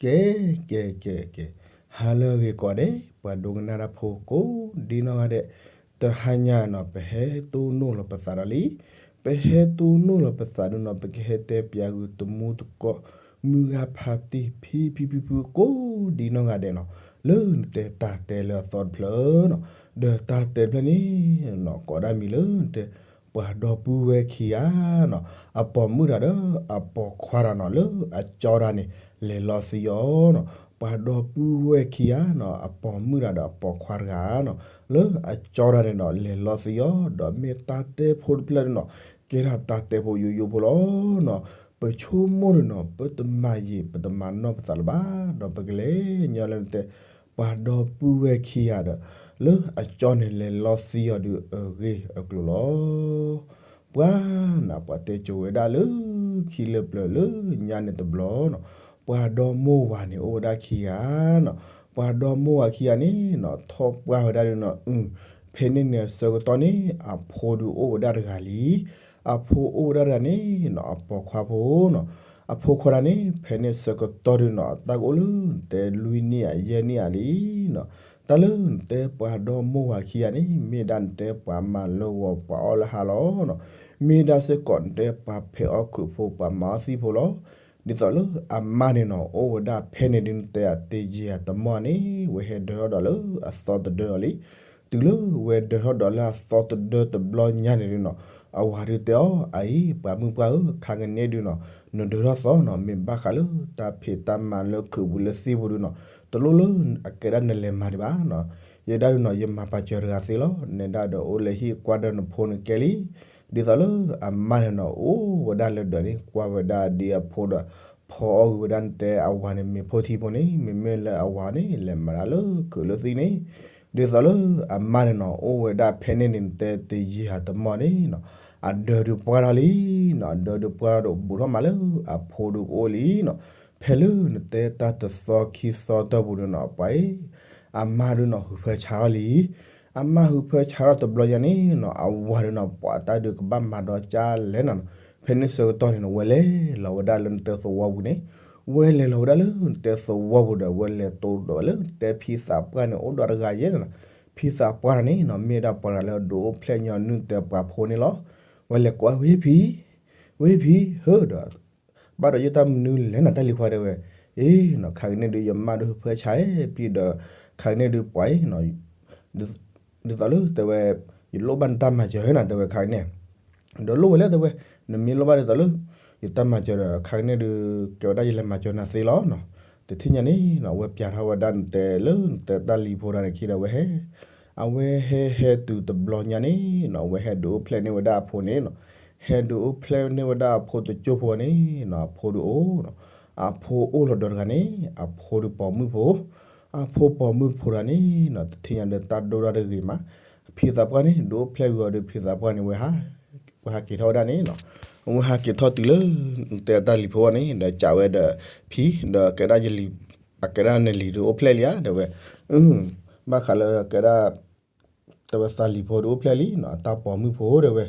ကဲ ကဲ ကဲ ကဲ, ဟါလၢအဂ့ၤကိးဂၤဒဲး ပှၤဒိကနၣ်တၢ်ဖိကိးဒံနီၢ်ဂၤဒဲး, တဟါညါနီၤ ပဟဲတိၢ်နီၣ်လီၤပသးဒီးလံ, ပဟဲတိၢ်နီၣ်လီၤပသးဒုနီၤ ပကဟဲတဲပၠးဂုာ်တမူတကိး မုၢ်ဂၤဖးတံၢ် ဖံဖံဖုဖုကိးဒံနီၢ်ဂၤဒဲးနီၤ, လၢနတဲတၢ်တဲလၢအသီတဖျၢၣ်နီၤ, ဒီးတၢ်တဲတဖျၢၣ်န့ၣ်နီၤ ကိးဒၣ်မံၤလၢနတဲ ပှၤဒီပုၢ်ဝဲၢ်ခံဂၤနီၤ, အပိာ်မုၣ်တဂၤဒီးအပိာ်ခွါတဂၤနီၤ လၢအကၠီတဂၤန့ၣ် လဲၤလီၤသံအီၤနီၤ, ပှၤဒီပုၢ်ဝဲၢ်ခံဂၤနီၤ အပိာ်မုၣ်တဂၤဒီးအပိာ်ခွါတဂၤနီၤ လၢအကၠီတဂၤန့ၣ်နီၤ လဲၤလီၤသံအီၤ, ဒီးမ့ၢ်တၢ်တဲဖိတဖျၢၣ်န့ၣ်နီၤ ကဲထီၣ်တၢ်တဲဖိယိယိဖိလီၤနီၤ, ပဆိကမိၣ်န့ၣ်နီၤ ပတမၤယံာ်ပတမၤနီၢ်ပသးလၢၤဘၣ်, ဒီးပကလဲၤညီလၢနတဲ ပှၤဒီပုၢ်ဝဲၢ်ခံဂၤဒီး လၢအကၠီန့ၣ်လဲၤလီၤသံအီၤဒုးအဂ့ၢ်အကျိၤလီၤ. ပှၤနီၤ ပှၤတဲကိၤဝဲဒၣ်လၢခံလၢပျၢၤလၢညါန့ၣ်တဘျီနီၤ, ပှၤဒီမိၢ်ဝၤန့ၣ်အိၣ်ဝဲဒၣ်ခံဂၤနီၤ, ပှၤဒီမိၢ်ဝၤခံဂၤန့ၣ်နီၤ ထီၣ်ပှၢ်ဝဲဒၣ်ဒုနီၤ, ဖဲန့ၣ်န့ၣ်အဆၢကတီၢ်န့ၣ် အဖိဒုးအိၣ်ဝဲဒၣ်တဂၤလံ, အဖိအိၣ်ဝဲဒၣ်တဂၤန့ၣ်နီၤ အပိာ်ခွါဖိနီၤ, အဖိခွါတဂၤန့ၣ် ဖဲန့ၣ်ဆၢကတီၢ်ဒုနီၤ တၢ်ကအိၣ်လၢနတဲလွံၢ်နံၣ်ဧါယဲၢ်နံၣ်ဧါလံနီၤ, တၢ်လၢနတဲပှၤဒီမိၢ်ဝၤခံဂၤန့ၣ် မ့ၢ်ဒၣ်နတဲပှၤမၤလၢဂီၤပှၤအီၣ်လၢဟါလီၤနီၤ, မ့ၢ်ဒၣ်စ့ၢ်ကီးနတဲပှၤဖဲးအီၣ်ခုးဖိပှၤမၤအီၣ်သံၣ်ဖိလီၤ. ဒ်သိးလၢအမါန့ၣ်နီၤ အိၣ်ဝဲဒၣ်ဖဲန့ၣ်ဒု နတဲအတယံာ်အတမီၢ်န့ၣ် ဝဲဟဲဒၢထီၣ်ဒီးလၢအသီတဒၢဒီးလံ. တုၤလၢဝဲဒၢထီၣ်ဒီးလၢအသီတဒၢတဘျီညါန့ၣ်ဒုနီၤ အဝၤဒုတဲအီၤ အအံၤ ပှၤမုၣ်ပှၢ်ဧၢ, ခါကန့ၣ်ဒုနီၤ နဒၢထီၣ်သီနီၤ မ့ၢ်ဘၣ်ဃးလၢတၢ်ဖံးတၢ်မၤလၢခုးပူၤလၢသံၣ်ပူၤဒုနီၤ တလိၣ်လၢအကဲဒၣ်နလဲၤမၤဒံးဘၣ်နီၤ, ယဲဒၣ်ဒုနီၤ ယမၤပာ်စၢၤတဂၤသ့လီၤ. နဲဒၣ်ဒီးအိၣ်လၢဟံၣ်ကွၢ်ဒီးနဖိန့ၣ်ကဲလံ. ဒ်သိးလၢအမါန့ၣ်နီၤ အိၣ်ဝဲဒၣ်လၢဒၢးန့ၣ် ကွၢ်ဝဲဒၣ်ဒ်အဖိဒီး ဖီအီၣ်ဂ့ၤဝဲဒၣ်နတဲအဝၤန့ၣ်မ့ၤဖိထံဖိန့ၣ် မ့မ့ၢ်လၢအဝၤန့ၣ် လဲၤမၤတၢ်လၢခုးလၢသံၣ်န့ၣ်, ဒ်သိးလၢအမါန့ၣ်နီၤ အိၣ်ဝဲဒၣ်ဖဲန့ၣ်န့ၣ် နတဲတယံာ်အတမီၢ်န့ၣ်နီၤ အဒၢဒုးပှၢ်ထီၣ်လံနီၤ, အဒၢဒုးပှၢ်ထီၣ်ဒီးဘူးထီၣ်မးလၢအဖိဒုကအိၣ်လံနီၤ, ဖဲလၢနတဲတၢ်တသီခံသီတီၢ်ပူၤန့ၣ်နီၤ ပှၤအံၤ အမါဒုနီၤ ဟုးဖၢဆါထီၣ်လံ. အမါဟုးဖၢဆါထီၣ်တဘျီညါန့ၣ်နီၤ အဝၤဒုနီၤ ပှၤတၢ်ဒုးကဘၣ်မၤဒီးကၢ်လဲၣ်နီၤ, ဖဲန့ၣ်ဆၢကတီၢ်န့ၣ်နီၤ ဝဲလဲၤလီၤဝဲဒၣ်လၢနတဲသဝီပူၤန့ၣ်, ဝဲလဲၤလီၤဝဲဒၣ်လၢနတဲသဝီပူၤဒီး ဝဲလဲၤတိၢ်ဒီးဝဲလၢနတဲဖံသးပှၢ်န့ၣ် အိၣ်ဒီးတဂၤယဲၢ်နီၤ, ဖံသးပှၢ်တဂၤန့ၣ်နီၤ မ့ၢ်ဒၣ်ပှၤတဂၤလၢအဒုးအိၣ်ဖျဲၣ်ညီနုၢ်တဲပှၤဖိန့ၣ်လီၤ. ဝဲလဲၤကွၢ် ဝ့ၢ်ဖံ ဝ့ၢ်ဖံ ဟၢဒီး ဘၣ်ဒီးယတၢ်မနုၤလဲၣ်နီၤ တၢ်လံၤခွါတဲဝဲ, အ့နီၤ ခါကန့ၣ်ဒုး ယမါဒုးဟုးဖၢဆါဖံဒီး ခါကန့ၣ်ဒုးပှၤအံၤနီၤ ဒ်သိးလၢတဲဝဲ ယလိၣ်ဘၣ်နတၢ်မၤစၢၤနီၤ တဲဝဲခါကန့ၣ်, ဒီးလိၣ်ဝဲလဲၣ်တဲဝဲ, နမ့ၢ်လိၣ်ဘၣ်ဒ်သိးလၢ ယတၢ်မၤစၢၤဒီး ခါကန့ၣ်ဒုး ကဲဝဲဒၣ်ယလဲၤမၤစၢၤနၤသ့လီၤနီၤ, တထံၣ်ညါန့ၣ်နီၤ အဝဲပျးထီၣ်ဝဲဒၣ်နတဲလၢနတဲတၢ်လံၤဖိတဂၤန့ၣ်ခံဒီး အဝဲဟဲ အဝဲဟဲဟဲတုၤတဘျီညါန့ၣ်နီၤ အဝဲဟဲဒုးအိၣ်ဖျဲၣ်န့ၢ်ဝဲဒၣ်အဖိန့ၣ်နီၤ, ဟဲဒုးအိၣ်ဖျဲၣ်န့ၢ်ဝဲဒၣ်အဖိတကၠိၢ်ဖိန့ၣ်နီၤ အဖိဒုးအိၣ်နီၤ, အဖိအိၣ်လီၤဒီးတဂၤန့ၣ် အဖိဒုးပိာ်မုၣ်ဖိ, အဖိပိာ်မုၣ်ဖိတဂၤန့ၣ်နီၤ တထံၣ်ညါဒီးတၢ်ဒိၣ်ထီၣ်တဂ့ၤမး, ဖံသးပှၢ်န့ၣ် ဒုးအိၣ်ဖျဲၣ်ဝံၤအီၤဒီး ဖံသးပှၢ်န့ၣ် ဝဲဟးက့ၤထီၣ်ဝဲဒၣ်န့ၣ်နီၤ, အဝဲဟးက့ၤထီၣ်တုၤလၢ နတဲတၢ်လံၤဖိန့ၣ် ဒီးကးဝဲဒီး ဖံ ဒီးကဲဒၣ်ယလံၤ အကဲဒၣ်နလံၤဒုးအိၣ်ဖျဲၣ်လံဧါ တဲဝဲ, ဘၣ်ဃးလၢကဲဒၣ် တဲဝဲသးလံၤဖိဒုးအိၣ်ဖျဲၣ်လံနီၤ အတၢ်ပိာ်မုၣ်ဖိတဲဝဲ,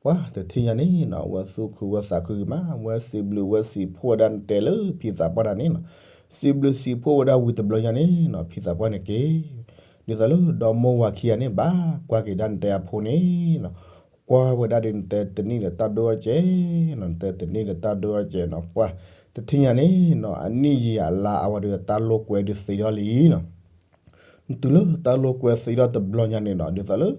ပှၤတထံၣ်ညါန့ၣ်နီၤ အဝဲသူၣ်ခုဝဲသးခုဂ့ၤမး အဝဲစံးဘျုးဝဲစံးဖှိၣ်ဝဲဒၣ်နတဲလၢဖံသးပှၢ်တဂၤန့ၣ်နီၤ, စံးဘျုးစံးဖှိၣ်ဝဲဒၣ်ဝံၤတဘျီညါန့ၣ်နီၤ ဖံသးပှၢ်န့ၣ်က့ၤ ဒ်သိးလၢဒီမိၢ်ဝၤခံဂၤန့ၣ် ဘၣ်ကွၢ်က့ၤဒၣ်နတဲအဖိန့ၣ်နီၤ, ကွၢ်ဝဲဒၣ်ဒီးနတဲတနံၣ်ဒီးတၢ်ဒိၣ်ထီၣ်ကဲနီၤ နတဲတနံၣ်ဒီးတၢ်ဒိၣ်ထီၣ်ကဲနီၤ ပှၤတထံၣ်ညါန့ၣ်နီၤ အနံၣ်ယံာ်အလါအဝဲဒီးတၢ်လိာ်ကွဲဒုးသ့ထီၣ်လံနီၤ တုၤလၢတၢ်လိာ်ကွဲသ့ထီၣ်တဘျီညါန့ၣ်နီၤ ဒ်သိးလၢ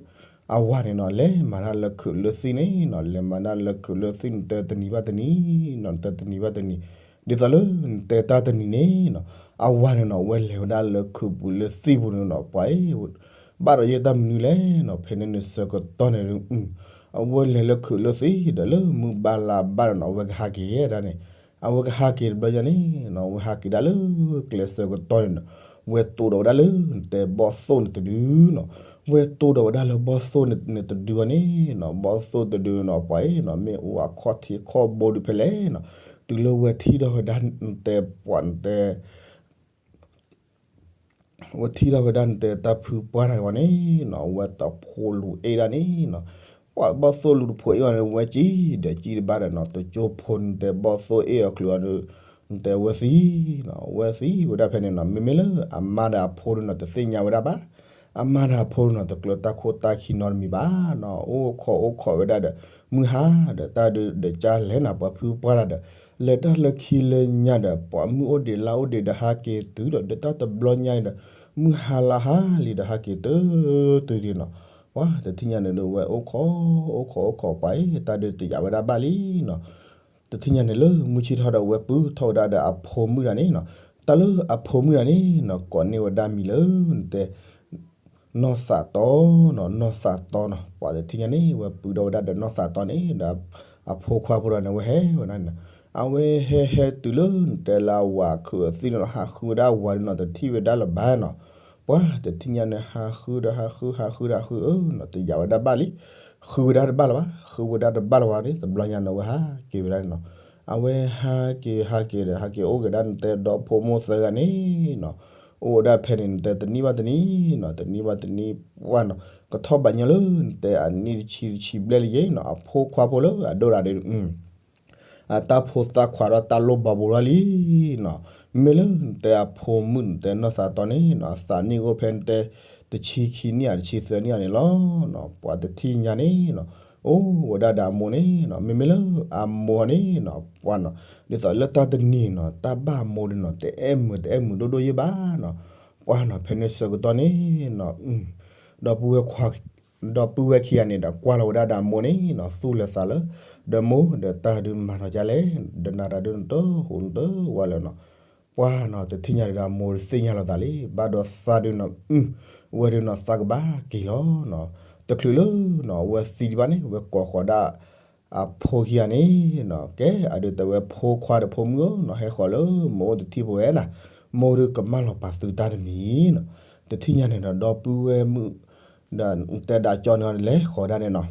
အဝၤန့ၣ်နီၤ လဲၤမၤတၢ်လၢခုးလၢသံၣ်န့ၣ်နီၤ လဲၤမၤတၢ်လၢခုးလၢသံၣ် နတဲတနံၤဘၣ်တနံၤနီၤ နတဲတနံၤဘၣ်တနံၤ ဒ်သိးလၢနတဲတၢ်တနံၤန့ၣ်နီၤ အဝၤန့ၣ်နီၤ ဝဲလဲၤဝဲဒၣ်လၢခုးပူၤလၢသံၣ်ပူၤန့ၣ်နီၤ ပှၤအံၤ ဘၣ်ဒီးယဲၢ်တၢ်မနုၤလဲၣ်နီၤ ဖဲန့ၣ်န့ၣ်ဆၢကတီၢ်န့ၣ် အဝဲလဲၤလၢခုးလၢသံၣ်ဒီးလၢမုၢ်ဘၣ်လါဘၣ်ဒီးနီၤ အဝဲကဟးက့ၤဒၣ်န့ၣ် အဝဲကဟးက့ၤတဘျီညါန့ၣ်နီၤ အဝဲဟးက့ၤဒၣ်လၢကျဲဆၢကတီၢ်န့ၣ်နီၤ ဝဲတိၢ်ဒီးဝဲဒၣ်လၢနတဲဘီၣ်သိၣ်န့ၣ်တဒုနီၤ ဝဲတိၢ်ဒီးဝဲဒၣ်လၢဘီၣ်သိၣ်န့ၣ်တဒုအီၤန့ၣ်နီၤ ဘီၣ်သိၣ်တဒုနီၤ ပှၤအံၤနီၤ မ့ၢ်အိၣ်အခီၣ်ထံးခီၣ်ဘိဒုးဖဲလဲၣ်နီၤ တုၤလၢဝဲထံၣ်ထီၣ်ဝဲဒၣ်နတဲပှၤနတဲ ဝဲထံၣ်ထီၣ်ဝဲဒၣ်နတဲတၢ်ဖုပှၢ်တၢ်ဝဲန့ၣ်နီၤ ဝဲတဖိလူၤအ့ၣ်ဒၣ်န့ၣ်နီၤ ပှၤဘီၣ်သိၣ်လူၤတဖိအ့ၣ်အီၤန့ၣ် ဝဲကံဒီးကံတဘၣ်ဒီးနီၤ တကၠိဖိန့ၣ်တဲဘီၣ်သိၣ်အ့ၣ်အီၤချုးအီၤဒီး တဲဝဲသံနီၤ, ဝဲသံဝဲဒၣ်ဖဲန့ၣ်နီၤ, မ့မ့ၢ်လၢအမါဒီးအဖိဒုးနီၤ တသ့ၣ်ညါဝဲဒၣ်ဘၣ်. အမါဒီးအဖိဒုးနီၤ တကျၢၤတၢ်ခိၣ်တၢ်ခံနီတမံၤဘၣ်နီၤ, အိၣ်ခိးအိၣ်ခိးဝဲဒၣ်ဒီး မုၢ်ဟါဒီးတၢ်ဒုးဒီးကၢ်လဲၤနီၤ ပှၤဖုပှၢ်တၢ်ဒီး လဲၤတၢ်လၢခံလၢညါဒီး ပှၤမုၢ်အိၣ်ဒံးလါအိၣ်ဒံးဒီးဟးက့ၤတုၤဒီး ဒီးတၢ်တဘျီညါအံၤဒီး မုၢ်ဟါလါဟါလံဒီးဟးက့ၤတုၤတုၤဒံးနီၤ, ပှၤတထံၣ်ညါန့ၣ်ဒီး ဝဲအိၣ်ခိးအိၣ်ခိးအိၣ်ခိးပှၤအံၤ တၢ်ဒုးတယာ်ဝဲဒၣ်ဘၣ်လံနီၤ. တထံၣ်ညါန့ၣ်လၢမုၢ်ဆ့ၣ်ထီၣ်ဒီး ဝဲပုၢ်ထီၣ်ဝဲဒၣ်ဒီးအဖိမုၣ်တဂၤန့ၣ်နီၤ, တၢ်လၢအဖိမုၣ်တဂၤန့ၣ်နီၤ ကိးန့ၢ်ဝဲဒၣ်မံၤလၢ နတဲ နီၢ်သးတီနီၤ, နီၢ်သးတီနီၤ, ပှၤတထံၣ်ညါန့ၣ် ဝဲပုၢ်ထီၣ်ဝဲဒၣ်ဒီးနီၢ်သးတီန့ၣ်ဒီး အဖိခွါဖိဒီးန့ၣ် ဝဲဟဲဝဲဒၣ်န့ၣ်နီၤ, အဝဲဟဲဟဲတုၤလၢနတဲလၢအဝၤခုးအသံၣ်န့ၣ်နီၤ ဟးဃုဝဲဒၣ်အဝၤဒုးနီၤ တထံၣ်ဝဲဒၣ်လၢၤဘၣ်နီၤ, ပှၤတထံၣ်ညါန့ၣ် ဟးဃုဒီးဟးဃု ဟးဃုဒီးဟးဃု အၢနီၤ တယာ်ဝဲဒၣ်ဘၣ်လံ, ဃုဝဲဒၣ်တဘၣ်လၢၤဘၣ်, ဃုဝဲဒၣ်တဘၣ်လၢၤဘၣ်န့ၣ် တဘျီညါန့ၣ် ဝဲဟးက့ၤဝဲဒၣ်န့ၣ်နီၤ, အဝဲဟးက့ၤဟးက့ၤဒီး ဟးက့ၤအိၣ်က့ၤဒၣ်နတဲဒီဖိမိၢ်သၢဂၤန့ၣ်နီၤ, အိၣ်ဝဲဒၣ်ဖဲန့ၣ် နတဲတနံၣ်ဘၣ်တနံၣ်နီၤ, တနံၣ်ဘၣ်တနံၣ်ပှၢ်နီၤ, ကထီၣ်ဘးညီလၢနတဲအနံၣ်တဆံတဆံဘျဲၣ်လံယဲနီၤ, အဖိခွါဖိလၢအဒိၣ်ဒၣ်ဒီး အတၢ်ဖိသၣ်ခွါဒီးတၢ်လိၣ်ဘၣ်ဘိလီၤလံနီၤ, မ့ၢ်လၢနတဲအဖိမုၣ်နတဲနီၢ်သးတီန့ၣ်နီၤ အသးနံၣ်အိၣ်ဖဲနတဲ တဆံခံနံၣ်ဧါ တဆံသၢနံၣ်ဧါန့ၣ်လီၤနီၤ, ပှၤတထံၣ်ညါန့ၣ်နီၤ, အိၣ်ဝဲဒၣ်ဒီးအမိၢ်န့ၣ်နီၤ, မ့မ့ၢ်လၢအမိၢ်န့ၣ်နီၤ ပှၤနီၤ, ဒ်သိးလၢတၢ်တနံၤနီၤ တၢ်ဘၣ်အမိၢ်ဒုးနီၤ တအဲၣ်မုာ်တအဲၣ်မုာ်ဒိၣ်ဒိၣ်ယဲၢ်ဘၣ်နီၤ, ပှၤနီၤ ဖဲန့ၣ်ဆၢကတီၢ်န့ၣ်နီၤ ဒီပုၢ်ဝဲၢ်ခွါ ဒီပုၢ်ဝဲၢ်ခံဂၤန့ၣ်ဒီး ကွၢ်လီၤဝဲဒၣ်ဒီးအမိၢ်န့ၣ်နီၤ သူၣ်လၢသးလၢ, ဒီးမိၢ်ဒီးတၢ်ဒုးမၤထီၣ်ကလဲၣ်, ဒီးနၤတၢ်ဒုးနတဟူးနတဝါလၢၤနီၤ, ပှၤနီၤ တထံၣ်ညါဒီးအမိၢ်သ့ၣ်ညါလီၤသးလံ, ဘၣ်ဒီးသးဒုးနီၤ အဝဲဒုးနီၤ သးကဘၣ်က့ၤလီၤနီၤ, တချုးလၢနီၤ အဝဲသံဒံးဘၣ်န့ၣ် ဝဲကိးဃီၤဒၣ် အဖိခံဂၤန့ၣ်နီၤ, ကဲ အဒုးတဲဝဲဖိခွါဒီးဖိမုၣ်ဧၢနီၤ, ဟဲဃီၤလၢမိၢ်အိၣ်တထံၣ်ဖိဝဲနီၤ, မိၢ်ဒုးကမၣ်လီၤပာ်သုတၢ်တမံၤနီၤ, တထံၣ်ညါန့ၣ်ဒီး ဒီပုၢ်ဝဲၢ်မုၣ် ဒီးတဲဒၣ်ကၠီန့ၣ်လဲၤဃီၤဒၣ်န့ၣ်နီၤ,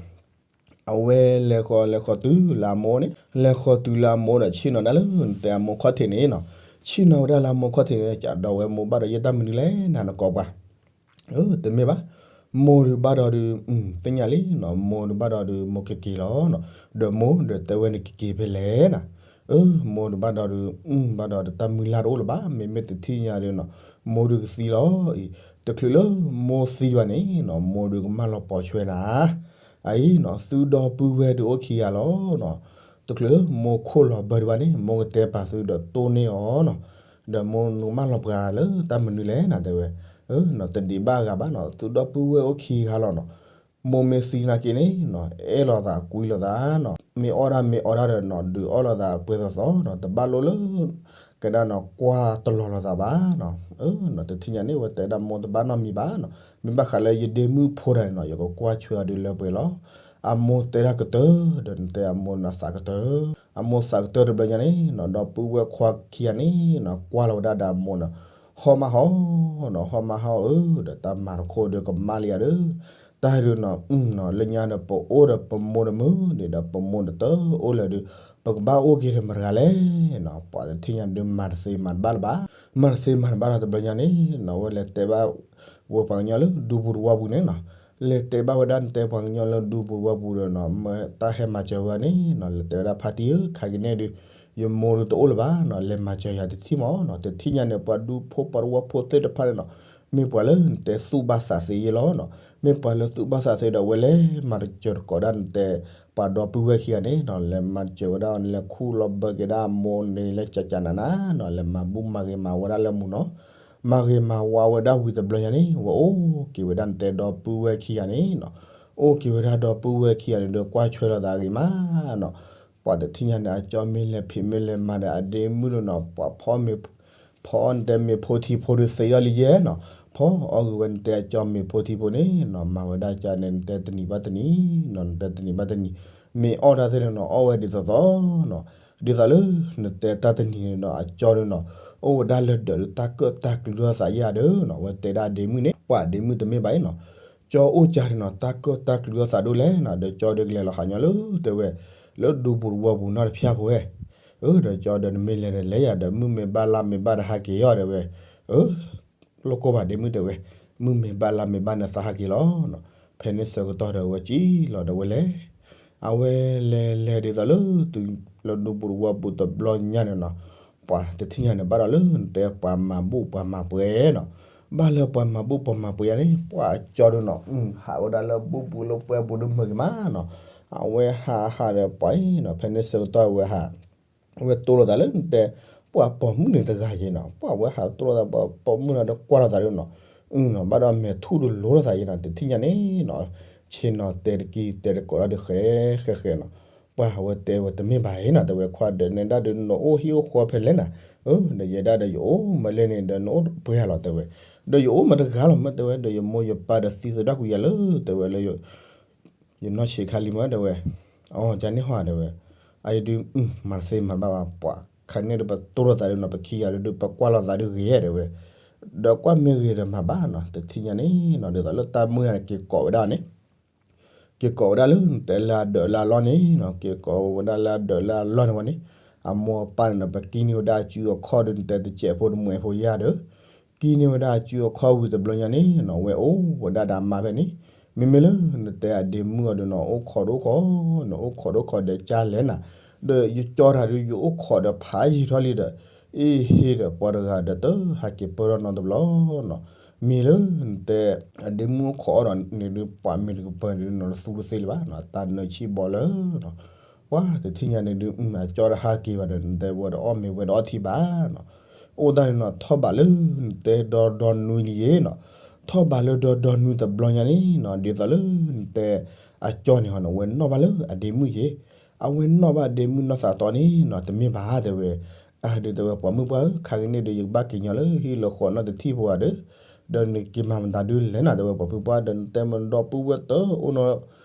အဝဲလဲၤဃီၤလဲၤဃီၤတုၤလၢအမိၢ်န့ၣ်, လဲၤဃီၤတုၤလၢအမိၢ်ဒီး ဆ့ၣ်နီၤဒၣ်လၢနတဲအမိၢ်ခီၣ်ထံးန့ၣ်နီၤ, ဆ့ၣ်နီၤဝဲဒၣ်လၢအမိၢ်ခီၣ်ထံးန့ၣ် ကဒီးဝဲမိၢ်ဘၣ်ဒီးယဲၢ်တၢ်မနုၤလဲၣ်နၤနကိးပှၤ တမ့ၢ်ဘၣ်, မိၢ်ဒုးဘၣ်ဒီးဒုး သ့ၣ်ညါလံနီၤ, မိၢ်ဒုးဘၣ်ဒီးဒုး မိၢ်ကက့ၤလီၤနီၤ, ဒီးမိၢ်ဒီးတဲဝဲန့ၣ်ကက့ၤဖဲလဲၣ်နၤ, မိၢ်ဒုးဘၣ်ဒီးဒုး ဘၣ်ဒီးတၢ်မုၢ်လၢ်တအိၣ်လၢၤဘၣ်, မ့မ့ၢ်တထံၣ်ညါဒုးနီၤ, မိၢ်ဒုးကသံလီၤအံၤ, တချုးလၢမိၢ်သံဘၣ်န့ၣ်နီၤ မိၢ်ဒုးကမၣ်လီၤပိာ်ဆွဲနၤ အံၤနီၤ သုဒီပုၢ်ဝဲၢ်ဒုးအိၣ်ခံဂၤလီၤနီၤ, တချုးလၢမိၢ်ခိၣ်လီၤဘၢဒံးဘၣ်န့ၣ် မိၢ်ကတဲပာ်သုဒီးတိၢ်န့ၢ်အီၤနီၤ, ဒီးမိၢ်နကမၣ်လီၤပှၤလၢတၢ်မနုၤလဲၣ်နၤတဲဝဲ, နီၤ တဒံးဘၣ်အဂၤဘၣ်နီၤ သုဒီပုၢ်ဝဲၢ်အိၣ်ခံဂၤလီၤနီၤ, မိၢ်မ့ၢ်သံနာ်က့န့ၣ်နီၤ အဲၣ်လိာ်သးကွံလိာ်သးနီၤ, မ့ၢ်အီၣ်ဒၣ်မ့ၢ်အီဒၣ်ဒီးနီၤ ဒုးအီၣ်လိာ်သးပှဲၤသိးသိးနီၤ, တဘၣ်လိၣ်လၢ ကဲဒၣ်နီၤ ကွၢ်တလီၤလိာ်သးဘၣ်နီၤ, တထံၣ်ညါန့ၣ် ဝဲတဲဒၣ်မိၢ်တဘၣ်နီတမံၤဘၣ်နီၤ, မ့ၢ်ဘၣ်ဃးလၢယဒ့မုၣ်ဖိတဂၤန့ၣ်နီၤ ယကကွၢ်ဆွဲအီၤဒုးလၢပှဲၤလီၤ, အမိၢ်တဲဒၣ်ကတၢၢ် ဒီးနတဲအမိၢ်နသးကတၢၢ်, အမိၢ်သးကတၢၢ်တဘျီညါန့ၣ်နီၤ ဒီပုၢ်ဝဲၢ်ခွါခံဂၤန့ၣ်နီၤ ကွၢ်လီၤဝဲဒၣ်ဒီးအမိၢ်နီၤ, ဟီၣ်မးဟီၣ်နီၤ ဟီၣ်မးဟီၣ်ဧၢ, ဒီးတၢ်မၤတခီဒုးကမၣ်လံဧါဒီး, တၢ်ဒုးနီၤ လၢညါဒီးပအိၣ်ဒီးပမိၢ်တမုာ်န့ၣ်ဒီး ပမိၢ်တအိၣ်လၢၤဒီး ပကဘၣ်အိၣ်က့ၤဒီးမတၤတဂၤလဲၣ်နီၤ, ပှၤတထံၣ်ညါဒုးမၤတသ့မၤတဘၣ်လၢၤဘၣ်, မၤတသ့မၤတဘၣ်လီၤတဘျီညါန့ၣ်နီၤ ဝဲလဲၤတဲဘၣ် ဝဲပှၤကညီလၢဒူပူၤတဝီပူၤန့ၣ်နီၤ, လဲၤတဲဘၣ်ဝဲဒၣ်နတဲပှၤကညီလၢဒူပူၤတဝီပူၤဒီး မ့ၢ်တၢ်ဟဲမၤစၢၤဝဲန့ၣ်နီၤ လဲၤတဲဝဲဒၣ်ဖါတံၢ်ဧၢ ခဲကနံၣ်အံၤဒုး ယမိၢ်ဒုးတအိၣ်လၢၤဘၣ်နီၤ လဲၤမၤစၢၤယၤတထံၣ်မးနီၤ, တထံၣ်ညါန့ၣ် ပှၤဒူဖိပှၤတဝီဖိသ့ၣ်တဖၣ်န့ၣ်နီၤ မ့ၢ်ပှၤလၢနတဲသူၣ်ဘၣ်သးသ့ယဲလီၤနီၤ, မ့ၢ်ပှၤလၢသူၣ်ဘၣ်သးသ့ဒီး ဝဲလဲၤမၤတစၢၤတကိးဒၣ်နတဲ ပှၤဒီပုၢ်ဝဲၢ်ခံဂၤန့ၣ်နီၤ လဲၤမၤစၢၤဝဲဒၣ် လဲၤခူၣ်လီၤဘၢက့ၤဒၣ်အမိၢ်န့ၣ်လၢကကနၤနၤနီၤ လဲၤမၤဘူၣ်မၤဂ့ၤမၤဝါဒၣ်လၢမူနီၤ, မၤဂ့ၤမၤဝါဝဲဒၣ်ဝံၤတဘျီညါန့ၣ် ဝဲအိၣ်က့ၤဝဲဒၣ်နတဲဒီပုၢ်ဝဲၢ်ခံဂၤန့ၣ်နီၤ, အိၣ်က့ၤဝဲဒၣ်ဒီပုၢ်ဝဲၢ်ခံဂၤန့ၣ်ဒီးကွၢ်ဆွဲလိာ်သးဂ့ၤမးနီၤ, ပှၤတထံၣ်ညါန့ၣ် အကၠီမ့ၢ်လဲၤဖံးမ့ၢ်လဲၤမၤဒီးအဒ့မုၣ်ဒုးနီၤ ပှၤဖီမ့ၤ ဖီအီၣ်နတဲမ့ၤဖိထံဖိဒုးသ့ထီၣ်လံယဲနီၤ, ဖီအီၣ်ဂ့ၤဝဲနတဲအကၠီမ့ၤဖိထံဖိန့ၣ်နီၤ မၤဝဲဒၣ်ကန့ၣ် နတဲတနံၤဘၣ်တနံၤနီၤ နတဲတနံၤဘၣ်တနံၤ, မ့ၢ်အီၣ်တၢ်သ့ၣ်န့ၣ်နီၤ အီၣ်ဝဲဒ်သိးသိးနီၤ, ဒ်သိးလၢနတဲတၢ်တနံၤန့ၣ်နီၤ အကၠီဒုးနီၤ အိၣ်ဝဲဒၣ်လၢဒၢးဒုးတၢ်ကၢၣ်တၢ်ကျူထီၣ်သးယဲၢ်ဒုးနီၤ ဝဲတဲဒၣ်ဒ့မုၣ်န့ၣ် ပှၤဒ့မုၣ်တမ့ၢ်ဘၣ်အံၤနီၤ, ကၠီအိၣ်ကၢ်ဒုးနီၤ တၢ်ကၢၣ်တၢ်ကျူထီၣ်သးဒိၣ်လဲၣ်နီၤ ဒီးကၠီဒုးကလဲၤလီၤဟးညီလၢတဲဝဲ လၢဒူပူၤတဝီပူၤနီတဖၣ်ဖိဝဲ, ဒီးကၠီဒီးနမ့ၢ်လဲၤဒီးလဲၤယၤဒီး မုၢ်မ့ၢ်ဘၣ်လါမ့ၢ်ဘၣ်ဒီးဟးက့ၤအီၤတဲဝဲ, လိၣ်ကိၢ်ဘၣ်ဒ့မုၣ်တဲဝဲ, မုၢ်မ့ၢ်ဘၣ်လါမ့ၢ်ဘၣ်န့ၣ်သးဟးက့ၤလီၤနီၤ, ဖဲန့ၣ်ဆၢကတီၢ်ဒီးဝဲကံလီၤဒီးဝဲလဲၤ, အဝဲလဲၤလဲၤဒ်သိးလၢတုၤလၢဒူပူၤတဝီပူၤတဘျီညါန့ၣ်နီၤ, ပှၤတထံၣ်ညါန့ၣ် ဘၣ်ဒီးလၢနတဲပှၤမၤဘူၣ်ပှၤမၤပှဲၤနီၤ, ဘၣ်လၢပှၤမၤဘူၣ်ပှၤမၤပှဲၤယါန့ၣ် ပှၤအကၠီဒုနီၤ ဟးဝဲဒၣ်လၢဘူၣ်ပူၤလၢပှဲၤပူၤဒုမုာ်က့ၤမးနီၤ, အဝဲဟးဟးဒီးပှၤအံၤနီၤ ဖဲန့ၣ်ဆၢကတီၢ်ဝဲဟး အဝဲတိၢ်လိာ်သးလၢနတဲ ပှၤပိာ်မုၣ်န့ၣ်တဂၤယဲနီၤ, ပှၤဝဲဟးတိၢ်လိာ်သး ပိာ်မုၣ်လီၤဒီးကွၢ်လိာ်သးဒုနီၤ, အုနီၤ ဘၣ်ဒီးမဲာ်ထူၣ်ဒုလိၤလိာ်သးယဲနီၤ တထံၣ်ညါန့ၣ်နီၤ, ဆ့ၣ်နီၤတဲတကံတဲတကိးလီၤဒုးဃဲဃဲဃဲနီၤ, ပှၤအဝဲတဲဝဲတမ့ၢ်ဘၣ်အံၤနီၤ တဲဝဲခွါဒီးနဲဒၣ်ဒုး နအိၣ်ဟံၣ်အိၣ်ဃီဖဲလဲၣ်နၤ, ဒီးယဲဒၣ်ဒီးယအိၣ်မးလဲၣ်န့ၣ်ဒီးနအိၣ်ပှဲၤလီၤတဲဝဲ, ဒီးယအိၣ်မးတဂၤလီၤမးတဲဝဲ ဒီးယမိၢ်ယပၢ်ဒီးသံသဒၣ်ကွံာ်ယၤလၢတဲဝဲလၢ ယနီၢ်ဆံးခါလံမးတဲဝဲ, အကန့ၣ်ဟီတဲဝဲ, အအံၤဒုး မၤတသ့မၤဘၣ်ဘၣ် ပှၤခါန့ၣ်ဒုး ပတိၢ်လိာ်သးဒုးနီၤ ပခံဂၤဒုး ပကွၢ်လိာ်သးဒုးဂ့ၤတဲဝဲ, ဒီးကွၢ်မ့ၢ်ဂ့ၤဒီးမၤဘၣ်နီၤ တထံၣ်ညါန့ၣ်နီၤ ဒ်သိးလၢတၢ်မုၢ်ဂၤန့ၣ် က့ၤကိးဝဲဒၣ်န့ၣ် က့ၤကိးဝဲဒၣ်လၢနတဲလၢအဒၢးလၢအလီၢ်န့ၣ်နီၤ က့ၤကိးဝဲဒၣ်လၢအဒၢးလၢအလီၢ်န့ၣ်ဝဲန့ၣ်, အမိၢ်အပၢ်န့ၣ်ဒီး ပကံန့ၢ်ဝဲဒၣ်အစုအခီၣ်ဒုး နတဲတစဲးဖိတမှဲးဖိယါဒီး ကံန့ၢ်ဝဲဒၣ်အစုအခီၣ်ဝံၤတဘျီညါန့ၣ်နီၤ ဝဲအိၣ်ဝဲဒၣ်ဒီးအမါဖဲန့ၣ်, မ့မ့ၢ်လၢနတဲအဒ့မုၣ်အီၤဒုးနီၤ အိၣ်ခိးဒိၣ်ခိး, နအိၣ်ခိးဒိၣ်ခိးဒီးကၢ်လဲၣ်နၤ, ဒီးယကၠီတၢ်ဒုး ယအိၣ်ခိးဒီးဖးယံာ်ထီၣ်လံဒီး, အ့ၣ်ဟ့ၣ်ဒီးပှၤတဂၤဒီးတဟးက့ၤပၢၢ်ထီၣ်နီတဘျီနီၤ, မ့ၢ်လၢနတဲ အဒ့မုၣ်အိၣ်ခိးအီၤဒီးန့ၣ်ဒုး ပှၤမ့ၢ်တကပၢၢ်န့ၣ်ဒုးနီၤ တသူတသ့လၢၤဘၣ်နီၤ တၢ်နၢဆံၣ်ဘီလၢနီၤ ပှၤတထံၣ်ညါန့ၣ်ဒုး အကၠီတဟးက့ၤဘၣ်ဒီး နတဲဝဲဒီးအီၣ်မ့ၤဝဲဒီးအီထံဘၣ်နီၤ, အိၣ်ဒၣ်န့ၣ်နီၤ ထီၣ်ဘးလၢနတဲဒီဒီနွံလံယဲနီၤ, ထီၣ်ဘးလၢဒီဒီနွံတဘျီညါန့ၣ်နီၤ ဒ်သိးလၢနတဲ အကၠီန့ၣ်ဟီန့ၣ် ဝဲနီၣ်ဘၣ်လၢအဒ့မုၣ်ယဲ, အဝဲနီၣ်ဘၣ်အဒ့မုၣ်နီၢ်သးတီန့ၣ်နီၤ တမ့ၢ်ဘၣ်တဲဝဲ, အဒုးတဲဝဲပှၤမုၣ်ပှၢ်ဧၢ ခါကန့ၣ်ဒုး ယကဘၣ်က့ၤညီလၢဟံၣ်လၢဃီနီတထံၣ်ဖိဧါဒီး, ဒီးနက့ၤမၤမတၤဒုလဲၣ်နီၤ တဲဝဲပှၤဖုပှၢ်ဒီး နတဲမ့ၢ်နဒီပုၢ်ဝဲၢ်တအိၣ်နီၤ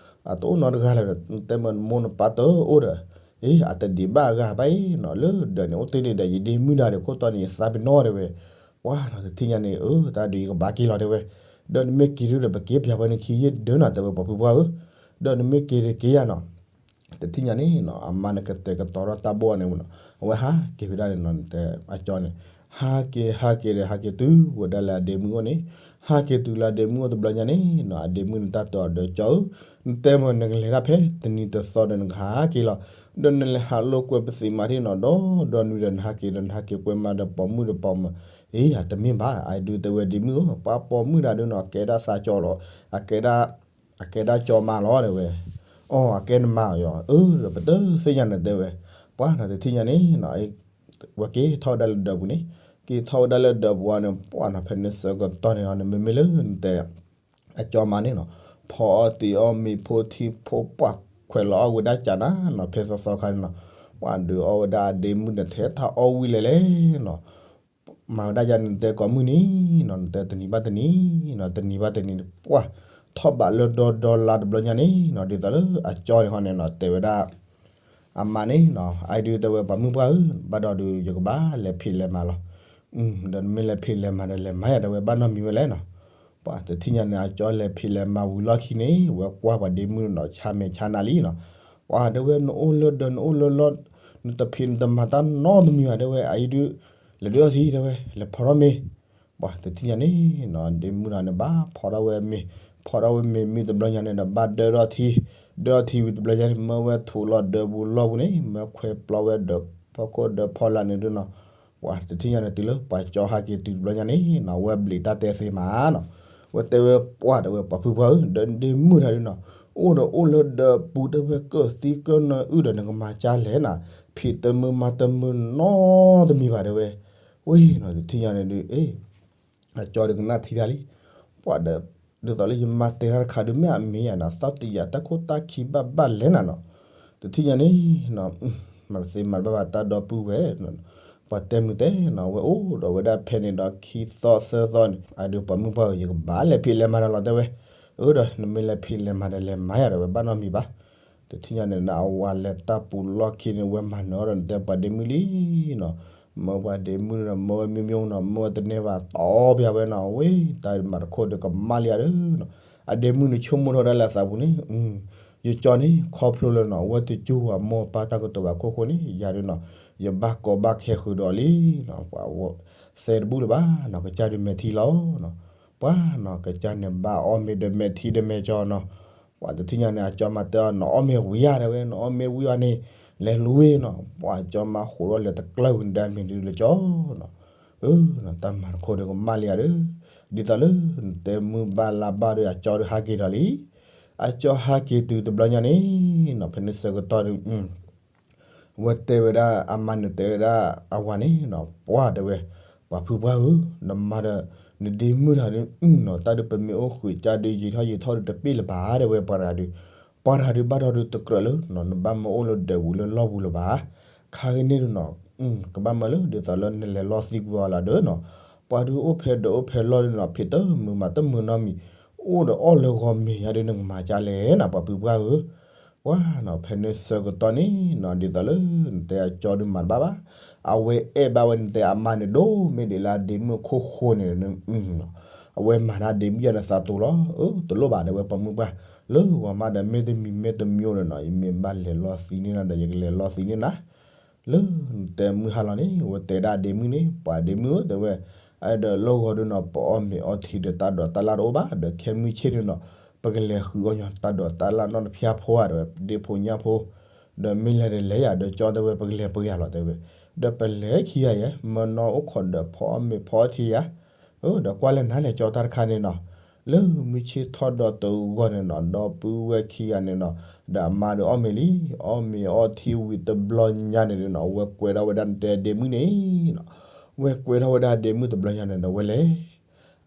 အတအိၣ်နီတဂၤလၢၤဒီး နတဲမ့ၢ်နမိၢ်နပၢ်တအိၣ်ဒီး, အ့ အတဒံးဘၣ်အဂၤဘၣ်အံၤနီၤ လၢဒၢးန့ၣ်အိၣ်တ့ၢ်ဒံးဒီး ယဒ့မုၣ်ဒၣ်ဒီး ခိၣ်တီန့ၣ် ယသးပ့ၤနီၣ်တဲဝဲ, ပှၤနီၤ တထံၣ်ညါန့ၣ် အၢ တၢ်ဒုးယကဘၣ်က့ၤလီၤတဲဝဲ, ဒီးနမ့ၢ်က့ၤဒုးဒီး ပက့ၤပၠးပှဲၤနခံယဲၢ်ဒၢနီၤ တဲဝဲပှၤဖုပှၢ်ဧၢ, ဒီးနမ့ၢ်က့ၤတက့ၤယၤနီၤ တထံၣ်ညါန့ၣ်နီၤ အမါန့ၣ်ကတဲာ်ကတီၤထီၣ်တၢ်ဘိၣ်အီၤန့ၣ်နီၤ အဝဲဟးက့ၤဝဲဒၣ်န့ၣ်နီၤ နတဲအကၠီန့ၣ်, ဟးက့ၤ ဟးက့ၤဒီး ဟးက့ၤတုၤဝဲဒၣ်လၢအဒ့မုၣ်အိၣ်န့ၣ်, ဟးက့ၤတုၤလၢအဒ့မုၣ်အိၣ်တဘျီညါန့ၣ်နီၤ အဒ့မုၣ်န့ၣ်တၢ်တဲအီၤဒီး ကၠီဧၢ, နတဲမ့ၢ်နကလဲၤဒၣ်ဖဲတနံၤတသီဒီးနကဟးက့ၤလီၤ, ဒီးနလဲၤဟးလိာ်ကွဲပသံးမးဒ်နီၤ ဒီးဒီနွံဒီးနဟးက့ၤဒီးနဟးက့ၤကွဲမးဒီးပိာ်မုၣ်ဒီးပိာ်မုၣ်, အ့ တမ့ၢ်ဘၣ် အဒုးတဲဝဲဒ့မုၣ်ဧၢ ပှၤပိာ်မုၣ်တၢ်ဒုးနီၤ ကဲဒၣ်သးကၠီလီၤ, အကဲဒၣ် အကဲဒၣ်ကၠီမါလီၤတဲဝဲ, အီ အကဲနမါယီၤ အၢ ဒီးပတသ့ၣ်ညါန့ၣ်တဲဝဲ, ပှၤနီၤ တထံၣ်ညါန့ၣ်နီၤ ဝဲက့ၤထီၣ်ဝဲဒၣ်လၢဒၢးပူၤန့ၣ်, က့ၤထီၣ်ဝဲဒၣ်လၢဒၢးပူၤအီၤန့ၣ် ပှၤနီၤ ဖဲန့ၣ်ဆၢကတီၢ်န့ၣ်အီၤန့ၣ် မ့မ့ၢ်လၢနတဲ အကၠီမါန့ၣ်နီၤ, ဖီအီၣ်တ့ၤအီၣ်မ့ၤဖိထံဖိ ပှၤခွဲးလီၤအီၣ်ဝဲဒၣ်ကၠးနၤနီၤ ဖဲသီသီခါန့ၣ်နီၤ, ပှၤဒုးအီၣ်ဝဲဒၣ်အဒ့မုၣ်န့ၣ်ထဲတၢ်အီၣ်ဝံၤလဲၣ်လဲၣ်နီၤ မၤဝဲဒၣ်ယါန့ၣ် နတဲကိးမုၢ်နံၤနီၤ နတဲတနံၤဘၣ်တနံၤနီၤ တနံၤဘၣ်တနံၤန့ၣ် ပှၤထီၣ်ဘးလၢဒီဒီလါတဘျီညါန့ၣ်နီၤ ဒ်သိးလၢအကၠီန့ၣ်ဟီန့ၣ်နီၤ တဲဝဲဒၣ် အမါန့ၣ်နီၤ အဒုးတဲဝဲပှၤမုၣ်ပှၢ်ဧၢ ဘၣ်ဒီးဒုးယကဘၣ်လဲၤဖံးလဲၤမၤလီၤ, ဒီးနမ့ၢ်လဲၤဖံးလဲၤမၤဒီးလဲၤမၤယၤတဲဝဲ ဘၣ်နီတမံၤဝဲလဲၣ်နီၤ, ပှၤတထံၣ်ညါန့ၣ် အကၠီလဲၤဖံးလဲၤမၤဝံၤလီၢ်ခံန့ၣ် ဝဲကွၢ်ပှၤဒ့မုၣ်နီၤ ဆါမဲာ်ဆါနၤလံနီၤ, ပှၤတဲဝဲနအိၣ်လၢဒၢး နအိၣ်လၢလီၢ် နတဖံးနတမၤတၢ်နီတမံၤဘၣ်တဲဝဲ အအံၤဒုး လဲၤဒၢးထီၣ်ထံတဲဝဲ လဲၤဖီထီၣ်မ့ၤ ပှၤတထံၣ်ညါန့ၣ်နီၤ ဒ့မုၣ်တဂၤန့ၣ် ဘၣ်ဖီထီၣ်ဝဲမ့ၤ, ဖီထီၣ်ဝဲမ့ၤမ့ၢ်တဘျီညါန့ၣ်ဒီး ဘၣ်ဒၢးထီၣ်ထံ, ဒၢးထီၣ်ထံဝံၤတဘျီညါန့ၣ် မၢဝဲထူးလီၤဒၢးပူၤလီၢ်ပူၤန့ၣ် မၢခွဲးပျီဝဲဒီးဖီခိၣ်ဒီးဖီလာ်န့ၣ်ဒုနီၤ, ပှၤတထံၣ်ညါန့ၣ်တုၤလၢပှၤကၠီဟးက့ၤတုၤတဘျီညါန့ၣ်နီၤ ဝဲဘျံးတၢ်တဲသ့မးနီၤ, ဝဲတဲဝဲပှၤတဲဝဲပှၤဖုပှၢ်ဧၢ ဒီးဒ့မုၣ်တဂၤဒုနီၤ, အိၣ်ဒီးအိၣ်လၢဒၢးပူၤတဲဝဲကၢၣ်သံကၢၣ်နၢအုၣ်ဒီးနကမၤကၢ်လဲၣ်နၤ, ဖံးတမုာ်မၤတမုာ်နီတမံၤဘၣ်တဲဝဲ, ဝဲနီၤ တထံၣ်ညါန့ၣ်ဒုး အကၠီဒုးကနၣ်ထံတၢ်လံ, ပှၤဒီး ဒ်သိးလၢယမၤတဲတၢ်တခါဒုး မ့ၢ်အမ့ၢ်ယၤနီၤ သီၣ်တံၢ်ယၤတၢ်ခိၣ်တၢ်ခံဘၣ်ဘၣ်လဲၣ်နၤနီၤ, တထံၣ်ညါန့ၣ်နီၤ မၤတသ့မၤတဘၣ်ဘၣ်တၢ်ဒီပုၢ်ဝဲၢ်, ပှၤတဲမုာ်တဲနီၤ ဝဲအိၣ်ဒီးဝဲဒၣ်ဖဲန့ၣ်ဒီးခံသီသၢသီန့ၣ် အဒုးပှၤမုၣ်ပှၢ်ဧၢ ယကဘၣ်လဲၤဖံးလဲၤမၤဒီးလီၤတဲဝဲ, အၢ ဒီးနမ့ၢ်လဲၤဖံးလဲၤမၤဒီးလဲၤမၤယၤဒီးဝဲဘၣ်နီတမံၤဘၣ်, တထံၣ်ညါန့ၣ် အဝၤလဲၤတၢ်ပူၤလီၢ်ခံန့ၣ် ဝဲမၤနၢၤအီၤဒီးနတဲပှၤဒ့မုၣ်လံနီၤ, မၢပှၤဒ့မုၣ်ဒီး မၢဝဲမ့ၢ်မ့ၢ်နီၤ မၢဝဲတန့ၢ်ဘၣ်တီပျးဝဲနီၤ ဝဲ တၢ်မၤတခိၣ်ဒီးကမၣ်လံဧါဒီးနီၤ, အဒ့မုၣ်န့ၣ်ဆိကမိၣ်ထီၣ်ဒၣ်လၢအသးပူၤန့ၣ်, ယကၠီန့ၣ် ခီဖျိလၢနီၤ အဝဲတစူၢ်အမိၢ်အပၢ်တၢ်ကတိၤဘၣ်ခိၣ်ဃိန့ၣ် ယၤဒုးနီၤ ယဘၣ်ကီဘၣ်ခဲဃုာ်ဒီးအီၤလံနီၤ, ပှၤသဲတဘူၣ်လၢၤဘၣ်နီၤ ကစၢ်ဒုးမဲာ်ထံလီၤနီၤ, ပှၤနီၤ ကစၢ်န့ၣ်ဘၣ်အီၣ်မ့ၤဒီးမဲာ်ထံဒီးမဲာ်ကၠီနီၤ, ပှၤတထံၣ်ညါန့ၣ် အကၠီမၤတဲအီၤ နအီၣ်မ့ၤဝံၤဧါတဲဝဲ နအီၣ်မ့ၤဝံၤအီၤန့ၣ် လဲၤလူၤဝဲနီၤ, ပှၤကၠီမါဃိးဒီးလဲၤတကျၢၢ်ဝံၤန့ၣ် ဒၣ်မ့ၢ်ဒုးလၢကၠီနီၤ, အၢ တၢ်မၤတခိၣ်ဒီးကမၣ်လံဧါဒီး, ဒ်သိးလၢ နတဲမုၢ်ဘၣ်လါဘၣ်ဒီးအကၠီဒီးဟးက့ၤဒီးလံ, အကၠီဟးက့ၤတုၤတဘျီညါန့ၣ်နီၤ, ဖဲန့ၣ်ဆၢကတီၢ်ဒီး ဝဲတဲဝဲဒၣ်အမါန့ၣ် တဲဝဲဒၣ်အဝၤန့ၣ်နီၤ, ပှၤတဲဝဲ, ပှၤဖုပှၢ်ဧၢ, နမါဒီး နဒ့မုၣ်တဂၤဒုးနီၤ, တၢ်ဒုးပမ့ၢ်အိၣ်ဃုာ်ကၢ်ဒုးယံာ်ထီၣ်ယံာ်ထီၣ်ဒုးတပ့ၢ်လၢၤဘၣ် တဲဝဲပှၤတဂၤဒုး, ပှၤတဂၤဒုးဘၣ်ဒီးဒုးတကြၢးလၢ နဘၣ်မၢအိၣ်လၢဒၢးပူၤလၢလီၢ်ပူၤလၢၤဘၣ်, ခါကန့ၣ်ဒုးနီၤ, ကဘၣ်မၢလၢဒ်သိးလၢနလဲၤလီသံကွံာ်အီၤလၢဒၢးနီၤ, ပှၤဒုးအိၣ်ဖဲဒၢးအိၣ်ဖဲလီၢ်ဒုးနီၤ, ဖံးတမုာ်မၤတမုာ်နီတမံၤ, အိၣ်ဒီးအီၣ်လၢဂီၤမ့ၤညါဒုး နကမၤကၢ်လဲၣ်နီၤ ပှၤဖုပှၢ်ဧၢ ပှၤနီၤ, ဖဲန့ၣ်ဆၢကတီၢ်န့ၣ်နီၤ, ဒ်သိးလၢနတဲအကၠီဒုးမၤတဘၣ်ဘၣ်, အဝဲအဲၣ်ဘၣ်ဝဲနတဲအမါန့ၣ် ဒိၣ်မ့ၢ်ဒ်လၢအဒ့မုၣ်အခိၣ်ဃိန့ၣ်, အဝဲမၤန့ၢ်ဒ့မုၣ်ယၤန့ၣ်သးတူာ်လီၤ, အၢ တလိၣ်ဘၣ် တဲဝဲပှၤမုၣ်ပှၢ်, လၢဂီၤမးဒီးမ့ၢ်တမံၤမ့ၢ်တမံၤဒီးနီၤ, ယမ့ၢ်ဘၣ်လဲၤလီသံန့ၢ်နၤဒီး ယကလဲၤလီသံန့ၢ်နၤ လၢနတဲမုၢ်ဟါလီၤန့ၣ်, အဝဲတဲဒၣ်အဒ့မုၣ်န့ၣ်, ပှၤဒ့မုၣ်ဧၢ တဲဝဲ, အဲၣ်ဒိးလၢဂီၤဒုးနီၤ, ပအီၣ်မ့ၤအီထံဒီးတၢ်ဒိးတၢ်လၣ်တအိၣ်ဘၣ်, ဒီးခဲမုၢ်ဆ့ၣ်ဒုးနီၤ, ပကလဲၤဃုအီၣ်ညီတၢ်ဒိးတၢ်လၣ်နီတဖၣ်ဖိဧါ တဲဝဲ, ဒ့ဖိညၣ်ဖိ, ဒီးမ့ၢ်လဲၤဒီးလဲၤယၤ, ဒီးကၠီတဲဝဲ ပကလဲၤပှဲၤယၤလီၤ တဲဝဲ, ဒီးပလဲၤခံဂၤယဲ, မၢနီၢ်အိၣ်ခိးဒီးဖီအီၣ်မ့ၤဖီအီထံယၤ အၢ ဒီးကွၢ်လၢနၤလဲၤကၠီတၢ်တခါန့ၣ်နီၤ, လၢမုၢ်ဆ့ၣ်ထီၣ်ဒီးတဂီၢ်န့ၣ်နီၤ, ဒီပုၢ်ဝဲၢ်ခံဂၤန့ၣ်နီၤ, ဒီးအမါဒီးအီၣ်မ့ၤလံ, အီၣ်မ့ၤအီထံဝံၤတဘျီညါန့ၣ်နီၤ, ဝဲကွဲးထီၣ်ဝဲဒၣ်နတဲဒ့မုၣ်န့ၣ်နီၤ, ဝဲကွဲးထီၣ်ဝဲဒၣ်ဒ့မုၣ်တဘျီညါန့ၣ်ဒီး ဝဲလဲၤ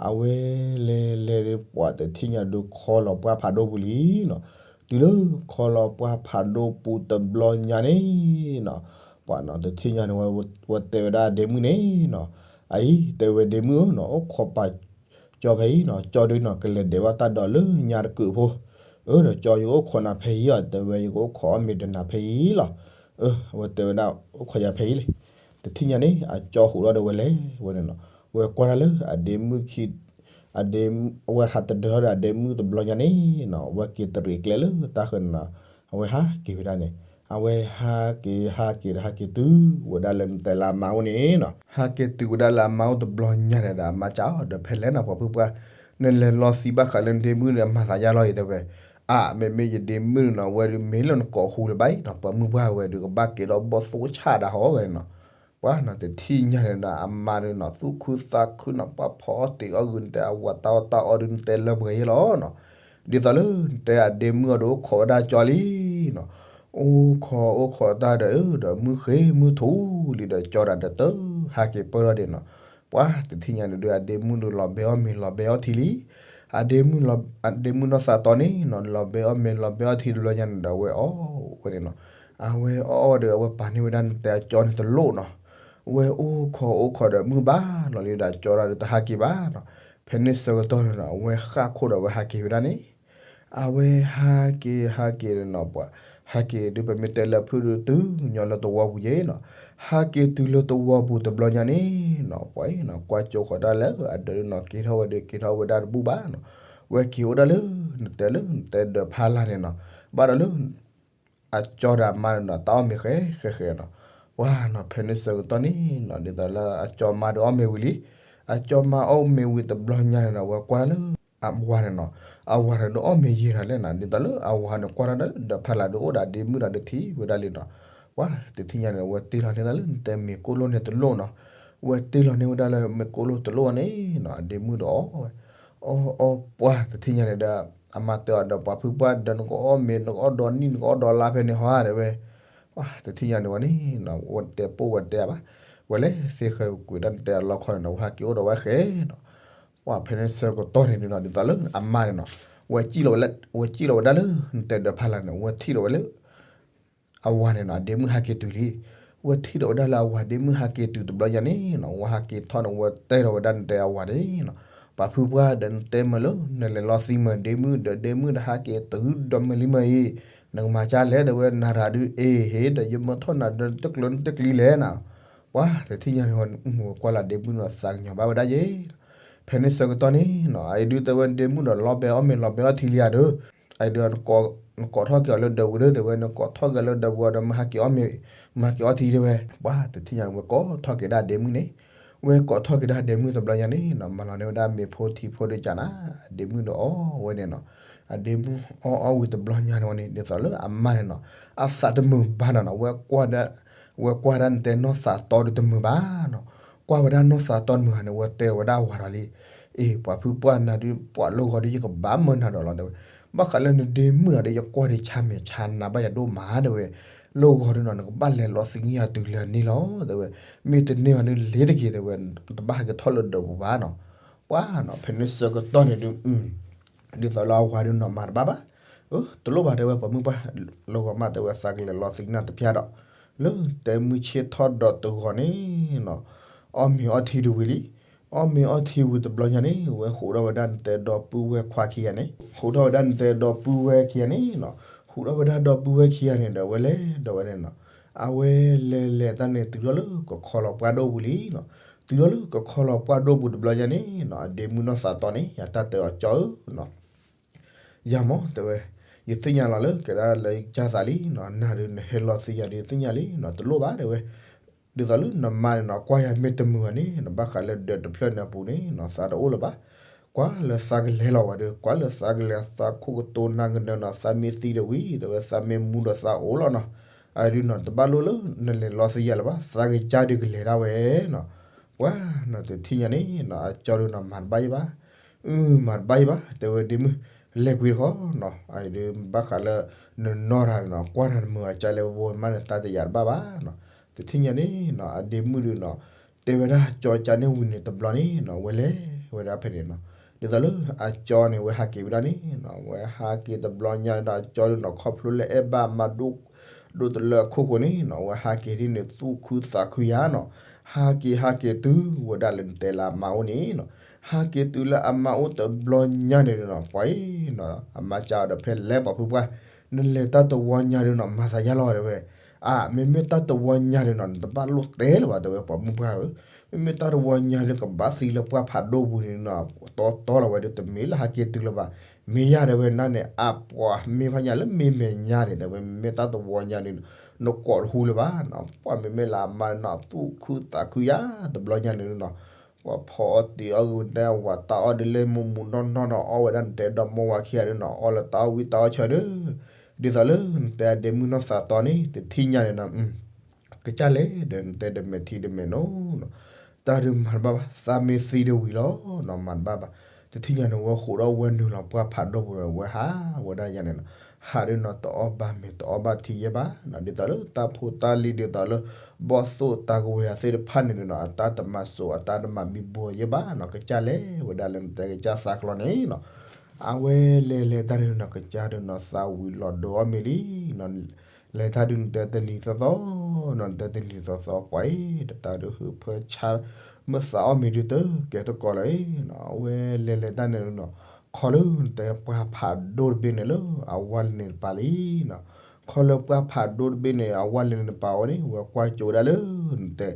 အဝဲလဲၤလဲၤဒီး ပှၤတထံၣ်ညါဒီးခီလီၤပှၢ်ဖးဒိၣ်ပူၤလံနီၤ, တုၤလၢခီလီၤပှၢ်ဖးဒိၣ်ပူၤတဘျီညါန့ၣ်နီၤ, ပှၤနီၤတထံၣ်ညါန့ၣ် ဝဲတဲဝဲဒၣ်ဒ့မုၣ်န့ၣ်နီၤ, အအံၤ တဲဝဲဒ့မုၣ်ဧၢနီၤ, အိၣ်ခိးပာ်ကၠီဖဲအံၤနီၤ, ကၠီဒုးနီၤ ကလဲၤဒဲးဘၣ်တၢ်ဒိးလၢညါတကုာ်ဖိ, အၢ ဒီးကၠီယကအိၣ်ခိးနၤဖဲအံၤအီၤ တဲဝဲ, ယကအိၣ်ခိးအီၣ်မ့ၤဒီးနၤဖဲအံၤလီၤ, အၢ အဝဲတဲဝဲဒၣ် အိၣ်ခိးယၤဖဲအံၤလံ, တထံၣ်ညါန့ၣ် အကၠီဟူးထီၣ်ဒီးဝဲလဲၤဝဲန့ၣ်နီၤ, ဝဲကွၢ်တၢ်လၢအဒ့မုၣ်ခံ အဒ့ အဝဲဟးတဒၢဒီးအဒ့မုၣ်တဘျီညါန့ၣ်နီၤ, အဝဲက့ၤတရံးကျဲလၢတၢ်ဃၢၤန့ၣ်နီၤ, အဝဲဟးက့ၤဝဲဒၣ်န့ၣ်, အဝဲဟးက့ၤဟးက့ၤဒီးဟးက့ၤတုၤဝဲဒၣ်လၢနတဲလၢအမါအိၣ်န့ၣ်နီၤ, ဟးက့ၤတုၤဝဲဒၣ်လၢအမါအိၣ်တဘျီညါန့ၣ်ဒီး အမါစံးအီၤဒီး ဖဲလဲၣ်နီၤ ပှၤဖုပှၢ်, နလဲၤလီသံဘၣ်ဃးလၢနဒ့မုၣ်န့ၣ် အမၤသးယါလီၤအံၤ တဲဝဲ, အါ မ့မ့ၢ်ယဒ့မုၣ်န့ၣ်နီၤ ဝဲဒုးမ့ၢ်လၢနကိးဟူလၢၤဘၣ်အံၤနီၤ, ပှၤမုၢ်ပှၢ်ဝဲဒုးကဘၣ်က့ၤဒီးဘီၣ်သိဆၣ်ဒၣ်ဟီဝဲနီၤ ပှၤနီၤတထံၣ်ညါန့ၣ်ဒီး အမါန့ၣ်နီၤ သူၣ်ခုသးခုနီၤ ပှၤဖီအီၣ်တ့ၤအီၣ်ဂုာ်နတဲအဝၤတၢ်အီၣ်တၢ်အီဒုးနတဲလၢပှဲၤယဲလီၤနီၤ, ဒ်သိးလၢနတဲအဒ့မုၣ်အီၤဒီးအိၣ်ခိးဝဲဒၣ်ကၠီလံနီၤ, အိၣ်ခိးအိၣ်ခိးတၢ်ဒီး ဒီးမုၢ်ဃ့မုၢ်ထူလံဒီးကၠီဒီးတဟးက့ၤပၢၢ်ထီၣ်ဒံးနီၤ, ပှၤတထံၣ်ညါန့ၣ်ဒီး အဒ့မုၣ်ဒီးလီၤဘဲအီၣ်မ့ၤလီၤဘဲအီထံလံ အဒ့မုၣ် အဒ့မုၣ်နီၢ်သးတီန့ၣ်နီၤ လီၤဘဲအီၣ်မ့ၤလီၤဘဲအီထံတဘျီညါန့ၣ်ဒီး အဝဲအီၣ်ဝဲန့ၣ်နီၤ, အဝဲအီၣ်အီၣ်ဒီး အဝဲပာ်န့ၢ်ဝဲဒၣ်နတဲအကၠီန့ၣ်တလိၣ်နီၤ, ဝဲအိၣ်ခိးအိၣ်ခိးဒီးမုၢ်ဘၣ်လီၤလံဒီး ကၠီဒီးတဟးက့ၤဘၣ်နီၤ, ဖဲန့ၣ်ဆၢကတီၢ်န့ၣ်နီၤ အဝဲဃၣ်ခိၣ်ဒီးအဝဲဟးက့ၤဘၣ်န့ၣ် အဝဲဟးက့ၤဟးက့ၤန့ၣ်နီၤ ပှၤဟးက့ၤဒုး ပမ့ၢ်တဲလၢဖုၣ်ဒုးတုၤညီလၢသဝီပူၤယဲနီၤ, ဟးက့ၤတုၤလၢသဝီပူၤတဘျီညါန့ၣ်နီၤ ပှၤအံၤနီၤ ကွၢ်ကၠိဃီၤတၢ်လၢအဒၢးနီၤ က့ၤထီၣ်ဝဲဒီး က့ၤထီၣ်ဝဲဒၣ်တဘူၣ်ဘၣ်နီၤ, ဝဲက့ၤအိၣ်ဒၣ်လၢ နတဲလၢနတဲဒၢးဖးလၢ်န့ၣ်နီၤ, ဘၣ်ဒီးလၢ အကၠီဒီးအမါန့ၣ်နီၤ တၢ်အီၣ်မ့ၤဃဲဃဲဃဲနီၤ, ပှၤနီၤ ဖဲန့ၣ်ဆၢကတီၢ်န့ၣ်နီၤ ဒ်သိးလၢအကၠီမါဒီးအီၣ်မ့ၤဝံၤလံ, အကၠီမါအီၣ်မ့ၤဝံၤတဘျီညါန့ၣ်နီၤ ဝဲကွၢ်လၢ အဝၤန့ၣ်နီၤ, အဝၤန့ၣ်ဒီးအီၣ်မ့ၤယံာ်ထီၣ်လဲၣ်နီၤ ဒ်သိးလၢအဝၤန့ၣ်ကွၢ်ထီၣ်ဒၣ်လၢဒၢးဖးလၢ်ဒီးအိၣ်ဒီးအဒ့မုၣ်ဒီးတထံၣ်ဝဲဒၣ်လံနီၤ, ပှၤတထံၣ်ညါန့ၣ် ဝဲတ့ၢ်လီၤန့ၢ်ဒၣ်လၢနတဲမ့ၤကိၣ်လိၣ်န့ၣ်တလိၣ်နီၤ, ဝဲတ့ၢ်လီၤန့ၢ်ဝဲဒၣ်လၢမ့ၤကိၣ်လိၣ်တလိၣ်န့ၣ်နီၤ အဒ့မုၣ်ဒီးအီၣ်ဝဲ, အီၣ်အီၣ်ပှၤတထံၣ်ညါန့ၣ်ဒီး အမါတဲအီၤဒီး ပှၤဖုပှၢ်ဒီး နကအီၣ်မ့ၤ နကအီၣ်ဒီနံၣ် နကအီၣ်ဒီလါဖဲန့ၣ်ဟီဧါ တဲဝဲ, ပှၤတထံၣ်ညါန့ၣ်ဝဲန့ၣ်နီၤ ဝဲတဲပိာ်ဝဲတဲဘၣ်, ဝဲလဲၤသ့ဃဲၤကွံာ်ဒၣ်နတဲအလီခီန့ၣ်နီၤ ဝဲဟးက့ၤအိၣ်ဒီးဝဲဃဲနီၤ, ပှၤဖဲန့ၣ်ဆၢကတီၢ်န့ၣ်နီၤ ဒ်သိးလၢအမါန့ၣ်နီၤ ဝဲစံၣ်လီၤဝဲလၢ ဝဲစံၣ်လီၤဝဲဒၣ်လၢ နတဲဒၢးဖးလၢ်န့ၣ် ဝဲထံၣ်ဒီးဝဲလၢ အဝၤန့ၣ်နီၤ အဒ့မုၣ်ဟးက့ၤတုၤလံ, ဝဲထံၣ်ဒီးဝဲဒၣ်လၢအဝၤဒ့မုၣ်ဟးက့ၤတုၤတဘျီညါန့ၣ်နီၤ ဝဲဟးက့ၤထီၣ်န့ၣ် ဝဲတဲဒီးဝဲဒၣ်နတဲအဝၤန့ၣ်နီၤ, ပှၤဖုပှၢ်ဒီး နတဲမ့ၢ်လၢ နလဲၤလီသံမ့ၢ်ဒ့မုၣ်ဒီး ဒ့မုၣ်ဒီးဟးက့ၤတုၤဒီးမ့ၢ်လံမ့ၢ်အံၤ, နကမၤကၢ်လဲၣ် တဲဝဲ နၤရၤဒုးအ့ၣ် ဟ့ၣ်ဒီးယမၢထီၣ်နၤဒီး တကျၢၤနတကျံလဲၣ်နီၤ, ပှၤတထံၣ်ညါန့ၣ်ဝဲ ဝဲကွၢ်လၢဒ့မုၣ်နီၤ သးကညီၤဘၣ်ဝဲဒၣ်ယဲ ဖဲန့ၣ်ဆၢကတီၢ်န့ၣ်နီၤ အအံၤဒုးတဲဝဲဒ့မုၣ်ဒီး လီၤဘဲအီၣ်မ့ၤလီၤဘဲအီထံလံဧါဒီး, အအံၤဒုး နကိးထီၣ်က့ၤအီၤလၢဒၢးပူၤဒီး တဲဝဲ နကိးထီၣ်က့ၤအီၤလၢဒၢးပူၤဒီး မ့ၢ်ဟးက့ၤအီၣ်မ့ၤ မ့ၢ်ဟးက့ၤအီထံတဲဝဲ, ပှၤတထံၣ်ညါန့ၣ် ဝဲကိးထီၣ်က့ၤဒၣ်ဒ့မုၣ်န့ၣ်, ဝဲကိးထီၣ်က့ၤဒၣ်ဒ့မုၣ်တဘျီညါန့ၣ်နီၤ မၤလီၤန့ၢ်ဝဲဒၣ်မ့ၤဖိထံဖိဒုးကနၤ, အဒ့မုၣ်ဒီးအီၣ်ဝဲန့ၣ်နီၤ, အဒ့မုၣ်အီၣ်အီၣ်ဝံၤတဘျီညါန့ၣ်ဝဲန့ၣ် ဒ်သိးလၢအမါန့ၣ်နီၤ အသးတမုာ်ဘၣ်နီၤနီၤ, ဝဲကွၢ်ဒၣ် ဝဲကွၢ်ဒၣ်နတဲနီၢ်သးတီဒုးတမုာ်ဘၣ်နီၤ, ကွၢ်ဝဲဒၣ်နီၢ်သးတီတမုာ်ဧါန့ၣ် ဝဲတဲဝဲဒၣ်အဝၤဒီးလံ, အ့ ပှၤဖုပှၢ်နၤဒုး ပှၤလၢဂီၤဒုး ယကဘၣ်မၢနၤဒီးလီၤ တဲဝဲ, ဘၣ်ဃးလၢနဒ့မုၣ်ဒီး ယကွၢ်ဒံးဆါမဲာ်ဆါနၤဘၣ်ယၤဒိၣ်မး တဲဝဲ, လၢဂီၤဒုးနီၤ နကဘၣ်လဲၤလီၤသ့ၣ်ညါယၤတုၤလၢန့ၣ်လီၤ တဲဝဲ, မ့ၢ်တန့ၢ်ဘၣ်န့ၣ် လဲၤတဂ့ၤ တဲဝဲ, တဘၣ်ဟဲက့ၤထီၣ်လၢဒၢးပူၤဘၣ်နီၤ, ပှၤနီၤ ဖဲန့ၣ်ဆၢကတီၢ်န့ၣ်ဒုး ဒ်သိးလၢအဝၤဒုးနီၤ မၤတဘၣ်ဘၣ်, အၢ တလိၣ်ဘၣ် တဲဝဲ ပှၤမုၣ်ပှၢ်, လၢဂီၤမး တဲဝဲ သးကလဲၤလီၤသ့ၣ်ညါတဖၣ်ဒီး, လၢတဲမုၢ်ဆ့ၣ်ထီၣ်ဒီးတဂီၤန့ၣ်နီၤ, အီၣ်မ့ၤအီထံဒုးဝံၤလံ, အီၣ်မ့ၤအီထံဝံၤတဘျီညါန့ၣ် ဝဲဟူးထီၣ်ဝဲဒၣ်နတဲဒီပုၢ်ဝဲၢ်ခွါခံဂၤန့ၣ်, ဟူးထီၣ်ဝဲဒၣ်နတဲဒီပုၢ်ဝဲၢ်ခံဂၤန့ၣ်နီၤ, ဟူးထီၣ်ဝဲဒၣ်ဒီပုၢ်ဝဲၢ်ခံဂၤန့ၣ်ဒီး ဝဲလဲၤဒီးဝဲန့ၣ်နီၤ, အဝဲလဲၤလဲၤတၢ်န့ၣ် တုၤထီၣ်လၢကခီလီၤပှၢ်ဒိၣ်ပူၤလံနီၤ, တုၤထီၣ်လၢကခီလီၤပှၢ်ဒိၣ်ပူၤတဘျီညါန့ၣ်နီၤ အဒ့မုၣ်နီၢ်သးတီန့ၣ် အတၢ်တဲအီၤ ကၠီဧၢနီၤ ယၤမး တဲဝဲ, ယသ့ၣ်ညါလီၤလၢကဲဒၣ်လၢကစၢ်သးလံနီၤ, နၤဒုးနဟဲလီၤသ့ၣ်ညါဒုးသ့ၣ်ညါလံနီၤ, တလိၣ်ဘၣ် တဲဝဲ, ဒ်သိးလၢနမါန့ၣ်နီၤ ကွၢ်ယၤမ့ၢ်တမုာ်ဘၣ်န့ၣ်နီၤ ဘၣ်ဃးလၢဒၢးတဖျၢၣ်န့ၣ်အပူၤန့ၣ်နီၤ သးတအိၣ်လၢၤဘၣ်, ကွၢ်လၢသးကလဲၤလီၤဝဲဒုး ကွၢ်လၢသးကလဲၤသးခိၣ်ကတိၤနၢ်ကနၢနီၤ သးမ့ၢ်သံဒီးဝံၤ တဲဝဲ သးမ့ၢ်မူဒီးသးအိၣ်လီၤနီၤ, အဒုးနီၤ တဘၣ်လိၣ်လၢနလဲၤလီၤသ့ၣ်ညါလၢၤဘၣ် သးကစၢ်ဒုးကလဲၤဒၣ်ဝဲနီၤ ပှၤနီၤ တထံၣ်ညါန့ၣ်နီၤ အကၠီဒုးနီၤ မၤတဘၣ်ယံၤဘၣ်, အု မၤတဘၣ်ယံၤဘၣ် တဲဝဲ ဒ့မုၣ်, လဲၤကွံာ်တခီနီၤ, အဒုးဘၣ်ဃးလၢ နနီၢ်တၢ်နီၤ ကွၢ်နၤတမုာ်အကၢ်လဲၣ် ဝဲမးန့ၣ် သးတယာ်တဘၣ်ဘၣ်နီၤ, တထံၣ်ညါန့ၣ်နီၤ အဒ့မုၣ်ဒုးနီၤ တဲဝဲဒၣ်ကၠီကၠီန့ၣ်ဝံၤန့ၣ်တဘျီန့ၣ်နီၤ ဝဲလဲၤဝဲဒၣ်ဖဲန့ၣ်နီၤ, ဒ်သိးလၢအကၠီန့ၣ် ဝဲဟးက့ၤဝဲဒၣ်န့ၣ်နီၤ ဝဲဟးက့ၤတဘျီညါန့ၣ်ဒီး အကၠီဒုးနီၤ ခီဖျိလၢအဲၣ်ဘၣ်မါဒိၣ် ဒိၣ်တလၢအခိၣ်ဃိန့ၣ်နီၤ ဝဲဟးက့ၤဒ်န့ၣ် သူၣ်ခုသးခုယၤနီၤ, ဟးက့ၤဟးက့ၤတုၤဝဲဒၣ်လၢနတဲလၢအမါအိၣ်န့ၣ်နီၤ, ဟးက့ၤတုၤလၢအမါအိၣ်တဘျီညါန့ၣ်နီၤ ပှၤအံၤနီၤ အမါကၠီဒီး ဖဲလဲၤပှၤဖုပှၢ်, နလဲၤတၢ်တဝီညါဒုးနီၤ မၤသးယါလီၤ တဲဝဲ, အါ မ့မ့ၢ်တၢ်တဝီညါဒုးနီၤ နတဘၣ်လိၣ်တဲလၢၤဘၣ် တဲဝဲ ပှၤမုၣ်ပှၢ်ဧၢ, မ့မ့ၢ်တၢ်တဝီညါဒုး ကဘၣ်သံလၢပှၢ်ဖးဒိၣ်ပူၤန့ၣ်နီၤ တီတီလီၤဝဲဒုး တမ့ၢ်လၢဟးက့ၤတုၤလၢၤဘၣ်, မ့ၢ်ယၤ တဲဝဲ နန့ၣ် အပှၤမ့ၢ်ဖးညါလၢမ့ၢ်မဲာ်ညါန့ၣ် တဲဝဲ မ့မ့ၢ်တၢ်တဝီညါဒုး နကိးတဟူလၢၤဘၣ်နီၤ ပှၤမ့မ့ၢ်လၢအမါနီၤ သူၣ်ခုသးခုယၤ တဘျီညါန့ၣ်နီၤ, ပှၤဖီအီၣ်တ့ၤအီၣ်ဂ့ၤဝဲဒၣ်ဝၤ တၢ်အီၣ်ဒ်လၢမိၢ်မူနီၢ်နီၢ်နီၤ အီၣ်ဝဲဒၣ်နတဲဒီမိၢ်ဝၤခံဂၤဒုးနီၤ အီၣ်လၢတၢ်အီၣ်ဝံၣ်တၢ်အီၣ်ဆၢဒုး, ဒ်သိးလၢနတဲအဒ့မုၣ်နီၢ်သးတီန့ၣ် တထံၣ်ညါန့ၣ်နီၤ ကစၢ်လဲၣ်ဒီးနတဲဒီးမဲာ်ထံဒီးမဲာ်နိနီၤ, တၢ်ဒုးမၤတဘၣ်ဘၣ် သးမ့ၢ်သံဒုးဝံၤလီၤနီၤ မၤတဘၣ်ဘၣ်, တထံၣ်ညါန့ၣ် ဝဲဃိးထီၣ်ဝဲနုာ်လီၤပှၢ်ဖးဒိၣ်ပူၤဒီး ဝဲဟးဝဲဒၣ်ယၤန့ၣ်နီၤ, ဟးဒုးနီၤ တအီၣ်ဘၣ်မ့ၤ တအီၣ်ဘၣ်ထံယဲၢ်ဘၣ်နီၤ, ဒ်သိးလၢတၢ်ဖိတၢ်လံၤ ဒ်သိးလၢ ဘီၣ်သိၣ်တၢ်ကဝဲၤအသ့ၣ်တဖၣ်န့ၣ်ဒုးနီၤ အတၢ်တမၤစိး အတၢ်တမၤဘံဘူယဲၢ်ဘၣ်နီၤ, ကစၢ်လဲၣ်ဝဲဒၣ်လၢနတဲကစၢ်သးကျီန့ၣ်နီၤ, အဝဲလဲၤလဲၤတၢ်ဒုးနီၤ ကစၢ်ဒုးနီၤ သးဝံၤလီၤဒိးအီၣ်မ့ၤလံနီၤ, လဲၤတၢ်ဒုးနတဲတနံၤသီသီနီၤ နတဲတနံၤသီသီ ပှၤအံၤ တတၢ်ဒုးဟုးဖၢဆါ မ့ၢ်သးအီၣ်မ့ၤဒုးတကဲတကီးလီၤအံၤနီၤ, အဝဲလဲၤလဲၤတၢ်န့ၣ်နီၤ ခီလၢနတဲပှၢ်ဖးဒိၣ်တဘ့ၣ်န့ၣ်လၢအဝါလၢန့ၣ်တပၤလံနီၤ, ခီလၢပှၢ်ဖးဒိၣ်တဘ့ၣ်န့ၣ် အဝါလၢန့ၣ်တပၤဝဲန့ၣ် ဝဲကွၢ်ကၠိဝဲဒၣ်လၢ နတဲ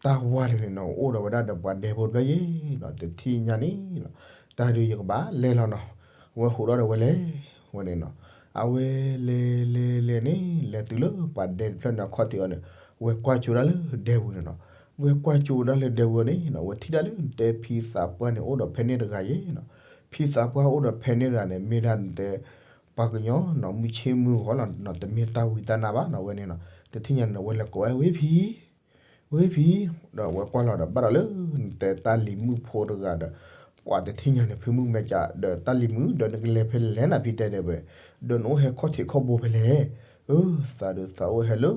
တၢ်ဝါလၢန့ၣ်နီၤ အိၣ်ဒီးဝဲဒၣ်ဒီးပှၤဒဲဖိတဖျၢၣ်ယဲၢ်နီၤ, တထံၣ်ညါန့ၣ်နီၤ တၢ်ဒုးယကဘၣ်လဲၤလီၤနီၤ, ဝဲဟူးထီၣ်ဒီးဝဲလဲၤဝဲန့ၣ်နီၤ, အဝဲလဲၤလဲၤလဲၤန့ၣ် လဲၤတုၤလၢပှၤဒဲတဖျၢၣ်န့ၣ် အခီၣ်ထံးအီၤန့ၣ် ဝဲကွၢ်ကၠိဒၣ်လၢဒဲပူၤန့ၣ်နီၤ, ဝဲကွၢ်ကၠိဒၣ်လၢဒဲပူၤန့ၣ်နီၤ ဝဲထံၣ်ဒၣ်လၢနတဲဖံသးပှၢ်န့ၣ် အိၣ်ဒီးဖဲန့ၣ်တဂၤယဲၢ်နီၤ, ဖံသးပှၢ်အိၣ်ဒီးဖဲန့ၣ်တဂၤန့ၣ် မ့ၢ်ဒၣ်နတဲ ပှၤကညီနီၤ မုၢ်ဆ့ၣ်မုၢ်ဂီၤလီၤနီၤ တမ့ၢ်တၢ်ဝံတၢ်နါဘၣ်နီၤ, ဝဲန့ၣ်နီၤ တထံၣ်ညါန့ၣ် ဝဲလဲၤကိးဝဲ ဝ့ၢ်ဖံ ဝ့ၢ်ဖံ, ဒီးဝဲကွၢ်လီၤဒီးဘၣ်ဒီးလၢ နတဲတၢ်လံၤမုၣ်ဖိတဂၤဒီး ပှၤတထံၣ်ညါန့ၣ် ဖုမုၣ်မဲာ်ကး ဒီးတၢ်လံၤမုၣ် ဒီးနကလဲၤဖဲလဲၣ်နၤဖံတဲဒဲးဝဲ, ဒီးနအိၣ်ဟဲခီၣ်ထံးခီၣ်ဘိဖဲလဲၣ်, အၢ သးဒုးသးအိၣ်ဟဲလၢ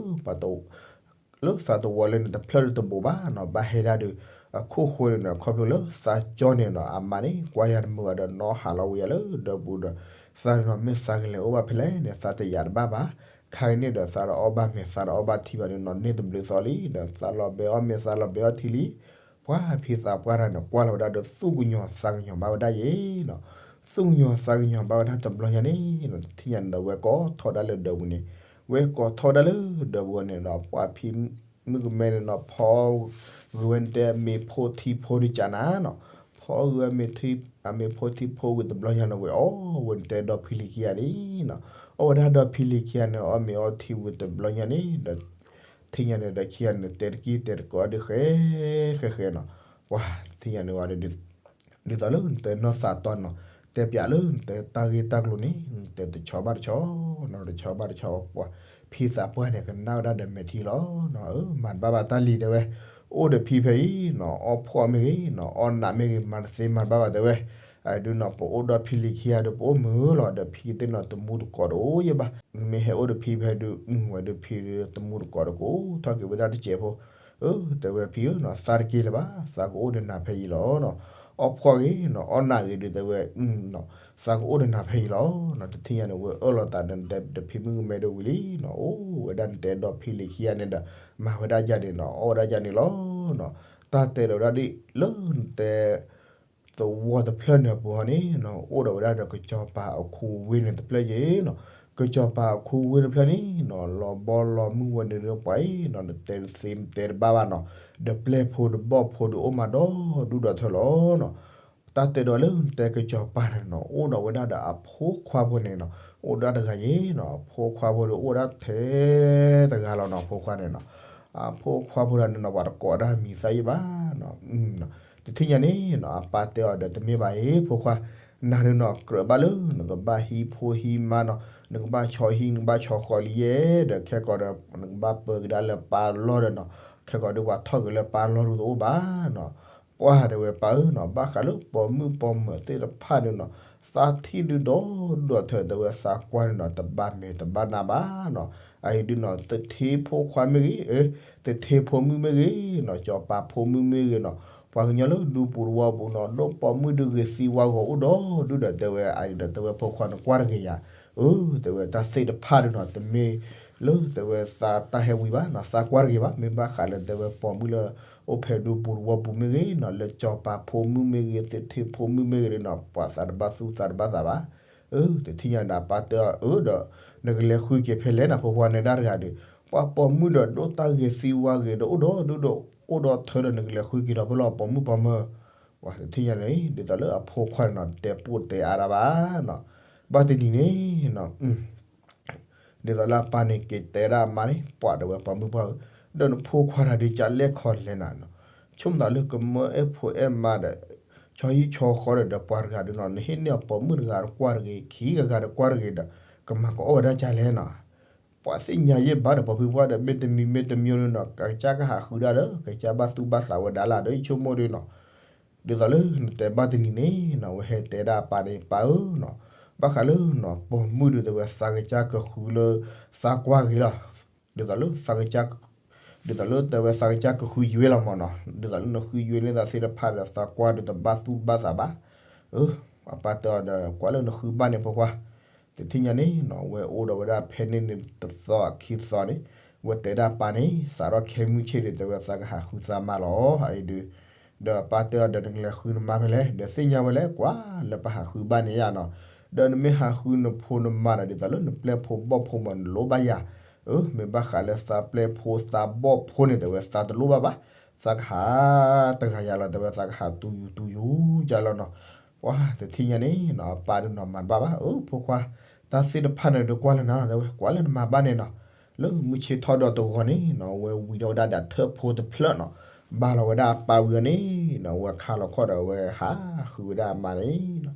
လၢသးတဝီလၢန့ၣ် တဖျၢၣ်ဒီးတဘိးဘၣ်နီၤ, ဘၣ်ဟဲဒၣ်ဒီး အခိၣ်ဃိန့ၣ်နီၤ ခီဖျိလၢသးကၠီန့ၣ်နီၤ အမါန့ၣ် ကွၢ်ယၤတမုာ်ဘၣ်ဒီး နီၢ်ဟးလီၤဝံၤယၤလၢဒၢးပူၤဒီး သးနီၤ မ့ၢ်သးကလဲၤအိၣ်ဘၣ်ဖဲလဲၣ်န့ၣ် သးတယာ်တဘၣ်ဘၣ်, ခါကန့ၣ်ဒီး သးတအီၣ်ဘၣ်မ့ၤ သးတအီၣ်ဘၣ်ထံဘၣ်ဒီးနီၤ န့ၢ်တဘျုးသီလံ ဒီးသးလီၤဘဲအီၣ်မ့ၤ သးလီၤဘဲအီၣ်ထံလံ, ပှၤဖံသးပှၢ်တဂၤန့ၣ် ကွၢ်လီၤဝဲဒၣ်ဒီး သူၣ်ကညီၤသးကညီၤဘၣ်ဝဲဒၣ်ယဲနီၤ, သူၣ်ကညီၤသးကညီၤဘၣ်ဝဲဒၣ်တဘျီညါန့ၣ်နီၤ တထံၣ်ညါန့ၣ်ဒီး ဝဲကိးထီၣ်ဒၣ်လၢဒၢးပူၤန့ၣ်, ဝဲကိးထီၣ်ဒၣ်လၢဒၢးပူၤန့ၣ်ဒီး ပှၤဖံမုၣ်ကမဲန့ၣ်နီၤ ဖီဂုာ်ဝဲန့ၣ်တဲ မ့ၤဖိထံဖိဒုးကနၤနီၤ, ဖီဂုာ်ဝဲမ့ၤထံ အမ့ၤဖိထံဖိဝံၤတဘျီညါန့ၣ် ဝဲအီၣ်ဝဲန့ၣ်တဲဒီဖံလံၤခံဂၤန့ၣ်နီၤ, အီၣ်ဝဲဒၣ်ဒီဖံလံၤခံဂၤန့ၣ် အီၣ်မ့ၤအီထံဝံၤတဘျီညါန့ၣ်ဒီး ထံၣ်ညါန့ၣ်ဒီးခံဂၤန့ၣ် တဲတကံၢ်တဲတကိးဒီးဃဲ ဃဲဃဲနီၤ, ပှၤတထံၣ်ညါန့ၣ်ဝဲဒီး ဒ်သိးလၢနတဲနီၢ်သးတီနီၤ, တဲပျးလၢနတဲတၢ်ဂ့ၢ်တၢ်ကျိၤန့ၣ် နတဲတဆီဘၣ်တဆီနီၤ, တဆီဘၣ်တဆီ ပှၤဖံသးပှၢ်န့ၣ် ကနၣ်ဝဲဒၣ်ဒီးမဲာ်ထံလီၤ. မၤတဘၣ်ဘၣ်တၢ်လံၤတဲဝဲ, အိၣ်ဒီးဖံဖဲအံၤနီၤ, အီၣ်ဖှီၣ်မ့ၢ်ဂ့ၤနီၤ, အီၣ်နးမ့ၢ်ဂ့ၤ, မၤတသ့မၤတဘၣ်ဘၣ်တဲဝဲ. အဒုနီၤ ပအိၣ်ဒီးဖံလံၤခံဂၤဒီး ပအိၣ်မုာ်လီၤ, ဒီးဖံသ့ၣ်နီၤ တမူတကိးတအိၣ်ယဲဘၣ်. မ့ၢ်ဟဲအိၣ်ဒီးဖံဖဲဒုး ဝဲဒုးဖံဒုး တမူတကိးတကိးထီၣ်က့ၤဝဲဒၣ်တစဲးဖိ, အၢ တဲဝဲဖံဧၢနီၤ, သးတက့ၤလၢၤဘၣ်, သးကအိၣ်ဒီးနၤဖဲအံၤလီၤနီၤ. အီၣ်ဖှီၣ်ဂ့ၤနီၤ, အီၣ်နးဂ့ၤဒုးတဲဝဲ, သးကအိၣ်ဒီးနၤဖဲအံၤလီၤနီၤ. တထံၣ်ညါန့ၣ် ဝဲအၢၣ်လီၤသးဒီးနတဲတဖံမုၣ်ကမဲဒိၣ်ဝံၤလံနီၤ, အိၣ်ဝဲဒၣ်နတဲဒီးဖံလံၤခံဂၤန့ၣ်ဒီး မၤဝဲဒၣ်ယၤန့ၣ်နီၤ, အီၣ်ဝဲဒၣ်ယၤန့ၣ်လီၤနီၤ. တၢ်တဲဒီးဝဲဒၣ်ဒ်လၢနတဲ သဝီတဖျၢၣ်န့ၣ်အပူၤဟီန့ၣ်နီၤ, အိၣ်ဒီးဝဲဒၣ်ဒီးကစီၤပၤအခိဝ့ၢ်န့ၣ်တဖျၢၣ်ယဲနီၤ. ကစီၤပၤအခိဝ့ၢ်တဖျၢၣ်န့ၣ်နီၤ, လီၤဘီလီၤမုၢ်ဝဲန့ၣ်ဒီးပှၤအံၤနီၤ, နတဲတသ့နတဲတဘၣ်ဘၣ်နီၤ, ဒီးပျဲၢ်ဖိဒီးဘီၣ်ဖိဒီးအိၣ်မးဒီဒူၣ်ဒီထၢလီၤနီၤ. တၢ်တဲဒီးလၢနတဲကစီၤပၤန့ၣ်နီၤ, အိၣ်ဒီးဝဲဒၣ်ဒီးအဖိခွါဖိန့ၣ်နီၤ, အိၣ်ဒၣ်တဂၤယဲနီၤ, အဖိခွါဖိဒီးအိၣ်ဒၣ်ထဲတဂၤလီၤနီၤ, အဖိခွါန့ၣ်နီၤ, အဖိခွါဖိဒီးန့ၣ်နီၤ ပှၤတကိးဒၣ်မံၤသၣ်ယဲဘၣ်နီၤ. တထံၣ်ညါန့ၣ်နီၤ, အပၢ်တဲအီၤဒီး တမ့ၢ်ဘၣ်အံၤ ဖိခွါ, နၤန့ၣ်နီၤ ကြၢးဘၣ်လၢ နကဘၣ်ဟံးဖိဟံးမါနီၤ, နကဘၣ်ဆီဟံး နကဘၣ်ဆီဃီလံယဲဒီး ခဲကိာ်ဒီး နကဘၣ်ပၢကဒါလၢပၢ်လီၢ်ဒီးနီၤ, ခဲကိာ်ဒီးပှၤထီၣ်က့ၤလၢပၢ်လီၢ်ဒူၣ်တအိၣ်ဘၣ်နီၤ. ပှၤတဲဝဲပၢ်ဧၢနီၤ, ဘၣ်ဃးလၢပိာ်မုၣ်ပိာ်မၢၤသ့ၣ်တဖၣ်ဒုးနီၤ, သးထံၣ်ဒုးဒီဒူၣ်ဒီထၢ တဲဝဲသးကွၢ်န့ၣ်နီၤ, တဘၣ်မဲာ်တဘၣ်နါဘၣ်နီၤ. အအံၤဒုးနီၤ, သထ့ဖိခွါမ့ၢ်ဂ့ၤ, သထ့ဖိမုၣ်မ့ၢ်ဂ့ၤနီၤ, စီၤပၤဖိမုၣ်မ့ၢ်ဂ့ၤနီၤ, ပှၤကညီလၢဒူပူၤတဝီပူၤနီၤ, ဒီးပိာ်မုၣ်ဒုးဂ့ၤသံဝါဂီၤအိၣ်ဒီဒူၣ်ဒီး တဲဝဲ အအံၤဒီး တဲဝဲဖိခွါနကွၢ်တဂ့ၤယၤ, အၢ တဲဝဲတၢ်သ့ၣ်တဖၣ်ဒုးနီၤ, တမ့ၢ်လၢတဲဝဲသးတၢ်ဟဲဝံၤဘၣ်နီၤ, သးကွၢ်တဂ့ၤဘၣ်, မ့ၢ်ဘၣ်ဃးလၢတဲဝဲပိာ်မုၣ်လၢ အိၣ်ဖဲဒူပူၤတဝီပူၤမ့ၢ်ဂ့ၤနီၤ, လၢစီၤပၤဖိမုၣ်မ့ၢ်ဂ့ၤ, သထ့ဖိမုၣ်မ့ၢ်ဂ့ၤဒုးနီၤ, ပှၤသးတဘၣ်သူၣ်သးတဘၣ်သးဘၣ်. အၢ တထံၣ်ညါန့ၣ် အပၢ်တဲအီၤအၢဒီး နကလဲၤဃုက့ၤဖဲလဲၣ်နီၤ, ဖိခွါနဲဒၣ်တဂၤဒီး ပှၤပိာ်မုၣ်ဒီးဒိၣ်တၢ်ဂ့ၤသံဝါဂ့ၤဒီး အိၣ်ဒီဒူၣ်ဒီအိၣ်ဒီထၢဒီး နကလဲၤဃုက့ၤဒီးဖဲလဲၣ်ပိာ်မုၣ်ပိာ်မၢၤ. ပှၤတထံၣ်ညါန့ၣ် ဒ်သိးလၢအဖိခွါန့ၣ်နီၤ တဲပိာ်တဲအါတၢ်ဘၣ်နီၤ. ဘၣ်တနံၤန့ၣ်နီၤ ဒ်သိးလၢအပၢ်န့ၣ် က့ၤတဲဒၣ်အမါန့ၣ်, ပှၤတဲဝဲပိာ်မုၣ်ပှၢ်ဧၢ, ဒီးနဖိခွါတဂၤဒုး ကလဲၣ်ခီလဲၣ်နၤနီၤ, ဆိကမိၣ်သးလၢကမၢအဲၣ်ဖိအဲၣ်မါဒီး ဆီဟံၣ်ဆီဃီဒီး ဒီးပှၤတဂၤဒုးနီၤ, နဟ့ၣ်န့ၢ်အီၤပိာ်မုၣ်တဂၤတကွၢ်တဂ့ၤ, ခံဂၤဂၤတကွၢ်တဂ့ၤဒီး ကမၤကအီၣ်ဝဲဒၣ်ကလဲၣ်နီၤ. ပှၤသ့ၣ်ညါယဲၢ်ဘၣ်ဒီး ပိာ်မုၣ်ပှၢ်ဒီး မ့တမံၤမ့တမံၤဒုးနီၤ, ကစၢ်ကဟးဃုဒၣ်လၢ ကစၢ်ဘၣ်သူၣ်ဘၣ်သးဝဲဒၣ်လၢ ဒီးယဆိကမိၣ်ဒုးနီၤ ဒ်သိးလၢနတဲဘၣ်တနံၤန့ၣ်နီၤ, ဝဲဟဲတဲဒၣ်အပၢ်န့ၣ်, ပၢ်ဧၢနီၤ, ဘၣ်ဃးလၢနီၤ ပိာ်မုၣ်ဒုးတဲဝဲသးကစၢ်ကဃုလၢ သးကွၢ်ဂ့ၤလီၤ. ဒ်သိးလၢသးကစၢ် ဒ်သိးလၢတဲဝဲသးကစၢ်ကဃုယွဲလီၤမၢ်နီၤ, ဒ်သိးလၢနဃုယွဲန့ၢ်သးသ့ၣ်တဖၣ်ဒီး သးကွၢ်ဒုးတဘၣ်သူၣ်ဘၣ်သးဘၣ်. အၢ အပၢ်တဲအီၤဒီး ကွၢ်လၢနဃုဘၣ်န့ၣ်ဖိခွါ. တထံၣ်ညါန့ၣ်နီၤ ဝဲအိၣ်ဒီးဝဲဒၣ်ဖဲန့ၣ်န့ၣ်တသီခံသီန့ၣ်, ဝဲတဲဒၣ်ပၢ်န့ၣ် စးထီၣ်ခဲမုၢ်ဆ့ၣ်ဒီး တဲဝဲသးကဟးဃုသးမါလီၤ. အအံၤဒုး ဒီးအပၢ်တဲအီၤဒီး နကလဲၤဃုနမါဖဲလဲၣ်, ဒီးသ့ၣ်ညါဝဲလဲၣ်, ကွၢ်လၢပဟးဃုဘၣ်န့ၣ်ယါနီၤ, ဒီးနမ့ၢ်ဟးဃုနဖိနမါဒီး ဒ်သိးလၢနပျဲၢ်ဖိဘီၣ်ဖိမၢ် နလိၣ်ဘၣ်ယၤ. အၢ မ့ၢ်ဘၣ်ဃးလၢသးပျဲၢ်ဖိသးဘီၣ်ဖိန့ၣ် တဲဝဲသးတလိၣ်ဘၣ်ဘၣ်, သးကဟးတဂၤယၤလီၤ, တဲဝဲသးကဟးတူၢ်ယူၤတူၢ်ယူၤယၤလီၤနီၤ. ပှၤတထံၣ်ညါန့ၣ်နီၤ အပၢ်ဒုးနီၤ မၤတဘၣ်ဘၣ်. အၢ ဖိခွါ တၢ်သ့ၣ်တဖၣ်န့ၣ်ဒုးကွၢ်လၢနၤလီၤ, တဲဝဲ ကွၢ်လၢနမၤဘၣ်န့ၣ်နီၤ. လၢမုၢ်ဆ့ၣ်ထီၣ်ဒီးတဂီၤန့ၣ်နီၤ ဝဲဝံၤဒီးဝဲဒၣ်ဒီးထၢၣ်ဖိတဖျၢၣ်နီၤ, ဘၣ်လီၤဝဲဒၣ်အပၢ်ဝံၤအီၤန့ၣ်နီၤ ဝဲခါလီၤခီၣ်ဒီးဝဲဟးဃုဝဲဒၣ်အမါန့ၣ်နီၤ.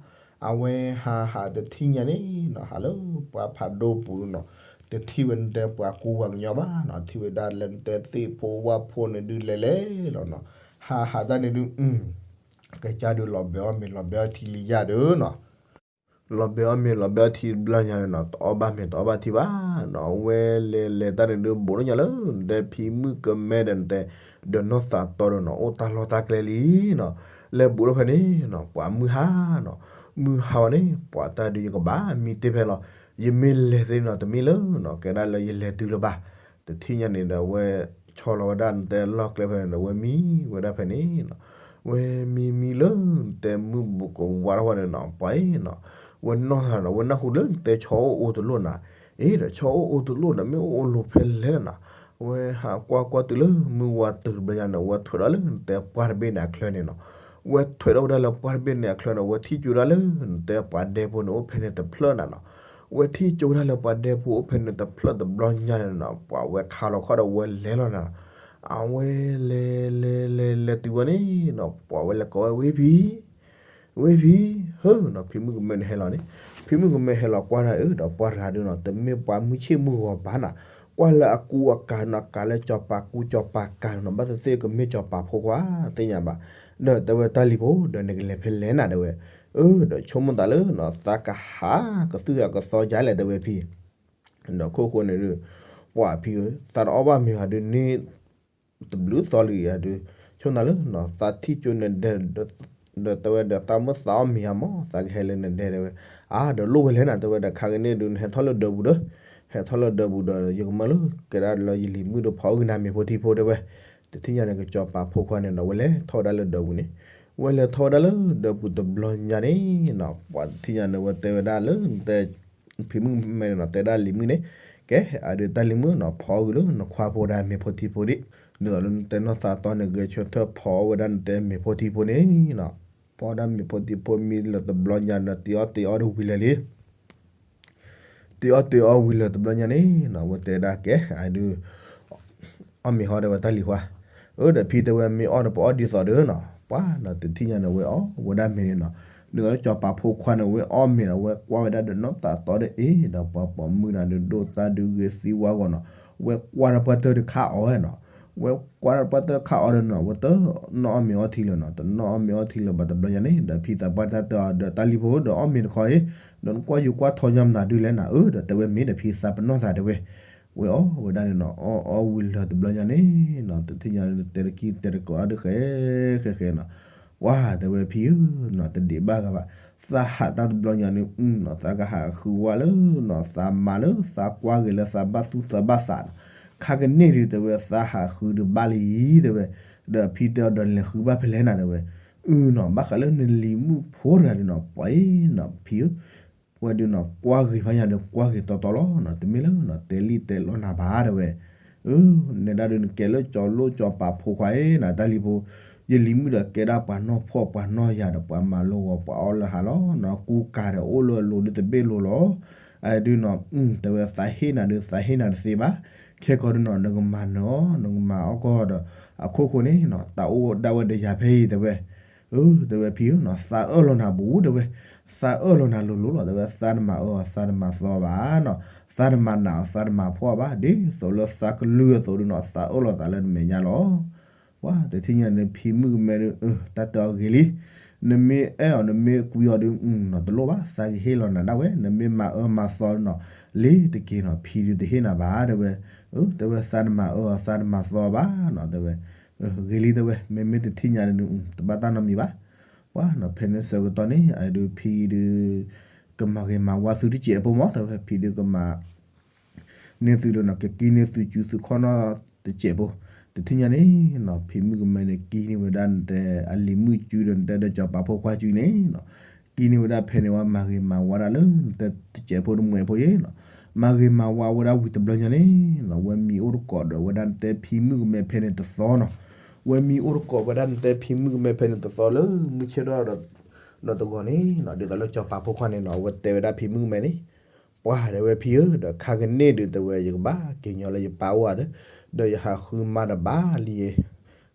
အဝဲဟးဟးတထံၣ်ညါန့ၣ်နီၤ ဟးလၢပှၤဖးဒိၣ်ပူၤနီၤ, တထံၣ်ဝဲနတဲပှၤကူပှၤကညီဘၣ်နီၤ, ထံၣ်ဝဲဒၣ်လၢနတဲသ့ၣ်ဖိဝၣ်ဖိန့ၣ်ဒုးလဲၤလဲၤလီၤနီၤ. ဟးဟးတၢ်န့ၣ်ဒုး ကစၢ်ဒုးလီၤဘဲအီၣ်မ့ၤလီၤဘဲအီၣ်ထံလံယါဒီးနီၤ လီၤဘဲအီၣ်မ့ၤလီၤဘဲအီၣ်ထံတဘျီညါန့ၣ်နီၤ တအီၣ်ဘၣ်မ့ၤတအီၣ်ဘၣ်ထံဘၣ်နီၤ, ဝဲလဲၤလဲၤတၢ်န့ၣ်ဒုး ဘူးထီၣ်ညါလၢ နတဲဖံမုၣ်ကမဲဒီးနတဲ ဒီးနီၢ်သးတီဒီးနီၤ အိၣ်တၢ်လီၢ်တၢ်ကျဲလံနီၤ, လဲၤဘူးထီၣ်ဖဲန့ၣ်နီၤ ပှၤမုၢ်ဟါနီၤ, မုၢ်ဟါဝဲန့ၣ် ပှၤတၢ်ဒုးယကဘၣ်မံတ့ၢ်ဖဲလီၤ, ယမ့ၢ်လဲၤသ့နီၤ တမ့ၢ်လၢနီၤ ကဲဒၣ်လၢယလဲၤတုၤလၢၤဘၣ်, တထံၣ်ညါန့ၣ်ဒီး ဝဲဆီလီၤဝဲဒၣ်နတဲလီၢ်ကျဲဖဲန့ၣ်ဒီး ဝဲမံဝဲဒၣ်ဖဲန့ၣ်နီၤ, ဝဲမံမံလၢနတဲမုၢ်ဘူးကဝါထီၣ်ဝဲန့ၣ်နီၤ ပှၤအံၤနီၤ, ဝဲနီၢ်သးနီၤ ဝဲနၢ်ဟူလၢနတဲဆီအိၣ်အိၣ်တလိၣ်နၤ, အ့ ဒီးဆီအိၣ်အိၣ်တလိၣ်ဒီး မ့ၢ်အိၣ်အိၣ်လိၤဖဲလဲၣ်နီၤ, ဝဲဟးကွၢ်ကွၢ်တုၤလၢမုၢ်ဝါတုၤတဘျီညါန့ၣ် ဝဲထွဲးဒီးလၢနတဲပှၢ်တဘ့ၣ်န့ၣ်အချၢန့ၣ်နီၤ, ဝဲထွဲးဒီးဝဲဒၣ်လၢပှၢ်တဘ့ၣ်န့ၣ်အချၢန့ၣ် ဝဲထံၣ်ကၠိဒၣ်လၢနတဲပှၤဒဲဖိန့ၣ် အိၣ်ဖဲန့ၣ်တဖျၢၣ်နၤနီၤ, ဝဲထံၣ်ကၠိဒၣ်လၢပှၤဒဲဖိအိၣ်ဖဲန့ၣ်တဖျၢၣ်တဘျီညါန့ၣ်နီၤ ပှၤဝဲခါလီၤခီၣ်ဒီးဝဲလဲၤလီၤနၤနီၤ, အဝဲလဲၤလဲၤလဲၤလဲၤတုၤဝဲန့ၣ်နီၤ ပှၤဝဲလဲၤကိးဝဲ ဝ့ဖံ, ဝ့ဖံ, ဟၢနီၤ ဖံမုၣ်ကမဲန့ၣ်ဟဲလီၤန့ၣ်, ဖံမုၣ်ကမဲဟဲလီၤကွၢ်တၢ်အၢ ဒီးပှၤတဂၤဒုနီၤ တမ့ၢ်ပှၤမုၢ်ဆ့ၣ်မုၢ်ဂီၤဘၣ်နီၤ, ကွၢ်လၢအကူအကၤနီၤ ကၤလၢစီၤပၤကူစီၤပၤကၤနီၤ ဘၣ်သ့ၣ်သ့ၣ်ကမ့ၢ်စီၤပၤဖိခွါသ့ၣ်ညါဘၣ်, ဒီးတဲဝဲတၢ်လံၤဖိ ဒီးနကလဲၤဖဲလဲၣ်နၤတဲဝဲ, အၢ ဒီးဆိကမိၣ်သးလၢနီၤ သးကဟးကသုၣ်ကသီယါလဲၣ်တဲဝဲဖံ ဒီးခိၣ်ဃိန့ၣ်ဒုး ပှၤဖံဧၢ သးတအီၣ်ဘၣ်မ့ၤဘၣ်ဒုးန့ၣ် တဘျုးသီလံယၤဒုး ဆိကမိၣ်သးလၢနီၤ သးထံၣ်ကၠိနဒဲ ဒီးတဲဝဲဒီး သးမ့ၢ်သးအီၣ်မ့ၤဧါမး သးကဟဲလၢနဒဲတဲဝဲ, အါ ဒီးလိၣ်ဝဲလဲၣ်နၤတဲဝဲဒီး ခါကန့ၣ်ဒုး နဟဲထီၣ်လၢဒၢးပူၤဒီး, ဟဲထီၣ်လၢဒၢးပူၤဒီး ယကမၢလၢကဲဒၣ်လၢယလံၤမုၣ်ဒီးဖီအုၣ်ကနၤမ့ၤဖိထံဖိတဲဝဲ, တထံၣ်ညါန့ၣ် ကစီၤပၤဖိခွါန့ၣ်နီၤ ဝဲလဲၤထီၣ်ဝဲဒၣ်လၢဒၢးပူၤန့ၣ်, ဝဲလဲၤထီၣ်ဝဲဒၣ်လၢဒၢးပူၤတဘျီညါန့ၣ်နီၤ ပှၤတထံၣ်ညါန့ၣ် ဝဲတဲဝဲဒၣ်လၢ ဖံမုၣ်မဲန့ၣ်နီၤ တဲဒၣ်လံၤမုၣ်န့ၣ်, ကဲ အဒုးတၢ်လံၤမုၣ်နီၤ ဖီအုၣ်လၢနခွါဖိဒၣ်မ့ၤဖိထံဖိဒံး, ဒ်သိးလၢနတဲနီၢ်သးတီန့ၣ် ဂဲၤဆၢထၢၣ်ဖီအီၣ်ဝဲဒၣ်နတဲမ့ၤဖိထံဖိန့ၣ်နီၤ, ဖီဒၣ်မ့ၤဖိထံဖိမံလၢတဘျီညါဒီး တ့အီၣ်တ့အီဒီးဝံၤလၢာ်လံ တ့အီၣ်တ့အီဝံၤလၢာ်တဘျီညါန့ၣ်နီၤ ဝဲတဲဒၣ်ကဲ အဒုး အီၣ်မ့ၤဟီတဲဝဲတၢ်လံၤခွါ, အၢ ဒီးဖံတဲဝဲမ့ၢ်အီၣ်ဒီးပအီၣ်ဒ်သိးဒီးနီၤ ပှၤနီၤ တထံၣ်ညါန့ၣ် ဝဲအီၣ်ဝဲဒၣ်မ့ၤန့ၣ်နီၤ, ဒ်သိးလၢစီၤပၤဖိခွါန့ၣ် ဝဲအီၣ်မ့ၤဒီး ဝဲကွၢ်ဝဲဒၣ်ဒီးနီၢ်သးတီဒီးအ့ၣ် ဒီးပှၤပိာ်မုၣ်န့ၣ်ဒုး ဒိၣ်တၢ်ဒုးဂ့ၤသံဝါဂီၤနီၤ, ဝဲကွၢ်တၢ်ပှၢ်တၢၢ်တခါအီၤဝဲနီၤ, ဝဲကွၢ်တၢ်ပှၢ်တၢၢ်ခါအီၤဒီးနီၤ ဝဲတနီၣ်အီၣ်မ့ၤအီထံလၢၤနီၤ, တနီၣ်အီၣ်မ့ၤအီထံလၢၤဘၣ်တဘျီညါန့ၣ် ဒီးဖံသးပှၢ်တၢ်တဲအီၤဒီး တၢ်လံၤဖိဒီးအီၣ်မ့ၤတခီအံၤ, ဒီးနကွၢ်ယူၤကွၢ်ထီညါမနုၤဒုးလဲၣ်နၤ အၢ ဒီးတဲဝဲမ့ၢ်ဒီးဖံသးပနီၣ်သးတဲဝဲ, ဝဲအီၣ်ဝဲဒၣ်န့ၣ်နီၤ အီၣ်အီဝံၤလၢာ်တဘျီညါန့ၣ်နီၤ တထံၣ်ညါန့ၣ် တဲတကံၢ်တဲတကိးတၢ်ဒုးဃဲဃဲဃဲနီၤ, ပှၤတဲဝဲဖံဧၢနီၤ တဒံးဘၣ်ဂၤဘၣ်, သးဟးတၢ်တဘျီညါန့ၣ်နီၤ သးကဟးဃုဝဲလၢနီၤ သးမၤလၢသးကွၢ်ဂ့ၤလၢသးဘၣ်သူၣ်သးဘၣ်သးနီၤ, ခါကန့ၣ်ဒုးတဲဝဲ သးဟးဃုဒုးဘၣ်လံတဲဝဲ, ဒီးဖံတဲအီၤဒီးလဲၤဃုဘၣ်ဖဲလဲၣ်နၤတဲဝဲ, အုနီၤ ဘၣ်ဃးလၢနလံၤမုၣ်ဖိတဂၤဒုးနီၤ ပှၤအံၤနီၤ ဖံဧၢ ဝဲဒုးနီၤ ကွၢ်ဂ့ၤဖးညါဒီး ကွၢ်ဂ့ၤတီတီလီၤနီၤ, တမ့ၢ်လၢနီၤ တဲလံၣ်တဲလီနၤဘၣ်တဲဝဲ, အၢ နဲဒၣ်ဒုးနကဲလၢစီၤလိၣ်စီၤပၤဖိခွါအံၤနၤ တၢ်လံၤဖိ, ယလံၤမုၣ်ဒီးကဲဒၣ်ပှၤနီၢ်ဖှီၣ်ပှၤနီၢ်ယာ်ဒီး ပှၤမၤလိဂီၤပှၤအီၣ်လၢဟးလီၤနီၤ, ကူကၤဒီးအိၣ်လၢအလိၤဒုးတဘ့ၣ်လိၤလီၤ, အဒုးနီၤ တဲဝဲသးဟ့ၣ်နၤဒုး သးဟ့ၣ်နၤတသ့ဘၣ်, ခဲကီးဒုးနီၤ နကမၤနၢၤအီၤ နကမၤအီၣ်ကီၢ်ဒီး အခိၣ်ဃိန့ၣ်နီၤ တၢ်အိၣ်ဒၣ်ဝဲဒီးယၤဖဲအံၤတဲဝဲ အၢ တဲဝဲဖံဧၢနီၤ သးအၢၣ်လီၤနၤဘူးတဲဝဲ, သးအၢၣ်လီၤနၤလိၤလိၤလီၤ တဲဝဲ သးနမၤအၢအီၤ သးနမၤသီဘၣ်နီၤ, သးနမၤနးအီၤ သးနမၤဖှီၣ်ဘၣ် ဒ်သိးလၢသးကလုၢ်အသိးဒုးနီၤ သးအၢၣ်လီၤသးလၢနမဲာ်ညါလီၤ. ပှၤတထံၣ်ညါန့ၣ် ဖံမုၣ်ကမဲဒုး တၢ်တဲအီၤဂ့ၤလံ, နမ့ၢ်အဲၣ်အီၤ နမ့ၢ်ကွံအီၤဒုးနီၤ တလိၣ်ဘၣ် သးကဟ့ၣ်လီၤနၤဒၣ်ဝဲ, နမ့ၢ်မၤအၢမၤသီနီၤ လ့ၤတက့ၤနီၤ ဖံဒုးတဟ့ၣ်နၤဘၣ်တဲဝဲ, အၢ တဲဝဲ သးနမၤအၢအီၤသးနမၤသီဘၣ်နီၤ တဲဝဲ ဂ့ၤလံတဲဝဲ, မ့မ့ၢ်တထံၣ်ညါန့ၣ်ဒုး တဘၣ်တၢ်နီတမံၤဘၣ်. ပှၤနီၤ ဖဲန့ၣ်ဆၢကတီၢ်န့ၣ် အဒုးဖံဒုး ကမၤဂ့ၤမၤဝါသုတစဲးဖိမး တဲဝဲ ဖံဒုးကမၤန့ၢ်သုဒီးနီၤ ကကံန့ၢ်သုစုသုခီၣ်နီၣ်တစဲးဖိ, တထံၣ်ညါန့ၣ်နီၤ ဖံမုၣ်ကမဲန့ၣ် ကံန့ၢ်ဝဲဒၣ်နတဲအလံၤမုၣ်စုဒီး နတဲဒီးစီၤပၤဖိခွါစုန့ၣ်နီၤ ကံန့ၢ်ဝဲဒၣ်ဖဲန့ၣ် ဝဲမၤဂ့ၤမၤဝါဒၣ်လၢနတဲတစဲးဖိတမှဲးဖိယဲနီၤ, မၤဂ့ၤမၤဝါဝဲဒၣ်ဝံၤတဘျီညါန့ၣ်နီၤ ဝဲမံအိၣ်တကိးဒီးဝဲဒၣ်နတဲဖံမုၣ်ကမဲဖဲန့ၣ်တသီနီၤ, ဝဲမံအိၣ်တကိးဝဲဒၣ်နတဲဖံမုၣ်ကမဲဖဲန့ၣ်တသီလၢမုၢ်ဆ့ၣ်ထီၣ်ဒီးတဂီၤန့ၣ်နီၤ ဒ်သိးလၢစီၤပၤဖိခွါန့ၣ်နီၤ အဝဲတဲဝဲဒၣ်ဖံမုၣ်ကမဲန့ၣ် ပှၤတဲဝဲဖံဧၢ ဒီးခါကန့ၢ်ဒုးတဲဝဲ ယကဘၣ်က့ၤညီလၢယပၢ်အိၣ်ဧါဒီး ဒီးယဟးဃုမါတဘၣ်လံယဲ,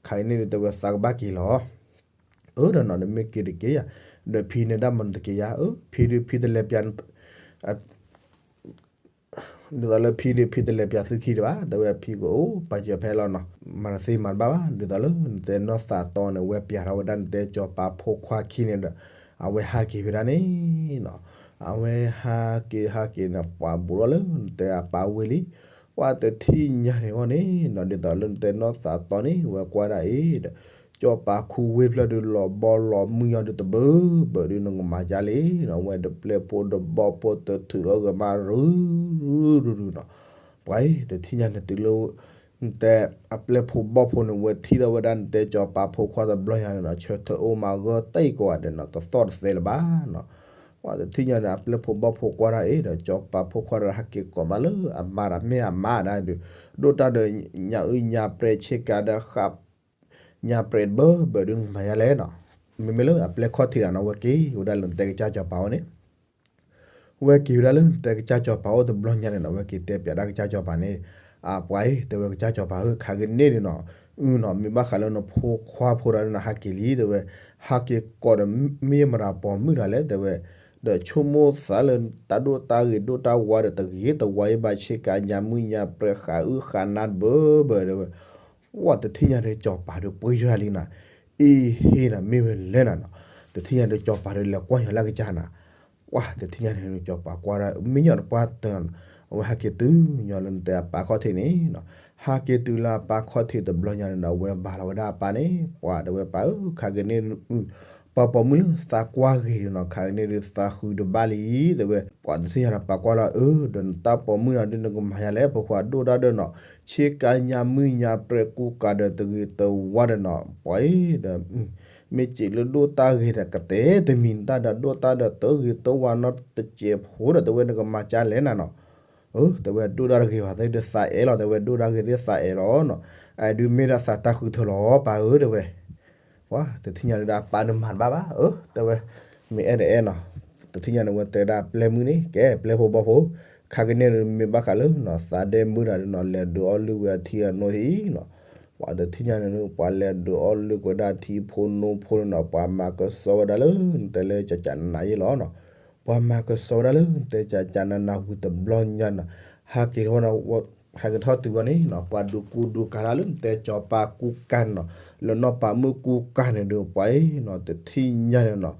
ခါကန့ၢ်ဒုးတဲဝဲသးကဘၣ်က့ၤလီၤ. အၢ ဒီးနီၤ နမ့ၢ်က့ၤတက့ၤယၤ, ဒီးဖံန့ၣ်ဒၣ်မနုၤတက့ၤယၤ, အၢ ဖံဒုးဖံတလဲၤပျး ဒ်သိးလၢဖံဒုးဖံတလဲၤပျးသုခံတဘၣ်, တဲဝဲဖံကအိၣ်ပာ်စၢၤဖဲလီၤနီၤ, မၤတသ့မၤတဘၣ်ဘၣ်, ဒ်သိးလၢနတဲနီၢ်သးတီန့ၣ် ဝဲပျးထီၣ်ဝဲဒၣ်နတဲစီၤပၤဖိခွါခံန့ၣ်ဒီး အဝဲဟးက့ၤဝဲဒၣ်န့ၣ်နီၤ, အဝဲဟးက့ၤဟးက့ၤန့ၣ် ပှၤဘူးထီၣ်လၢနတဲအပၢ်ဝ့ၢ်လံ, ပှၤတထံၣ်ညါန့ၣ်အဂီၢ်န့ၣ်နီၤ ဒ်သိးလၢနတဲနီၢ်သးတီန့ၣ် ဝဲကွၢ်ဒၣ်အံၤဒီး စီၤပၤခူဝ့ၢ်ဖျၢၣ်ဒုးလီၤဘီလီၤမုၢ်ညီဒုးတဘၢဘၢဒုး နကမၤကါလံနီၤ, ဝဲတပျဲၢ်ဖိတဘီၣ်ဖိတထုးအီၣ်ဂၤမးရူၤရူၤရူၤနီၤ, ပှၤအံၤ တထံၣ်ညါန့ၣ်တုၤလၢ နတဲအပျဲၢ်ဖိဘီၣ်ဖိန့ၣ် ဝဲထံၣ်ထီၣ်ဝဲဒၣ်နတဲစီၤပၤဖိခွါတဘျီညါန့ၣ်နီၤ ဆၢထၢၣ်အိၣ်မးဂၢၢ်တံၢ်ကိးဂၤဒဲးနီၤ တသီၣ်တသဲလၢၤဘၣ်နီၤ, ပှၤတထံၣ်ညါန့ၣ် အပျဲၢ်ဖိဘီၣ်ဖိကွၢ်ဒၣ်အံၤဒီး စီၤပၤဖိခွါဒီးဟဲက့ၤကိးမးလၢအမါဒီးမ့ၢ်အမါဒၣ်ဒုး ဒိၣ်တၢ်ဒီးညၣ်အုၣ်ညၣ်ပြဲးဆ့ကၤဒီးဃာ် ညၣ်ပြဲးတဘၢဘၢဒုးနကမၤယါလဲၣ်နီၤ, မ့မ့ၢ်လၢအပျဲၢ်ခီၣ်ထံးဒၣ်နီၤ ဝဲက့ၤဝဲဒၣ်လၢနတဲကစၢ်စီၤပၤအိၣ်န့ၣ် ဝဲက့ၤဝဲဒၣ်လၢနတဲကစၢ်စီၤပၤအိၣ်တဘျီညါန့ၣ်နီၤ ဝဲက့ၤတဲပျးဒၣ်ကစၢ်စီၤပၤန့ၣ်, အပှၤအံၤ တဲဝဲကစၢ်စီၤပၤဧၢ ခါကန့ၣ်ဒုးနီၤ အုနီၤ မ့ၢ်ဘၣ်ဃးလၢနဖိခွါဖိတဂၤဒီးနဟးက့ၤလံ တဲဝဲ, ဟးက့ၤကိးဒီး မ့ၢ်မတၤပိာ်မုၣ်တဂၤလဲၣ် တဲဝဲ, ဒီးဆိကမိၣ်သးလၢတၢ်ဒိၣ်တၢ်ဂ့ၤဒိၣ်တၢ်ဝါဒီးတဂ့ၤတဝါအံၤဘၣ် ဆ့ကၤညါမုၢ်ညါပြဲးဃးအုၣ်ဃးနါတဘၢဘၢ တဲဝဲ, ဝဲတထံၣ်ညါဒီးစီၤပၤဒီးပှဲၤယွၤလံနီၤ, အ့ဟ့နီၤ မ့ၢ်ဝဲလဲၣ်နၤနီၤ, တထံၣ်ညါဒီးစီၤပၤဒီးလဲၤကွၢ်ညီလၢကစၢ်နၤ ပှၤတထံၣ်ညါန့ၣ် စီၤပၤကွၢ်ဒၣ် မ့ၢ်ညီနပှၢ်တၢ်နီၤ, အဝဲဟဲက့ၤတုၤညီလၢနတဲအပၢ်ခီၣ်ထံးန့ၣ်နီၤ, ဟဲက့ၤတုၤလၢအပၢ်ခီၣ်ထံးတဘျီညါန့ၣ်ဒီး အဝဲဘါလီၤဝဲဒၣ်အပၢ်န့ၣ် ပှၤတဲဝဲပၢ်ဧၢ ခါကန့ၣ် ပှၤပိာ်မုၣ်လၢသးကွၢ်ဂ့ၤဒုးနီၤ ခါကန့ၣ်ဒုးသးဃုတဘၣ်လံ တဲဝဲ, ပှၤတထံၣ်ညါဒီးပၢ်ကွၢ်လီၤ အၢ ဒီးနတၢ်ပိာ်မုၣ်နီၤဒုးနကမၤယၤလဲၣ် ဖိခွါဒိၣ်တၢ်ဒီးနီၤ, ဆ့ကၤညါမုၢ်ညါပြဲးကူကၤဒီးတဂ့ၤတဝါဒီးနီၤ ပှၤအံၤဒီး မ့ၢ်စံးလၢဒိၣ်တၢ်ဂ့ၤဒီးကတဲတမံၤတၢ်ဒီး ဒိၣ်တၢ်ဒီးတဂ့ၤတဝါနီတစဲးဖိဒီး တဲဝဲနကမၤကၢ်လဲၣ်နၤနီၤ, အၢ တဲဝဲဒိၣ်တၢ်တဂ့ၤဘၣ် သ့ၣ်ဒုးသးအဲၣ်လီၤ တဲဝဲဒိၣ်တၢ်ဂ့ၤသ့ၣ်သးအဲၣ်လီၤနီၤ, အဒုးမ့ၢ်ဒၣ်သးတၢ်ဃုထၢလီၤ ပၢ်ဧၢ တဲဝဲ ပှၤတထံၣ်ညါဒုးဒီးအပၢ်ဒုးမၤတဘၣ်ဘၣ် အၢ တဲဝဲ, မ့ၢ်အဲၣ်ဒိးအဲၣ်နီၤ, တထံၣ်ညါန့ၣ် အဝဲတဲဒၣ်ပျဲၢ်မုၣ်န့ၣ် ကဲပျဲၢ်ဖိဘီၣ်ဖိ, ခါကန့ၣ်ဒုးမ့ၢ်ဘၣ်ဃးလၢနီၤ သးဒဲမုၣ်တဂၤဒုးနီၤ လဲၤဒုးအီၣ်လုၢ်ဝဲအထံအနိထံနီၤ, ပှၤတထံၣ်ညါန့ၣ် ပှၤလဲၤဒုးအီၣ်လုၢ်ကွံာ်ဒၣ်ထံဖိနိဖိန့ၣ်နီၤ ပှၤမၤကဆှီဝဲဒၣ်လၢနတဲလၢကကနးယ့လီၤနီၤ, ပှၤမၤကဆှီဝဲဒၣ်လၢနတဲကကနးဝံၤတဘျီညါနီၤ, ဟးက့ၤထီၣ် ဟဲက့ၤထီၣ်တုၤဝဲန့ၣ်နီၤ ပှၤဒုးကူဒုးကၤတၢ်လၢနတဲစီၤပၤကူကၤန့ၣ်နီၤ, လၢနီၢ်ပၤမုၣ်ကူကၤန့ၣ်ဒီး ပှၤအံၤနီၤ တထံၣ်ညါန့ၣ်နီၤ,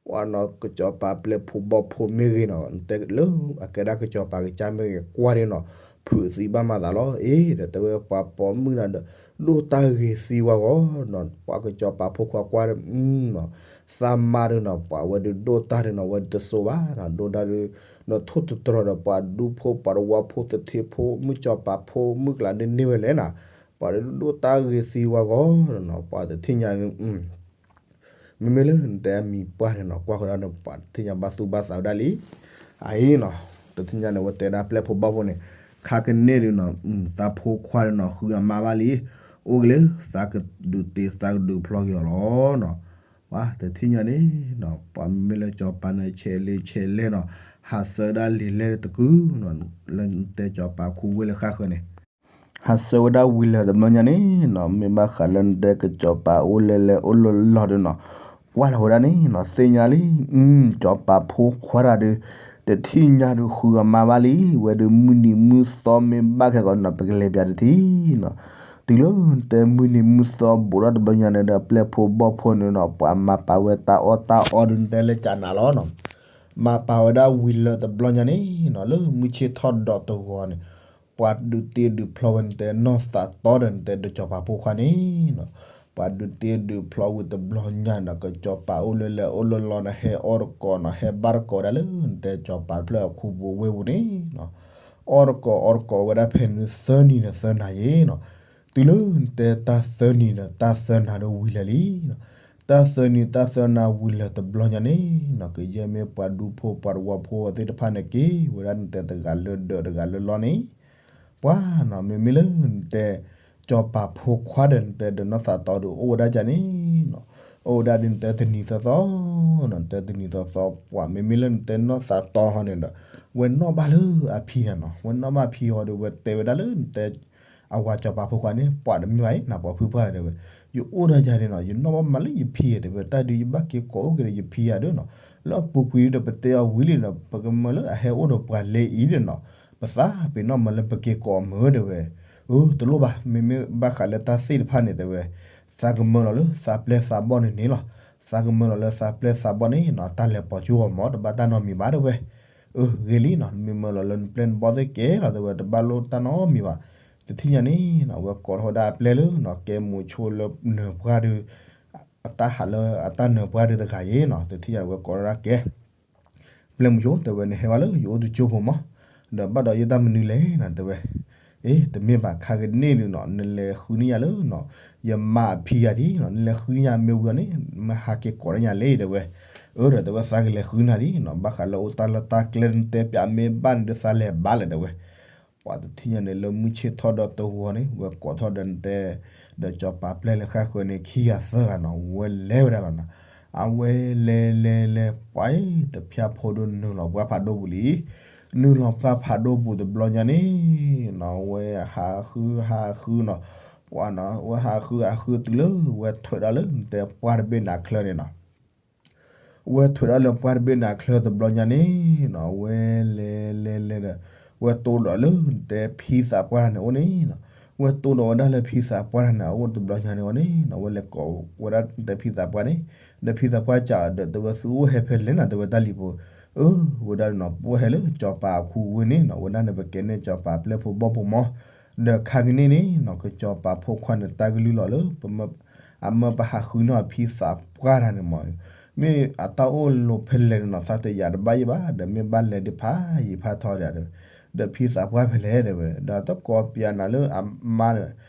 ပှၤနီၤ ကစီၤပၤပျဲၢ်ဖိဘီၣ်ဖိမ့ၢ်ဂ့ၤနီၤ နတဲလၢအကဲဒၣ်ကစီၤပၤကစၢ်မ့ၢ်ဂ့ၤကွၢ်န့ၣ်နီၤ, ဖုးသံဘၣ်မၤသးလီၤ အ့ ဒီးတဲဝဲပှၤပိာ်မုၣ်နၤဒီး ဒိၣ်တၢ်ဂ့ၤသံဝဲဂီၢ်နီၤ, ပှၤကစီၤပၤဖိခွါကွၢ်ဒီး သးမါဒုးနီၤ ပှၤဝဲဒုးဒိၣ်တၢ်ဒုးနီၤ ဝဲဒုးတစိၤဘၣ်နီၤ, ဒိၣ်တၢ်ဒုး နထိၣ်သတြီၤဒီးပှၤဒူဖိပှၤတဝီဖိသထ့ဖိ မုၣ်စီၤပၤဖိ မုၣ်ကလးဒုးန့ၢ်ဝဲလဲၣ်နီၤ, ပှၤဒုးဒိၣ်တၢ်ဂ့ၤသံဝဲဂီၢ်နီၤ, ပှၤတထံၣ်ညါ မ့မ့ၢ်လၢနတဲအမံၤပှၢ်န့ၣ်နီၤ ကွၢ်ဃီဒၣ်န့ၣ် ပှၤတထံၣ်ညါဘၣ်သူၣ်ဘၣ်သးဝဲဒၣ်လံ, အအံၤနီၤ တထံၣ်ညါန့ၣ် ဝဲတဲဒၣ်ပျဲၢ်ဖိဘီၣ်ဖိန့ၣ်, ခါကန့ၣ်ဒုးနီၤ သးဖိခွါဒုးနီၤ ဃုအမါဘၣ်လံ, အိၣ်က့ၤလၢ သးကဒုးတ့သးကဒုးဖျီက့ၤအီၤလီၤနီၤ, ပှၤတထံၣ်ညါန့ၣ် ပှၤမ့မ့ၢ်လၢစီၤပၤန့ၣ် ဆဲးလ့ဆဲးလဲၣ်နီၤ, ဟးဆှၢဒၣ်လံာ်လဲၢ်တကုၢ်နီၤ, လၢနတဲစီၤပၤခူဝ့ၢ်လၢဃၣ်ဃၢၤန့ၣ် ဟးဆှၢဝဲဒၣ်ဝံၤလၢာ်တဘျီညါန့ၣ်နီၤ မ့ၢ်ဘၣ်ဃးလၢနတဲကစီၤပၤအိၣ်လဲၣ်လဲၣ်အိၣ်လီၢ်လီၢ်ဒုးနီၤ, ကွၢ်လီၤဝဲဒၣ်န့ၣ်နီၤ သ့ၣ်ညါလံ, စီၤပၤဖိခွါတၢ်ဒုး တထံၣ်ညါဒုးဃုအမါဘၣ်လံ, ဝဲဒုးမုၢ်နံၤမုၢ်သီမ့ၢ်ဘၣ်ခဲကီးနီၤ ပကလဲၤပၠးတထံၣ်နီၤ, တုၤလၢနတဲမုၢ်နံၤမုၢ်သီဘူးထီၣ်တဘျီညါန့ၣ်ဒီး ပျဲၢ်ဖိဘီၣ်ဖိန့ၣ်နီၤ ပှၤမၤပာ်ဝဲတၢ်အီၣ်တၢ်အီဒုးနတဲလၢကနးလီၤနီၤ, မၤပာ်ဝဲဒၣ်ဝံၤလၢာ်တဘျီညါန့ၣ်နီၤ လၢမုၢ်ဆ့ၣ်ထီၣ်ဒီးတဂီၤန့ၣ် ပှၤဒုးတ့ဒုးဖျီဝဲနတဲနီၢ်သးတီဒီးနတဲဒီးစီၤပၤဖိခွါန့ၣ်နီၤ, ပှၤဒုးတ့ဒုးဖျီဝံၤတဘျီညါနီၤ ကစီၤပၤအိၣ်လဲၣ်လဲၣ်အိၣ်လီၢ်လီၢ်န့ၣ် ဟဲအီၣ်တကိးနီၤ ဟဲဘၣ်တကိးဒၣ်လၢနတဲစီၤပၤတဖျၢၣ်အခိၣ်ပူၤဝ့ၢ်ပူၤန့ၣ်နီၤ, အီၣ်တကိးအီၣ်တကိးဝဲဒၣ်ဖဲန့ၣ်သၢနံၤန့ၣ်သၢနၤယ့နီၤ, တုၤလၢနတဲတၢ်သၢနံၤန့ၣ် တၢ်သၢနၤဒီးဝံၤလၢာ်လံနီၤ, တၢ်သၢနံၤတၢ်သၢနၤဝံၤလၢာ်တဘျီညါန့ၣ်နီၤ ကယဲၢ်မ့ၢ်ပှၤဒူဖိပှၤတဝီဖိသ့ၣ်တဖၣ်န့ၣ်က့ၤဝဲဒၣ်နတဲတဂၤလၢဒၢးတဂၤလၢလီၢ်န့ၣ် ပှၤနီၤ မ့မ့ၢ်လၢနတဲ စီၤပၤဖိခွါဒီးနတဲဒီးနီၢ်သးတီဒီး အိၣ်ဝဲဒၣ်ကန့ၣ်နီၤ, အိၣ်ဝဲဒၣ်ဒ်နတဲတနံၤသီသီနီၤ, နတဲတနံၤသီသီ ပှၤမ့မ့ၢ်လၢနတဲနီၢ်သးတီဟီန့ၣ်ဒီး ဝဲနီၣ်ဘၣ်လၢအဖံန့ၣ်နီၤ, ဝဲနီၣ်ဘၣ်ဖံဟီဒီး ဝဲတဲဝဲဒၣ်လၢနတဲ အဝၤစီၤပၤဖိခွါန့ၣ် ပှၤတမ့ၢ်ဘၣ်အံၤ နပှၤဖုပှၢ်တဲဝဲ, ယအိၣ်ဒၣ်ယၤန့ၣ်နီၤ ယနီၣ်ဘၣ်မးလၢယဖံဧါတဲဝဲ, တၢ်ဒုးယဘၣ်က့ၤကိးအိၣ်က့ၤဒီးယဖံဧါဒီးနီၤ, လၢအပူၤကွံာ်ဒီးပတဲအီၤဝံၤလံနီၤ ပကမၢလၢအဟဲအိၣ်ဒီးပှၤလဲၤအံၤဒီးနီၤ, ပသးပ့ၤနီၣ်မးလၢပက့ၤကိးအမုာ်တဲဝဲ, အၢ တလိၣ်ဘၣ် မ့မ့ၢ်ဘၣ်ဃးလၢတၢ်သ့ၣ်တဖၣ်န့ၣ်တဲဝဲ, သးကမၢလီၤလၢသးပျဲၢ်သးဘီၣ်န့ၣ်န့ၣ်လီၤ, သးကမၢလီၤလၢသးပျဲၢ်သးဘီၣ်န့ၣ်နီၤ တၢ်လဲၤပိာ်ကၠိအီၤမး တဘၣ်တၢ်နီတမံၤဘၣ်တဲဝဲ, အၢ ဂ့ၤလံနီၤ မ့မၢလီၤလၢနပျဲၢ်နဘီၣ်သ့ၣ်ကဲလီၤတဲဝဲ တဘၣ်လိၣ်တၢ်နီတမံၤဘၣ်, တထံၣ်ညါန့ၣ်နီၤ ဝဲကိးထီၣ်ဝဲဒၣ်အပျဲၢ်လၢနီၤ ကဲမိၤဆိလၢနၢၤပှၢ်ဒုး အတၢ်ဟးလၢအတၢ်နၢၤပှၢ်ဒုးတဂၤအံၤနီၤ တထံၣ်ညါဝဲကိးထီၣ်ဒၣ်ကဲ ပျဲၢ်မိၤဆိတဲဝဲ နဟဲဘၣ်လၢယအိၣ်တကၠိဖိမး, ဒီးဘၣ်ဒီးယတၢ်မနုၤလဲၣ်နီၤတဲဝဲ, အ့ တမ့ၢ်ဘၣ် ခါကန့ၣ်ဒုးနီၤ နလဲၤဃုန့ၢ်ယၤလၢနီၤ ယမါအဖံဂၤဒ်နီၤ နလဲၤဃုန့ၢ်ယၤမ့ၢ်ဝံၤအီၤန့ၣ် မ့ၢ်ဟးက့ၤကိးန့ၢ်ယၤလဲၣ်တဲဝဲ, အၢ ဒီးတဲဝဲသးကလဲၤဃုနၤဒ်နီၤ ဘၣ်ဃးလၢအိၣ်တၢ်လၢတၢ်ကျဲနတဲပၠးမ့ၢ်ဘၣ်န့ၣ်ဒီး သးလဲၤဘၣ်လဲၣ်တဲဝဲ ပှၤတထံၣ်ညါန့ၣ် လၢမုၢ်ဆ့ၣ်ထီၣ်ဒီးတဂီၤန့ၣ် ဝဲကိးထီၣ်ဒီးနတဲ ဒီးစီၤပၤပျဲၢ်လၢဃၣ်ဃၢၤန့ၣ် ခံဂၤသၢဂၤနီၤ ဝဲလဲၤဝဲဒၣ်လီၤနီၤ, အဝဲလဲၤလဲၤလဲၤ ပှၤအံၤ တဖၠၣ်ဖိဒိၣ်နုာ်လီၤပှၢ်ဖးဒိၣ်ပူၤလံ, နုာ်လီၤပှၢ်ဖးဒိၣ်ပူၤတဘျီညါန့ၣ်နီၤ ဝဲဟးဃုဟးဃုနီၤ, ပှၤနီၤ ဝဲဟးဃုဟးဃုတုၤလၢ ဝဲထွဲးဒီးလၢနတဲပှၢ်တဘ့ၣ်နၤချၢန့ၣ်နီၤ ဝဲထွဲးဒီးလၢပှၢ်တဘ့ၣ်နၤချၢတဘျီညါန့ၣ်နီၤ ဝဲလဲၤလဲၤလဲၤဒီး ဝဲတိၢ်ဒီးလၢနတဲဖံသးပှၢ်တၢ်န့ၣ်အိၣ်န့ၣ်နီၤ ဝဲတိၢ်ဒီးဝဲဒၣ်လၢဖံသးပှၢ်တၢ်န့ၣ် အအိၣ်တဘျီညါန့ၣ်အီၤန့ၣ်နီၤ ဝဲလဲၤကိးဝဲဒၣ်နတဲဖံသးပှၢ်န့ၣ် ဒီးဖံသးပှၢ်စံးဒီး တဲဝဲသုအိၣ်ဟဲဖဲလဲၣ်နီၤ တဲဝဲတၢ်လံၤဖိ အၢ ဝဲဒၣ်နီၤ ပအိၣ်ဟဲလၢကၠီၤပၤအခိၣ်ဝ့ၢ်န့ၣ်နီၤ ဝဲဒၣ်န့ၣ် ပကဲန့ၢ်ကၠီၤပၤပျဲၢ်ဖိဘီၣ်ဖိမး ဒီးခါကန့ၣ်န့ၣ်နီၤ ကၠီၤပၤဖိခွါန့ၣ် တၢ်ကလုၢ်လီၤလၢ အမၢပဟးဃုန့ၢ်အီၤဖံသးပှၢ်တၢ်န့ၣ်မး မ့ၢ်အတၢ်အိၣ်လီၤဖဲလဲၣ်န့ၣ်နီၤ သးတယာ်တဘၣ်ယံၤဘၣ် ဒီးမ့ၢ်ဘၣ်လဲၤဒံးဖးယံၤဖးထီဒီး ဒီးဖံသးပှၢ်ဖဲလဲၣ်တဲဝဲ ဒီးတကိးပျးနၤလၢအမါ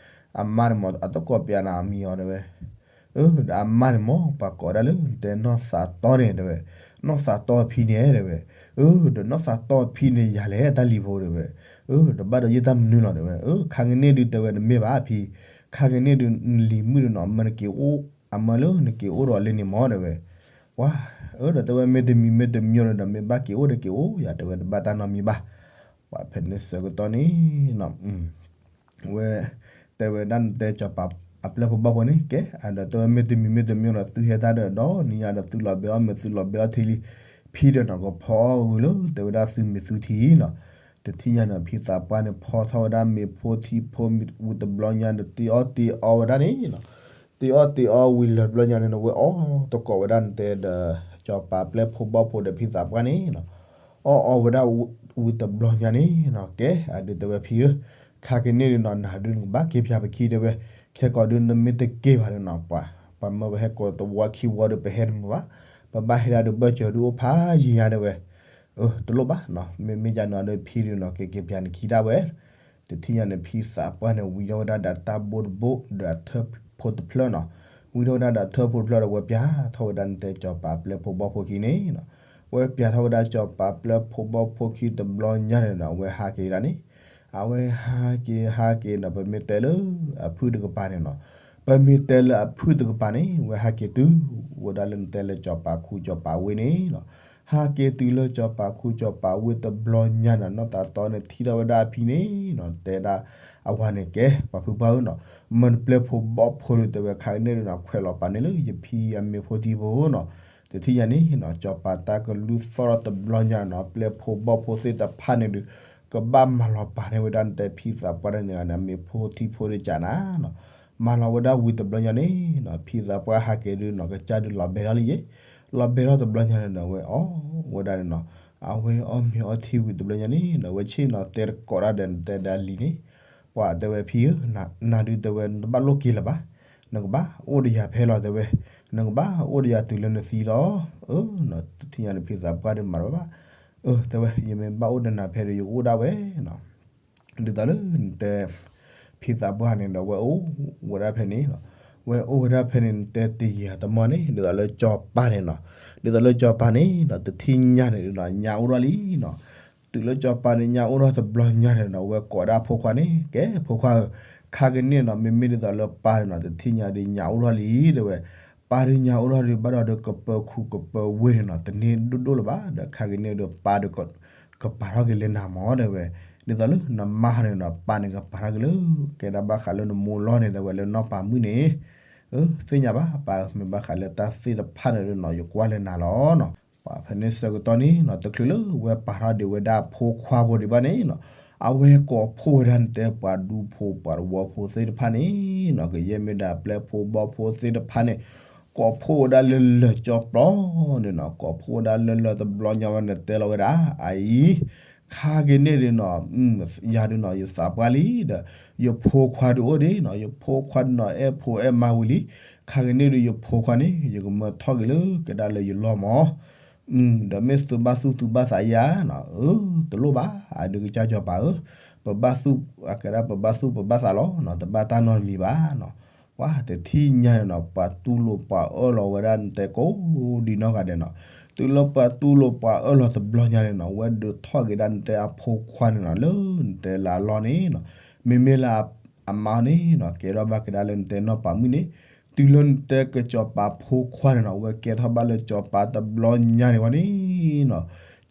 အမါန့ၣ်မး အတကိးပျးနၤအမံၤအီၤတဲဝဲ အၢ ဒီးအမါန့ၣ်မး ပှၤကိးဒၣ်လၢနတဲနီၢ်သးတီန့ၣ်တဲဝဲ နီၢ်သးတီအဖံန့ၣ်တဲဝဲ အၢ ဒီးနီၢ်သးတီအဖံန့ၣ်ယၤလဲၣ်တၢ်လံၤဖိတဲဝဲ အၢ ဒီးဘၣ်ဒီးယတၢ်မနုၤလီၤတဲဝဲ အၢ ခါကန့ၣ်ဒုးတဲဝဲနမ့ၢ်ဘၣ်ဖံ ခါကန့ၣ်ဒုးနလံၤမုၣ်ဒုးနီၤ အမၢနက့ၤအိၣ် အမၢလၢနက့ၤအိၣ်ဒီးလၢန့ၣ်မးတဲဝဲ ပှၤ အၢ ဒီးတဲဝဲမ့ၢ်တမံၤမ့ၢ်တမံၤဒီး မ့ၢ်ဘၣ်က့ၤအိၣ်ဒီးက့ၤအိၣ်ယၤ တဲဝဲတဘၣ်တၢ်နီတမံၤဘၣ် ပှၤဖဲန့ၣ်ဆၢကတီၢ်န့ၣ်နီၤ ဝဲ တဲဝဲဒၣ်နတဲကၠီၤပၤအပျဲၢ်ဖိဘီၣ်ဖိန့ၣ် ကဲ အဒီးတဲဝဲမ့ၢ်တမံၤမ့ၢ်တမံၤဒီး သုဟဲတၢ်ဒီးဒီနံၤညါဒီးသုလီၤဘဲအီၣ်မ့ၤသုလီၤဘဲအီၣ်ထံလံ ဖံဒီးနီၤကဖီအီၣ်ဂုာ်လၢ တဲဝဲဒၣ်သုမ့ၤသုထံနီၤ တထံၣ်ညါန့ၣ် ဖံသးပှၢ်န့ၣ် ဖီထီၣ်ဝဲဒၣ်မ့ၤဖိထံဖိ ဝံၤတဘျီညါန့ၣ် တ့အီၣ်တ့အီဝဲဒၣ်န့ၣ်နီၤ တ့အီၣ်တ့အီဝံၤလၢတဘျီညါန့ၣ်နီၤ ဝဲအီၣ်တကိးဝဲဒၣ်နတဲဒီး ကၠီၤပၤပျဲၢ်ဖိဘီၣ်ဖိဒီးဖံသးပှၢ်န့ၣ်နီၤ အီၣ်အီဝဲဒၣ်ဝံၤတဘျီညါန့ၣ်နီၤ ကဲ အဒုးတဲဝဲဖံဧၢ ခါကန့ၣ်ဒုးနီၤ နၤဒုးနကဘၣ်က့ၤပၠးပခံတဲဝဲ ခဲကိာ်ဒုးနမ့ၢ်တက့ၤဘၣ်ဒုးနီၤ ပှၤ ပှၤမၢပဟဲကိးတဝီခံဝီဒီး ပဟဲတမုာ်ဘၣ် ပဘၣ်ဟဲဒၣ်ဒုးဘၢၣ်စၢၤဒုးအိၣ်ဖးယံၤညါတဲဝဲ အၢ တလိၣ်ဘၣ်နီၤ မ့မ့ၢ်ယၤနီၤဒီးဖံဒုးနီၤ ကက့ၤပၠးနခံဒၣ်ဝဲ တထံၣ်ညါန့ၣ် ဖံသးပှၢ်န့ၣ်ဝံထီၣ်ဝဲဒၣ်ဒီးတၢ်ဘိတဘိ ဒီးအထၢၣ်ဖိတဖျၢၣ်နီၤ ဝံထီၣ်ဝဲဒၣ်ဒီးအထၢၣ်ဖိတဖျၢၣ်ဒီး ဝဲပၠးထီၣ်ဝဲဒၣ်နတဲကၠီၤပၤပျဲၢ်ဖိဘီၣ်ဖိခံန့ၣ်နီၤ ဝဲပၠးထီၣ်ဝဲဒၣ်ကၠီၤပၤပျဲၢ်ဖိဘီၣ်ဖိခံတဘျီညါန့ၣ်နီၤ အဝဲဟးက့ၤဒၣ်န့ၣ် အဝဲဟးက့ၤဟးက့ၤနီၤ ပမ့ၢ်တဲလၢအဖုၣ်တကပၤန့ၣ်နီၤ ပမ့ၢ်တဲလၢအဖုၣ်တကပၤန့ၣ် ဝဲဟးက့ၤတုၤဝဲဒၣ်လၢနတဲလၢကၠီၤပၤခူကၠီၤပၤဝ့ၢ်န့ၣ်နီၤ ဟးက့ၤတုၤလၢကၠီၤပၤခူကၠီၤပၤဝ့ၢ်တဘျီညါန့ၣ် နီၢ်သးတီန့ၣ်ထံၣ်ထီၣ်ဝဲဒၣ်အဖံန့ၣ်နီၤ တဲဒၣ်အဝၤန့ၣ် ကဲ ပှၤဖုပှၢ်ဧၢနီၤ မၢနပျဲၢ်ဖိဘီၣ်ဖိဒုးတဲဝဲ ခါကန့ၣ်ဒုးနီၤ ခွဲးလီၤပာ်န့ၢ်လၢယဖံအမ့ၤဖိထံဖိနီၤ တထံၣ်ညါန့ၣ်နီၤ ကၠီၤပၤတၢ်ကလုၢ်သီၣ်ထီၣ်တဘျီညါနီၤ ပျဲၢ်ဖိဘီၣ်ဖိသ့ၣ်တဖၣ်န့ၣ်ဒုး ကဘၣ်မၤလီၤပာ်န့ၢ်ဝဲဒၣ်နတဲဖံသးပှၢ်န့ၣ်န့ၣ် အမ့ၤဖိထံဖိဒုးကၢ်နၤနီၤ မၤလီၤဝဲဒၣ်ဝံၤတဘျီညါန့ၣ်နီၤ ဖံသးပှၢ်ဟးက့ၤဒုးနီၤ ကစၢ်ဒုးလီၤဘဲထီၣ်လံယဲ လီၤဘဲထီၣ်တဘျီညါန့ၣ်နီၤ ဝဲအီၣ်ဝဲဒၣ်န့ၣ်နီၤ အဝဲအီၣ်မ့ၤအီထံဝံၤတဘျီညါန့ၣ်နီၤ ဝဲဆ့ၣ်နီၤ တဲတကိးတၢ်ဒီးနတဲဒီးလံၤန့ၣ် ပှၤတဲဝဲဖံဧၢ နၤဒုးတဲဝဲနတဘၣ်လိၣ်က့ၤလၢၤဘၣ် နကဘၣ်အိၣ်ဒီးယၤဖဲလီၤတဲဝဲ နကဘၣ်အိၣ်ဒီးယၤတုၤလၢနသံလီၤ အၢ တထံၣ်ညါန့ၣ် ဖံသးပှၢ်ဒုးမၤတဘၣ်ဘၣ် အၢ တဲဝဲ ယမ့ၢ်ဘၣ်အိၣ်ဒီးနၤဖဲဒီး ယကအိၣ်ဒၣ်ဝဲနီၤ ဒ်သိးလၢနတဲ ဖံသးပှၢ်န့ၣ်ဒီး ဝဲအိၣ်ဝဲဒၣ်ဖဲန့ၣ်နီၤ ဝဲအိၣ်ဝဲဒၣ်ဖဲန့ၣ် နတဲတယံာ်တမီၢ်န့ၣ် ဒ်သိးလၢကၠီၤပၤန့ၣ်နီၤ ဒ်သိးလၢကၠီၤပၤန့ၣ်နီၤ တထံၣ်ညါန့ၣ်ဒီး ညါအိၣ်ထီၣ်လံနီၤ တုၤလၢကၠီၤပၤန့ၣ် ညါအိၣ်ထီၣ်တဘျီညါန့ၣ်နီၤ ဝဲကိးဒၣ်ဖိခွါန့ၣ် ကဲ ဖိခွါဧၢ ခါကန့ၣ်နီၤ မ့မ့ၢ်ဒ်သိးလၢပၢ်န့ၣ်နီၤ တထံၣ်ညါဒုးညါအိၣ်ထီၣ်လံတဲဝဲ ပၢ်ဒုးညါအိၣ်ထီၣ်ဒုး ဘၣ်ဒီးဒုးကပၢၤခူကပၢၤဝ့ၢ်န့ၣ်နီၤ တန့ၢ်ဒိၣ်ဒိၣ်လၢၤဘၣ် ဒီးခါကန့ၣ်ဒုးပၢ်ဒုး ကပာ်ထီၣ်က့ၤလၢနၤမးတဲဝဲ ဒ်သိးလၢနမါန့ၣ်နီၤ ပၢ်န့ၣ်ကပာ်ထီၣ်က့ၤလၢ ကဲဒၣ်ဘၣ်ဃးလၢနမိၢ်လီၢ်န့ၣ်တဲဝဲလၢနီၢ်ပၤမုၣ်န့ၣ် အၢ သ့ၣ်ညါဘၣ် ပၢ်ဧၢ မ့ၢ်ဘၣ်ဃးလၢတၢ်သ့ၣ်တဖၣ်န့ၣ်ဒီးနီၤ ယကွၢ်လၢနၤလီၤနီၤ ပှၤဖဲန့ၣ်ဆၢကတီၢ်န့ၣ်နီၤ တချုးလၢဝဲပာ်ထီၣ်ဒံးဝဲဒၣ်ဖိခွါဖိဒံးဘၣ်န့ၣ်နီၤ အဝဲကိးဖှိၣ်ဝဲဒၣ်နတဲပှၤဒူဖိပှၤတဝီဖိသ့ၣ်တဖၣ်န့ၣ်နီၤ ကယဲၢ်မ့ၢ်ဒၣ်ပျဲၢ်ဖိဘီၣ်ဖိသ့ၣ်တဖၣ်န့ၣ် ကိးဖှိၣ်ဝဲဒၣ်လၢလၢၢ်ကၠီပျီန့ၣ်နီၤ ကိးဖှိၣ်ဝဲဒၣ်လၢလၢၢ်တဘျီညါဝဲန့ၣ် တဲလီၤဝဲဒၣ် အအံၤ ခါက့ၤန့ၢ်ဒုးနီၤ ယၤဒုးနီၤ ယသးပှၢ်လံဒီး ယဖိခွါဒုးအိၣ်ဒံးနီၤ ယဖိခွါဒုးနီၤ အဲၣ်ဖိအဲၣ်မါဝံၤလံ ခါက့ၤန့ၢ်ဒုးယဖိခွါန့ၣ် ယကမၢထီၣ်က့ၤလၢ ကဲဒၣ်လၢယလီၢ်မး ဒီးမ့ၢ်သုဘၣ်သူၣ်သုဘၣ်သးယၤနီၤ အၢ တလိၣ်ဘၣ် အဒုးကစၢ်ကၠီၤပၤဧၢ ပဘၣ်သူၣ် အကဲဒၣ်ပဘၣ်သူၣ်ပဘၣ်သးလီၤနီၤ တဘၣ်တၢ်နီတမံၤဘၣ်နီၤ ပှၤတထံၣ်ညါန့ၣ်နီၤ ပှၤတူၢ်လိာ်ပှၤအၢၣ်လီၤဝဲဒၣ်နတဲကိးဒံနီၢ်ဂၤဒဲးနီၤ တုၤလၢပှၤတူၢ်လိာ်ပှၤအၢၣ်လီၤတဘျီညါန့ၣ်နီၤ ဝဲဒုးထီၣ်က့ၤဒၣ်နတဲအဖိခွါန့ၣ်နီၤ လၢနတဲလၢအလီၢ်န့ၣ်နီၤ မ့မ့ၢ်လၢအမါန့ၣ်နီၤ ကဲထီၣ်ဘၣ်က့ၤဒၣ်လၢနတဲနီၢ်ပၤမုၣ်န့ၣ် တုၤလၢနတဲကစၢ်ကၠီၤပၤဖိခွါန့ၣ်နီၤ ဝဲကဲထီၣ်ဘၣ်လၢကစၢ်ကၠီၤပၤတဘျီညါန့ၣ်ဝဲန့ၣ်နီၤ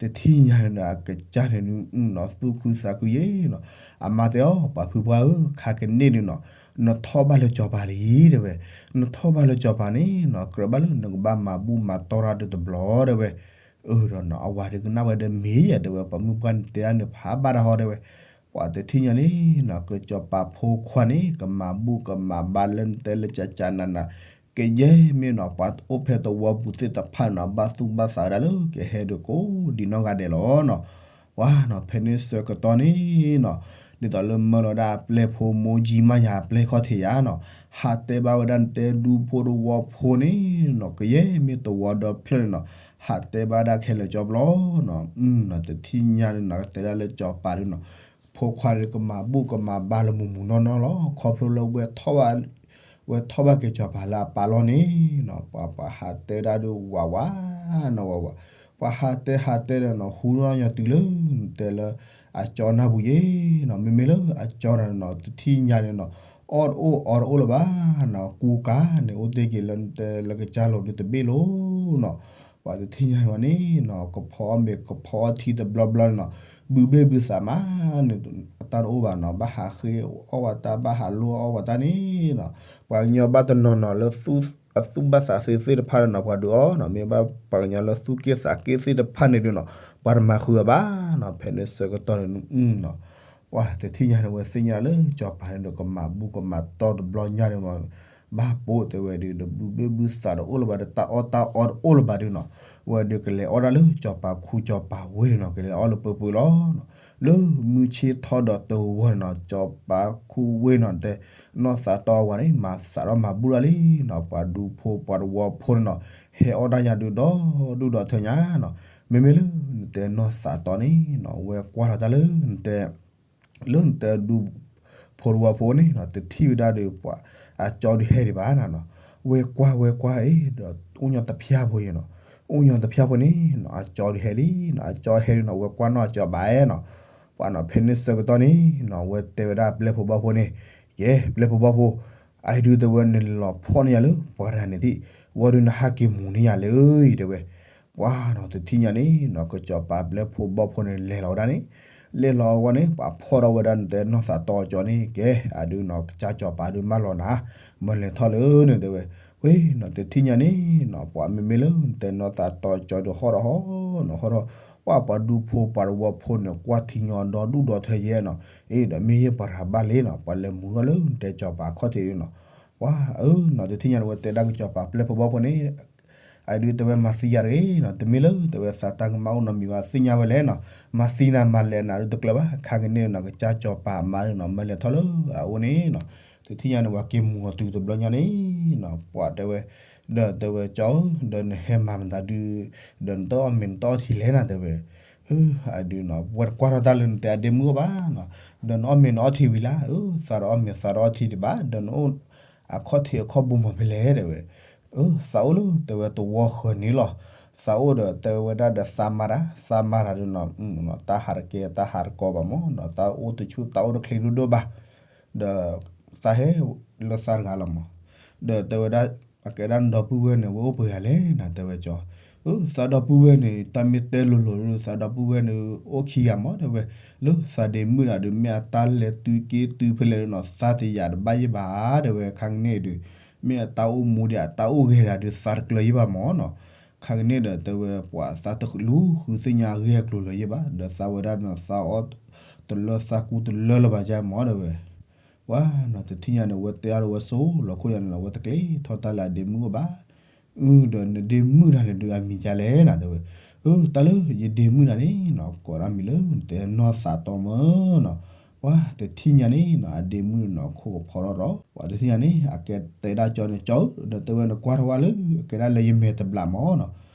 တထံၣ်ညါန့ၣ်နီၤ အကစၢ်န့ၣ်နီၤ သူၣ်ခုသးခုယဲနီၤ အမါတဲအီၤ ပှၤဖုပှၢ်ဧၢ ခါကန့ၢ်ဒုးနီၤ နထီၣ်ဘၣ်လၢစီၤပၤလံ တဲဝဲ, နထီၣ်ဘၣ်လၢစီၤပၤန့ၣ်နီၤ ကြၢးဘၣ်လၢနကဘၣ်မၤဘူၣ်မၤတီၢ်တၢ်ဒုးတဘျီ တဲဝဲ. အၢ ဒီးနီၤ အဝၤဒုးကနၣ်ဝဲဒီးမ့ၢ်ယဲ တဲဝဲ ပှၤမုၣ်ပှၢ်နတဲဒၣ်န့ၣ် ဖးဘၣ်တၢ်ဟီ တဲဝဲ. ပှၤတထံၣ်ညါန့ၣ်နီၤ ကစီၤပၤဖိခွါန့ၣ် ကမၤဘူၣ်ကမၤဘါလၢနတဲလၢကကနးနး ကယဲၢ်မ့ၢ်နီၤ ပှၤအိၣ်ဖဲသဝီပူၤသ့ၣ်တဖၣ်နီၤ ဘၣ်သူၣ်ဘၣ်သးဝဲဒၣ်လၢကဟဲဒုးကိးဒံးနီၢ်ဂၤဒဲးလီၤနီၤ. ပှၤနီၤ ဖဲန့ၣ်ဆၢကတီၢ်န့ၣ်နီၤ ဒ်သိးလၢမၢလီၤဒၣ်အပျဲၢ်ဖိမိၢ်ကၠံမးယၤအပျဲၢ်ခီၣ်ထံးယါနီၤ ဟးတဲဘၣ်ဝဲဒၣ်နတဲဒူဖိတဝီဖိန့ၣ်နီၤ ကယဲၢ်မ့ၢ်သဝီဒီဖျၢၣ်န့ၣ်နီၤ ဟးတဲဘၣ်ဒၣ်ခဲလၢာ်ကၠီဘျီနီၤ. တထံၣ်ညါန့ၣ်နီၤ ကတဲဒၣ်လၢစီၤပၤဒုးနီၤ ဖိခွါဒုးကမၤဘူၣ်ကမၤဘါလၢမုၢ်မုၢ်နီၢ်နီၢ်လီၤ ခီဖျိလၢ ဝဲထီၣ်ဘၣ်က့ၤစီၤပၤလၢအပၢ်လီၢ်န့ၣ်နီၤ ပှၤ ပှၤဟးတဲဒၣ်ဒုးဝးဝးနီၤဝးဝး ပှၤဟးတဲဟးတဲဒီးနီၤ ဟူထီၣ်ညီတုၤလၢနတဲလၢ အကၠီနၢ်ပူၤယဲနီၤ မ့မ့ၢ်လၢအကၠီနၤန့ၣ်နီၤ တထံၣ်ညါန့ၣ်နီၤ အီၣ်တအိၣ်အီတအိၣ်လၢၤဘၣ်နီၤ ကူကၤန့ၣ် အိၣ်တ့ၢ်က့ၤလၢနတဲလၢကစၢ်လိၤဒုးတဘ့ၣ်လိၤနီၤ ပှၤတထံၣ်ညါန့ၣ်ဝဲန့ၣ်နီၤ ကဖီအီၣ်မ့ၤကဖီအီထံတဘျီဘျီန့ၣ်နီၤ ဘုးဘ့ၣ်ဘုးသးမးန့ၣ် အတၢ်တအိၣ်ဘၣ်နီၤ ဘၣ်ဟးဃ့အီၣ်ဝဲတၢ် ဘၣ်ဟးလိၣ်အီၣ်ဝဲတၢ်န့ၣ်နီၤ ပှၤကညီဘၣ်တနီၤနီၤလၢ အသူၣ်ဘၣ်သးသ့သ့ၣ်တဖၣ်န့ၣ်နီၤ ပှၤဒုးအီၣ်နီၤ မ့ၢ်ဘၣ်ပှၤကညီလၢသူၣ်က့ၣ်သးက့ၣ်သ့ၣ်တဖၣ်န့ၣ်ဒုးနီၤ ပှၤတမၤဃုာ်အီၤဘၣ်နီၤ ဖဲန့ၣ်ဆၢကတီၢ်န့ၣ်နီၤ ပှၤတထံၣ်ညါန့ၣ် ဝဲသ့ၣ်ညါလၢစီၤပၤန့ၣ်ဒီး ကမၤဘူၣ်ကမၤတီၢ်တဘျီညါန့ၣ်နီၤ ဘၣ်ပိာ်တဲဝဲဒုး ဒီးဘုးဘ့ၣ်ဘုးသးတအိၣ်လၢၤဘၣ် ဒီးတၢ်အီၣ်တၢ်အီတအိၣ်လၢၤဘၣ်ဒုးနီၤ ဝဲဒုးကလဲၤအီၣ်ဒၣ်လၢစီၤပၤခူစီၤပၤဝ့ၢ်န့ၣ်နီၤ ကလဲၤအီၣ်လၢပှဲၤပှဲၤလီၤနီၤ လၢမုၢ်ဆ့ၣ်ထီၣ်ဒီးတဂီၤန့ၣ်နီၤ စီၤပၤခူဝ့ၢ်နီၤ တဲ နီၢ်သးတီအဝၤန့ၣ် မၤစးထီၣ်မၤဘူၣ်ဒၣ်လံနီၤ ပှၤဒူဖိပှၤတဝီဖိန့ၣ်နီၤ ဟဲအီၣ်တၢ်ညါဒုးဒီဒူၣ်ဒီထၢညါနီၤ မ့မ့ၢ်လၢနတဲနီၢ်သးတီန့ၣ်နီၤ ဝဲကွၢ်ထီၣ်တၢ်လၢနတဲ လၢနတဲဒူဖိတဝီဖိန့ၣ်နီၤ တထံၣ်ဝဲဒၣ်ဒီးပှၤ အကၠီဒုးဟဲဒံးဘၣ်နီၤ ဝဲကွၢ်ဝဲကွၢ်အံၤဒီး အိၣ်ညီတဖၠၣ်ဖိအံၤနီၤ အိၣ်ညီတဖၠၣ်ဖိန့ၣ်နီၤ အကၠီဒုးဟဲလံနီၤ အကၠီဟဲဒုးနီၤ ဝဲကွၢ်နီၢ်အကၠီဘၣ်နီၤ ပှၤနီၤ ဖဲန့ၣ်ဆၢကတီၢ်န့ၣ်နီၤ ဝဲတဲဝဲဒၣ်ပျဲၢ်ဖိဘီၣ်ဖိန့ၣ် ကဲ ပျဲၢ်ဖိဘီၣ်ဖိ အအံၤဒုးတဲဝဲနလဲၤလီၤဖီၣ်န့ၢ်ယၤလၢပှၤတဂၤန့ၣ်သ့ၣ် ဝံၤဒုးနဟးက့ၤမူၤန့ၢ်ယၤလၢအံၤတဲဝဲ ပှၤနီၤ တထံၣ်ညါန့ၣ်နီၤ ကစီၤပၤပျဲၢ်ဖိဘီၣ်ဖိန့ၣ် လဲၤလီၤဝဲဒၣ်န့ၣ် လဲၤလီၤဝဲန့ၣ် ပှၤဖီၣ်ထီၣ်ဝဲဒၣ်နတဲနီၢ်သးတီအကၠီန့ၣ် ကဲ အဒုးနီၤ ကစၢ်စီၤပၤဒုးမၢလီၤနၤ မၢလဲၤထီၣ်လၢန့ၣ်တဲဝဲ ဝဲနီၤ တထံၣ်ညါန့ၣ်နီၤ ပှၤမ့မ့ၢ်လၢနတဲနီၢ်သးတီအကၠီဒုးဟီၣ်ဒီးဟီၣ်နီၤ ဟီၣ်ဒီး ပှၤပှၤဒူဖိပှၤတဝီဖိန့ၣ် ကွၢ်ထံညီဒီဒူၣ်ဒီထၢယဲနီၤ အ့ဒီးမ့ၢ်ယဲပှၤတဂၤဘၣ်လံနီၤ ပှၤလဲၤမူၤထီၣ်လၢနတဲစီၤပၤခီၣ်ထံးန့ၣ်နီၤ ပှၤအၢနီၤ တထံၣ်ညါန့ၣ် ဝဲတဲဒၣ်ကစီၤပၤပျဲၢ်ဖိဘီၣ်ဖိန့ၣ် အဒုးတဲဝဲမၤသံယၤတဂ့ၤနီၤ တမ့ၢ်လၢတဲဝဲသးတၢ်ကမၣ်အိၣ်နီတမံၤဘၣ် သ့ၣ်ညါဝဲလဲၣ်နီၤ မၤသံနၤမၤလဲၤနၤဒုးတကျၢၤဘၣ် ခါကန့ၣ်နီၤ ကစၢ်စီၤပၤအမါန့ၣ်နီၤ မၢလဲၤထီၣ်လၢအအိၣ်န့ၣ်နီၤ တထံၣ်ညါန့ၣ် ပှၤက့ၤမူၤအီၤတုၤတဘျီညါန့ၣ်နီၤ ပှၤတဲဝဲ ဒီးတဲဝဲကၠီဧၢ ဒီးနဟဲမၤမတၤဒုး ဒီးနတအီၣ်မ့ၤနတအီထံလဲၣ်နၤတဲဝဲ အဒုးနီၤ ဝဲတကွၢ်ထီၣ်တၢ်လၢနတဲအဒ့မုၣ်အိၣ်ဘၣ်နီၤ ဒီးနအီၣ်မ့ၤနအီထံဝံၤလၢ အၢ သးတအီၣ်မ့ၤသးတအီထံဒံးဘၣ် ဒီးနအိၣ် အခီၣ်ထံးအခီၣ်ဘိမီၤဖဲလဲၣ်တဲဝဲ အၢ သးအိၣ်လၢတဲဝဲတဝီဃၢၤန့ၣ်လီၤ သးအိၣ်ဒီးတဲဝဲဒၣ်ဒီးသးမၤတၢ် သးမၤတၢ်ဒုးနီၤ တၢ်ဟးတကဲတၢ်ဟးတကီဘၣ်မးနီၤ တၢ်အိၣ်တဆူၣ်တၢ်အိၣ်တချ့ဒိၣ်ဒိၣ်ဘၣ် ဒီးသးဟဲလၢသးတဂၤလီၤမး ဒီးတဲဝဲဒၣ် အကဲဒၣ်နဒီပုၢ်ဝဲၢ်န့ၣ် ဝဲအိၣ်ပှဲၤဂၤလဲၣ်နၤတဲဝဲကၠီ အၢ သးဒီပုၢ်ဝဲၢ်န့ၣ် တၢ်မ့ၢ်တဲလိၤလိၤဒုး သးဒီပုၢ်ဝဲၢ်န့ၣ် အိၣ်ခံဂၤမးတဲဝဲ လၢသးဒ့မုၣ်တဂၤဒုး မ့ၢ်အတၢ်လဲၤတုၤက့ၤတုၤဖဲလဲၣ်ဒုးနီၤ သးတယာ်တဘၣ်ယဲၢ်ဘၣ်တဲဝဲ ခါကန့ၣ်ဒုး မ့ၢ်အတၢ်အိၣ်မူဒံး အတၢ်အိၣ်ဂဲၤတဂၤဒုး သးတကျၢၤယဲၢ်ဘၣ်မးနီၤ ခါကန့ၣ်ဒီးတဲဝဲ ပှၤသးတလူၤဃုသ့ၣ်ညါဂ့ၢ်အကျိၤလၢၤယဲၢ်ဘၣ် ဒီးသးဝဲဒၣ်နီၤ သးအီၣ်တလၢသးကူတလၢလၢၤဘၣ်ယဲၢ်မးတဲဝဲ ပှၤနီၤ တထံၣ်ညါန့ၣ် ဝဲတဲအါဒီးဝဲဆိလီၤခိၣ်ယါန့ၣ်နီၤ ဝဲတကျဲၤထီၣ်တၢ်လၢအဒ့မုၣ်အိၣ်ဘၣ် အၢ ဒီးနဒ့မုၣ်တၢ်န့ၣ်ဒုးအမံၤဒ်လဲၣ်နၤတဲဝဲ အၢ တၢ်လၢယဒ့မုၣ်တၢ်န့ၣ်နီၤ ကိးဒၣ်မံၤလၢနတဲနီၢ်သးတီမးနီၤ ပှၤတထံၣ်ညါန့ၣ်နီၤ အဒ့မုၣ်န့ၣ်နီၤ ခိၣ်ကဖီထီၣ်ဒီး ပှၤတထံၣ်ညါန့ၣ် အကဲတဲဒၣ်ကၠီန့ၣ် ကၠီဧၢ ဒီးတဲဝဲနကွၢ်ထီၣ်ဝဲလၢ အကဲဒၣ်လၢယမဲာ်တဘျးမးနီၤ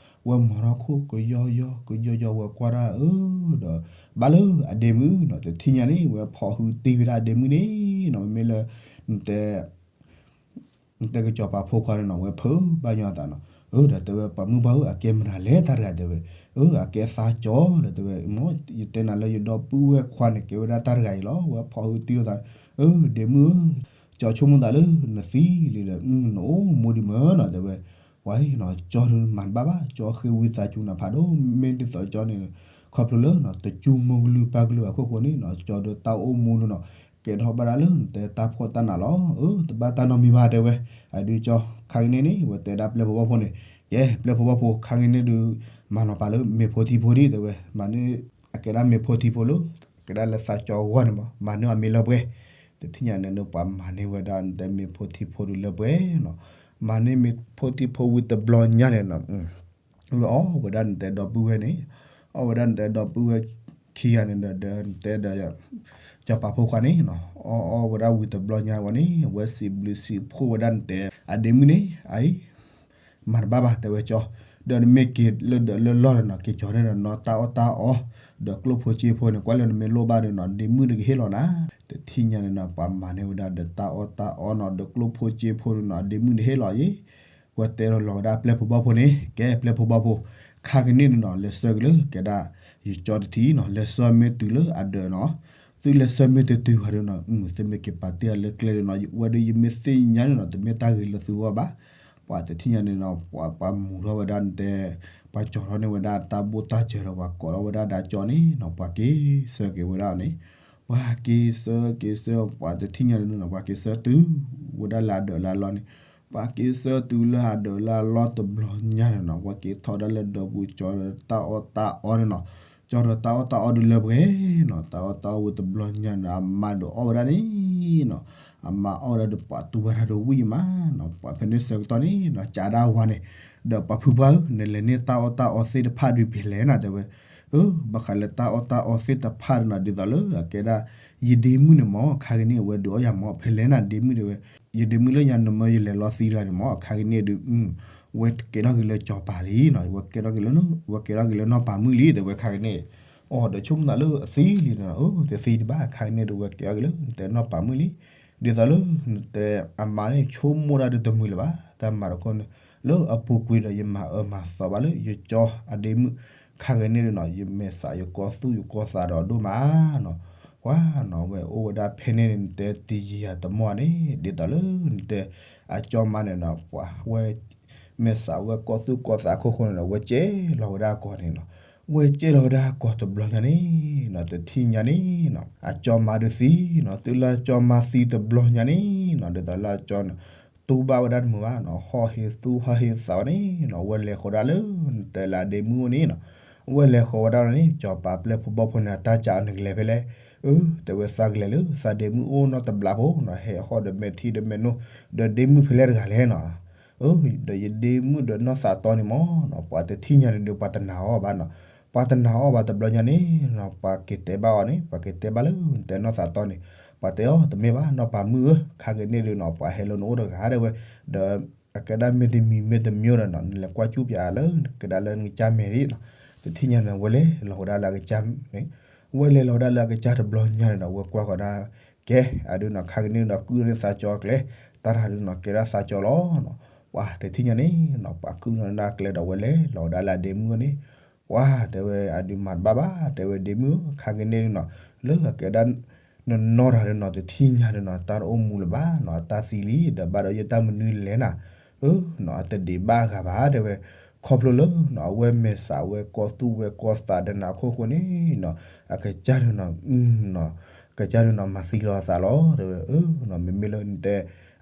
ဝဲမီၤထီၣ်ခိၣ်ကယီယီ ကယီယီ ဝဲကွၢ်ဒၣ်အၢ ဒီး ဘၣ်လၢအဒ့မုၣ်နီၤ တထံၣ်ညါန့ၣ် ဝဲဖီၣ်ဟုတံၢ်ဝဲဒၣ်အဒ့မုၣ်န့ၣ်နီၤ မ့မ့ၢ်လၢ နတဲ နတဲကစီၤပၤဖိခွါန့ၣ်နီၤ ဝဲဖုးဘၣ်ညီအသးနီၤ အၢ ဒီးတဲဝဲပှၤမုၣ်ဘၣ်ဧၢ အကဲမနုၤလဲၣ်တၢ်တဂၤတဲဝဲ အၢ အကဲသးကၠီလၢတဲဝဲ မ် ယတဲနၤလၢယဒီပုၢ်ဝဲၢ်ခွါန့ၣ် ကဲဝဲဒၣ်တၢ်တဂၤအံၤလီၤ ဝဲဖီၣ်ဟုတံၢ်လိာ်သး အၢ ဒ့မုၣ်ဧၢ ကၠီဆိကမိၣ်သးလၢနသံလံဒီး နအိၣ်မူဒံးမးနီၤတဲဝဲ ပှၤအံၤနီၤ ကၠီဒုးမၤတဘၣ်ဘၣ် ကၠီဃ့ဝံသးစူၤနၤဖးဒိၣ် မ့ၢ်ဒ်သိးကၠီန့ၣ် ခီဖျိလၢနီၤ တစူၢ်မိၢ်ကလုၢ်ပၢ်ကလုၢ်အခိၣ်ဃိန့ၣ်နီၤ ကၠီဒုးတၢ်အိၣ်မူန့ၣ်နီၤ ကဲထီၣ်ဘၣ်ဒၣ်လၢနတဲတၢ်ဖှီၣ်တၢ်နးလီၤ. အၢ တဘၣ်တၢ်နီတမံၤဘၣ် တဲဝဲ. အဒုးကၠီ ခါကန့ၣ်န့ၣ် ဝဲတဲဒၣ်ပျဲၢ်ဖိဘီၣ်ဖိန့ၣ်, ကဲ ပျဲၢ်ဖိဘီၣ်ဖိ ခါကန့ၣ်ဒုး မၤနီၤပာ်လၢမ့ၤဖိထံဖိဒံး တဲဝဲ. မၤန့ၢ်အကဲဒၣ်မ့ၤဖိထံဖိလၢ ကဲဒၣ်လၢသးကၠီအဂီၢ်န့ၣ်မး မၤန့ၢ်အီၤမ့ၤလၢပှဲၤ. တထံၣ်ညါန့ၣ် ပှၤမၤန့ၢ်ဝဲဒၣ်နတဲမ့ၤဖိထံဖိဒုးလၢပှဲၤနီၤ. မၤန့ၢ်မ့ၤဖိထံဖိဝံၤတဘျီညါန့ၣ်နီၤ ဝဲအီၣ်ဝဲဒၣ်နတဲဒီပုၢ်ဝဲၢ်န့ၣ်, အီၣ်ဝဲဒၣ်နတဲဒီပုၢ်ဝဲၢ်ခံဂၤန့ၣ်ဒီး နတဲဒီး စီၤပၤဖိခွါန့ၣ်နီၤ, အီၣ်အီၣ်ဝဲဒၣ်ဝံၤတဘျီညါဝဲန့ၣ် အဝဲစံးဘျုးစံးဖှိၣ်ဝဲဒၣ်နတဲအဒ့မုၣ်န့ၣ် အအံၤ မၤတဘၣ်ဘၣ် တဲဝဲကၠီ, ဒီးနမ့ၢ်က့ၤလၢဒီးလၢလီၢ်ဒီးနီၤ က့ၤကၠီၤန့ၣ်ဒီးနီၤ တၢ်အီၣ်တၢ်အီ ဒီးကျိၣ်ဖိစ့ဖိန့ၣ် ကွၢ်လၢနမ့ၢ်လိၣ်ဘၣ်ဒီးနီၤ ဒ့မုၣ်တကဟ့ၣ်လီၤနၤ. တထံၣ်ညါန့ၣ်နီၤ ပှၤမၤန့ၢ်ဝဲဒၣ်ဒီးတၢ်အီၣ်တၢ်အီနီၤ ဒီးကျိၣ်ဖိစ့ဖိဒီးနီၤ ဒ့မုၣ်န့ၣ်ဟ့ၣ်လီၤယ့ၤ ဝဲတဲလီၤလီၤဝဲဒၣ်ပျဲၢ်ဖိဘီၣ်ဖိန့ၣ် ကဲပျဲၢ်ဖိဘီၣ်ဖိ ခါကန့ၣ်န့ၣ်နီၤ လဲၤဆှၢက့ၤလၢကဲဒၣ် ယကၠီတထံၣ်နီၤ လဲၤဆှၢမ့ၢ်တုၤလၢအဒၢးနီၤ, သုလဲၤဆှၢမ့ၢ်တတုၤဘၣ်ဒီးနီၤ သုမ့ၢ်က့ၤပာ်တ့ၢ်အီၤလၢကျဲဒီးနီၤ ဝဲဒီးယမ့ၢ်သ့ၣ်ညါန့ၣ်နီၤ တမ့ၢ်တၢ်ဂ့ၤလၢသုဂီၢ်ဘၣ်. ပှၤတထံၣ်ညါန့ၣ်နီၤ ပှၤပှၤမူၤထီၣ်ဝဲဒၣ်နတဲ ပှၤကၠီၤထီၣ်န့ၢ်ဝဲဒၣ်တၢ်ဘိၣ်တၢ်စၢၤဒီး ပှၤကိးထီၣ်ဝဲဒၣ်ဒီးကၠီန့ၣ်နီၤ ပှၤက့ၤဆှၢက့ၤဝဲဒၣ်န့ၣ် ပှၤက့ၤဆှၢက့ၤဆှၢ ပှၤတထံၣ်ညါန့ၣ်နီၤ ပှၤက့ၤဆှၢတုၤဝဲဒၣ်လၢအဒၢးလၢအလီၢ်န့ၣ်, ပှၤက့ၤဆှၢတုၤလၢအဒၢးလၢအလီၢ်တဘျီညါန့ၣ်နီၤ ပှၤက့ၤထီၣ်ဒၣ်လၢဒီပူၤ ကၠီဒီးတၢ်အီၣ်တၢ်အီန့ၣ်နီၤ, ကၠီဒီးတၢ်အီၣ်တၢ်အီဒုးလၢပှဲၤနီၤ တၢ်အီၣ်တၢ်အီဝံၤတဘျီညါန့ၣ် အမါဒီးအီၣ်ဝဲဒၣ်န့ၣ်နီၤ, အမါအီၣ်ဝဲဒၣ်ဒီးပှၤတူၢ်ဘၣ်တၢ်ဒီးဝံၣ်မးနီၤ ပှၤဖဲန့ၣ်ဆၢကတီၢ်န့ၣ်နီၤ ကးဒၣ်ဝၤန့ၣ် ဒီးပှၤဖုပှၢ်ဧၢ နလဲၤန့ၢ်တၢ်အီၣ်တၢ်အီသ့ၣ်တဖၣ်ဒုးဖဲလဲၣ်နၤ တဲဝဲ. အၢ ဘၣ်ဃးလၢတၢ်အီၣ်တၢ်အီသ့ၣ်တဖၣ်ဒီးနီၤ ဒ်သိးလၢအကဲဒၣ် ယဒ့မုၣ်န့ၣ်မ့ၢ် ခါကန့ၣ် အဝဲဒုးအီၣ်ယၤမ့ၢ် ဖဲလဲၣ်နၤဒ့မုၣ်တဲဝဲ, ယဒ့မုၣ်လၢညါနမၢယလဲၤလီၤသံတဂၤန့ၣ်မ့ၢ် ခါကန့ၣ်ဒုး ဝဲကဲထီၣ်က့ၤလၢစီၤပၤလံနီၤ ဝဲကဲထီၣ်က့ၤလၢ ဝဲကဲထီၣ်က့ၤလၢနီၢ်ပၤမုၣ်လံ တဲဝဲခါကန့ၣ်, အီၤဒီးဆိကမိၣ်သးလၢအသံလံနီၤ အၢ တသံတဘၣ် ခါကန့ၣ်ဒုး ဝဲကဲထီၣ်က့ၤလၢနတဲနီၢ်ပၤမုၣ်လံ ဒ်သိးလၢနတဲအမါန့ၣ် ဆိကမိၣ်ဒၣ်ဒုးတမုာ်လၢၤဘၣ် တၢ်မၤတခီန့ၣ် လၢအပူၤကွံာ်ဒီးယမၤအၢမၤသီဘၣ်လၢယကၠီအဒ့မုၣ် ခါကန့ၣ်ဒုးနီၤ ယမဲာ်ဆှးယကီၢ်သူၣ်ယကီၢ်သးဒီးအဒိၣ်မးနီၤ, ပှၤနီၤ ဝဲအိၣ်ဝဲဒၣ်ဖဲန့ၣ်န့ၣ် နတဲတယံၤယၤတမီၢ်န့ၣ် ဒ်သိးလၢနတဲ အကၠီမါန့ၣ်နီၤ ပှၤဝဲ မဲာ်ဆှးဝဲကီၢ်သူၣ်ကီၢ်သးအခိၣ်ဃိန့ၣ်ဒီး ဝဲကဲလီၤဝဲဒၣ်အကီၢ်န့ၣ်နီၤ, ဝဲကဲလီၤဝဲဒၣ်အကီၢ်တဘျီညါန့ၣ်နီၤ တထံၣ်ညါန့ၣ်နီၤ အကၠီမါဒုးသံနီၤ, တုၤလၢအကၠီမါသံတဘျီညါန့ၣ်နီၤ ဒ်သိးလၢအကၠီန့ၣ် တူၢ်ဘၣ်ဝဲဒၣ်တမုာ်ဘၣ်နီၤ ဟီၣ်ဟ့သူၣ်ဟီၣ်ဟ့သးဝဲန့ၣ်နီၤ ဝဲလဲၤဃီၤဒၣ်လၢ နတဲလၢအဒ့မုၣ်အိၣ်န့ၣ်နီၤ, ဝဲလဲၤဃီၤဝဲဒၣ်န့ၣ် စီၤပၤပျဲၢ်ဖိဘီၣ်ဖိန့ၣ် အတၢ်စးအီၤန့ၣ်ကလဲၤဖဲလဲၣ်, အၢ တဲဝဲသးကလဲၤလၢသးဒ့မုၣ်အိၣ်နီတဘျီဖိနီၤ ဟဲဟီၣ်ဒီးမဲာ်ထံဒီးမဲာ်နိ ဒီးဒ့မုၣ်ဖဲလဲၣ်တဂၤလဲၣ်နီၤ အၢ ဒီးယဒ့မုၣ်ဒီးနီၢ်သးတီန့ၣ်မ့ၢ်နီၤ ပှၤတထံၣ်ညါန့ၣ်ဒီး ပှၤတနာ်အီၤဘၣ်နီၤ, ပှၤတနာ်အီၤဘၣ်တဘျီညါန့ၣ်နီၤ ပှၤက့ၤတဲဘၣ်အီၤန့ၣ် ပှၤက့ၤတဲဘၣ်လၢနတဲနီၢ်သးတီန့ၣ် ပှၤတဲအီၤ တမ့ၢ်ဘၣ် နီၢ်ပၤမုၣ်ဧၢ ခါက့ၤန့ၣ်ဒီးနီၤ ပှၤဟဲလၢနအိၣ်တဂၤဒၣ်ဝဲ, ဒီးအကဲဒၣ်မ့ၢ်တမံၤမ့ၢ်တမံၤဒီးနီၤ နလဲၤကွၢ်ကူၣ်ပၠးလၢ ကဲဒၣ်လၢနကစၢ်မဲာ်ဒ်နီၤ, တထံၣ်ညါန့ၣ် ဝဲလဲၤလီၤဝဲဒၣ်လၢအကစၢ်န့ၣ် ဝဲလဲၤလီၤဝဲဒၣ်လၢအကစၢ်တဘျီညါန့ၣ်ဒီး ဝဲကွၢ်ဃီၤဒၣ် ကဲ အဒုးနီၤ ခါက့ၤန့ၣ်ဒီးကုၢ်န့ၢ်သးကၠီအကျဲ, တၢ်တၢ်ဒုးနီၤ ကဲဒၣ်သးကၠီလီၤနီၤ, ပှၤတထံၣ်ညါန့ၣ်နီၤ ပှၤကုၢ်န့ၢ်ဒၣ်ကျဲဒီးဝဲလဲၤလီၤဝဲဒၣ်လၢအဒ့မုၣ်န့ၣ်, ပှၤတဲဝဲအဒုးမၤတဘၣ်ဘၣ် တဲဝဲဒ့မုၣ်ဧၢ ခါက့ၤန့ၣ်နီၤ လၢအကဲဒၣ် နနီၢ်တၢ်ဒုးနီၤ တထံၣ်ညါဒုးနီၤ တၢ်တအိၣ်မူလၢၤဘၣ်နီၤ အတၢ်သံလံ ဒီးဘၣ်ဒီးယတၢ်မနုၤလဲၣ်နၤ, အၢ နီၤ အတဒံးဘၣ်အဂၤဘၣ် တဲဝဲ, ခီဖျိလၢနီၤ အဝဲမဲာ်ဆှးဝဲကီၢ်သူၣ်ဝဲကီၢ်သးဒီးနၤအခိၣ်ဃိန့ၣ်နီၤ အကစၢ်ဒုးနီၤ နီၤ ကစၢ်ဒုးနီၤ မၤသံလီၤအသးလီၤ တဲဝဲ, အၢ နီၤ မ့မ့ၢ်လၢနတဲ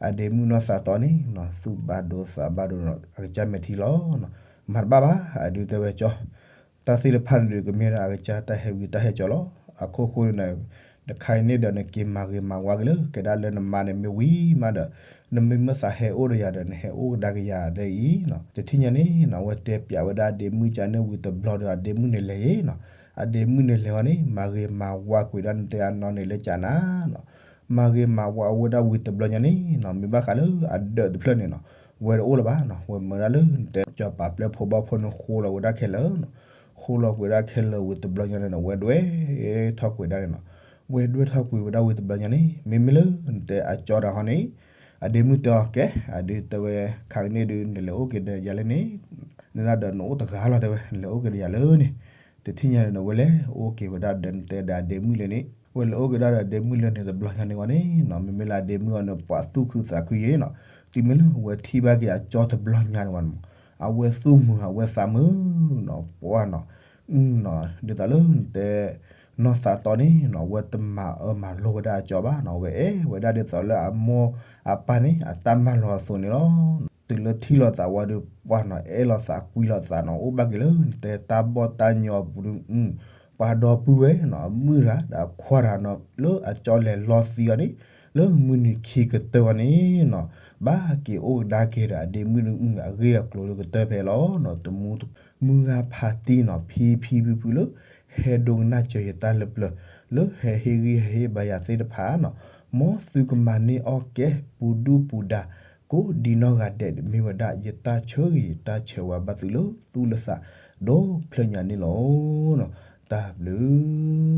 အဒ့မုၣ်နီၢ်သးတီန့ၣ်နီၤ သူၣ်ဘၣ်ဒိသးဘၣ်ဒိနီၤ အကစၢ်မဲာ်ထံလီၤနီၤ, မၤတဘၣ်ဘၣ် အဒုးတဲဝဲကၠီ တၢ်သ့ၣ်တဖၣ်န့ၣ်ဒီး ကမ့ၢ်ဒၣ်အကစၢ်တၢ်ဟဲဝံတၢ်ဟဲကၠီလီၤ. အခိၣ်ဃိန့ၣ်ဒီး နခါအံၤန့ၣ်ဒီးနက့ၤမၤဂ့ၤမၤဝါက့ၤလၢ ကဲဒၣ်လၢနမါန့ၣ်မ့ၢ်ဝံၤမးဒီး နမ့ၢ်မ့ၢ်သးဟဲအိၣ်ဒီးယၤဒီး နဟဲအိၣ်ကဒါက့ၤယၤဒ်အံၤနီၤ. တထံၣ်ညါန့ၣ်နီၤ အဝဲတဲပၠးဝဲဒၣ်အဒ့မုၣ်ကန့ၣ်ဝံၤတဘျီဒီး အဒ့မုၣ်န့ၣ်လဲၤယ့နီၤ. အဒ့မုၣ်န့ၣ်လဲၤဝဲန့ၣ် မၤဂ့ၤမၤဝါကွံာ်ဒၣ်နတဲအနီၢ်န့ၣ်လၢကၠးနၤနီၤ. မၤဂ့ၤမၤဝါဝဲဒၣ်ဝံၤတဘျီညါန့ၣ်နီၤ မ့ၢ်ဘၣ်ဃးလၢအဒၢးတဖျၢၣ်န့ၣ်နီၤ ဝဲတအိၣ်လၢၤဘၣ်နီၤ. ဝဲမၢဒၣ်လၢနတဲ စီၤပၤပျဲၢ်ဖိဘီၣ်ဖိန့ၣ် ဃိလီၤဝဲဒၣ်ခဲလၢာ်နီၤ. ဃိလီၤကွံာ်ဒၣ်ခဲလၢာ်ဝံၤတဘျီညါန့ၣ်နီၤ ဝဲဒွဲၣ်ထီၣ်ကွံာ်ဒၣ်န့ၣ်နီၤ. ဝဲဒွဲၣ်ထီၣ်ကွံာ်ဝဲဒၣ်ဝံၤတဘျီညါန့ၣ် မ့မ့ၢ်လၢနတဲအကၠီတၢ်ဟီန့ၣ် အဒ့မုၣ်တဲအီၤ ကဲ အဒုးတဲဝဲ ခါကန့ၣ်ဒုး နလဲၤအိၣ်က့ၤဒီးယၤလၢန့ၣ် နဒၣ်ဒီးနအိၣ်တဂၤလီၤ တဲဝဲ နလဲၤအိၣ်က့ၤဒီးယၤလၢန့ၣ်. တထံၣ်ညါန့ၣ်ဒီး ဝဲလဲၤအိၣ်က့ၤဝဲဒၣ်ဒီးနတဲဒီးအဒ့မုၣ်လၢန့ၣ် ဝဲလဲၤအိၣ်က့ၤဒၣ်ဒီးအဒ့မုၣ်လၢန့ၣ်တဘျီညါန့ၣ်ဝဲန့ၣ်နီၤ မ့မ့ၢ်လၢအဒ့မုၣ်အီၤန့ၣ် ပှၤသူၣ်ခုသးခုယ့ၣ်နီၤ. တုၤမ့ၢ်လၢဝဲထံၣ်ဘၣ်က့ၤအကၠီတဘျီညါန့ၣ်ဝဲန့ၣ် အဝဲသူၣ်မုာ်အဝဲသးမုာ်နီၤ ပှၤနီၤ နီၤ ဒ်သိးလၢနတဲ နီၢ်သးတီန့ၣ်နီၤ အဝဲတမၤအၢမၤလိဝဲဒၣ်အကၠီဘၣ်နီၤ, အဝဲအဲၣ်ဝဲဒၣ်ဒ်သိးလၢအမိၢ်အပၢ်န့ၣ် အတၢ်မၢလီၤအသိးန့ၣ်လီၤ. တုၤလၢထံၣ်လိာ်သးဝံၤဒီး ပှၢ်နီၤ အဲၣ်လိာ်သးကွံလိာ်သးနီၤ, အိၣ်ဘၣ်က့ၤလၢနတဲတၢ်ဘီၣ်တၢ်ညီအပူၤဒီး ပှၤဒီပုၢ်ဝဲၢ်နီၤ အမုၢ်တဂၤဒီးအခွါတဂၤနီၤ လၢအကၠီလဲၤလီသံအီၤန့ၣ် လၢမုၢ်နံၤခံကတၢၢ်အီၤန့ၣ်နီၤ, ဘၣ်က့ၤအိၣ်ကဒါက့ၤဒီးအဒ့မုၣ်အဂ့ၢ်အကျိၤလၢကတၢၢ်ဖဲလီၤနီၤ. တမူတမုၢ်ဂၢ်ဖးတံၢ်နီၤ ဖံဖံဖုဖုလၢ ဟဲဒိကနၣ်စၢၤယတၢ်လၢပျၢၤ လၢဟဲဟ့ၣ်ဂံၢ်ဟဲဟ့ၣ်ဘါယၤသ့ၣ်တဖၣ်နီၤ, မ်သုကမၤန့ၢ်အီၣ်ကဲ ပူၤဒူၣ်ပူၤဒါ ကိးဒံနီၢ်ဂၤဒဲး မ့ၢ်ဝဲဒၣ်ယတၢ်ဆၢဂ့ၤယတၢ်ဆၢဝါဘၣ်သုလၢသူၣ်လၢသး ဒီဖျၢၣ်ညါန့ၣ်လီၤ. တၢ်ဘျုး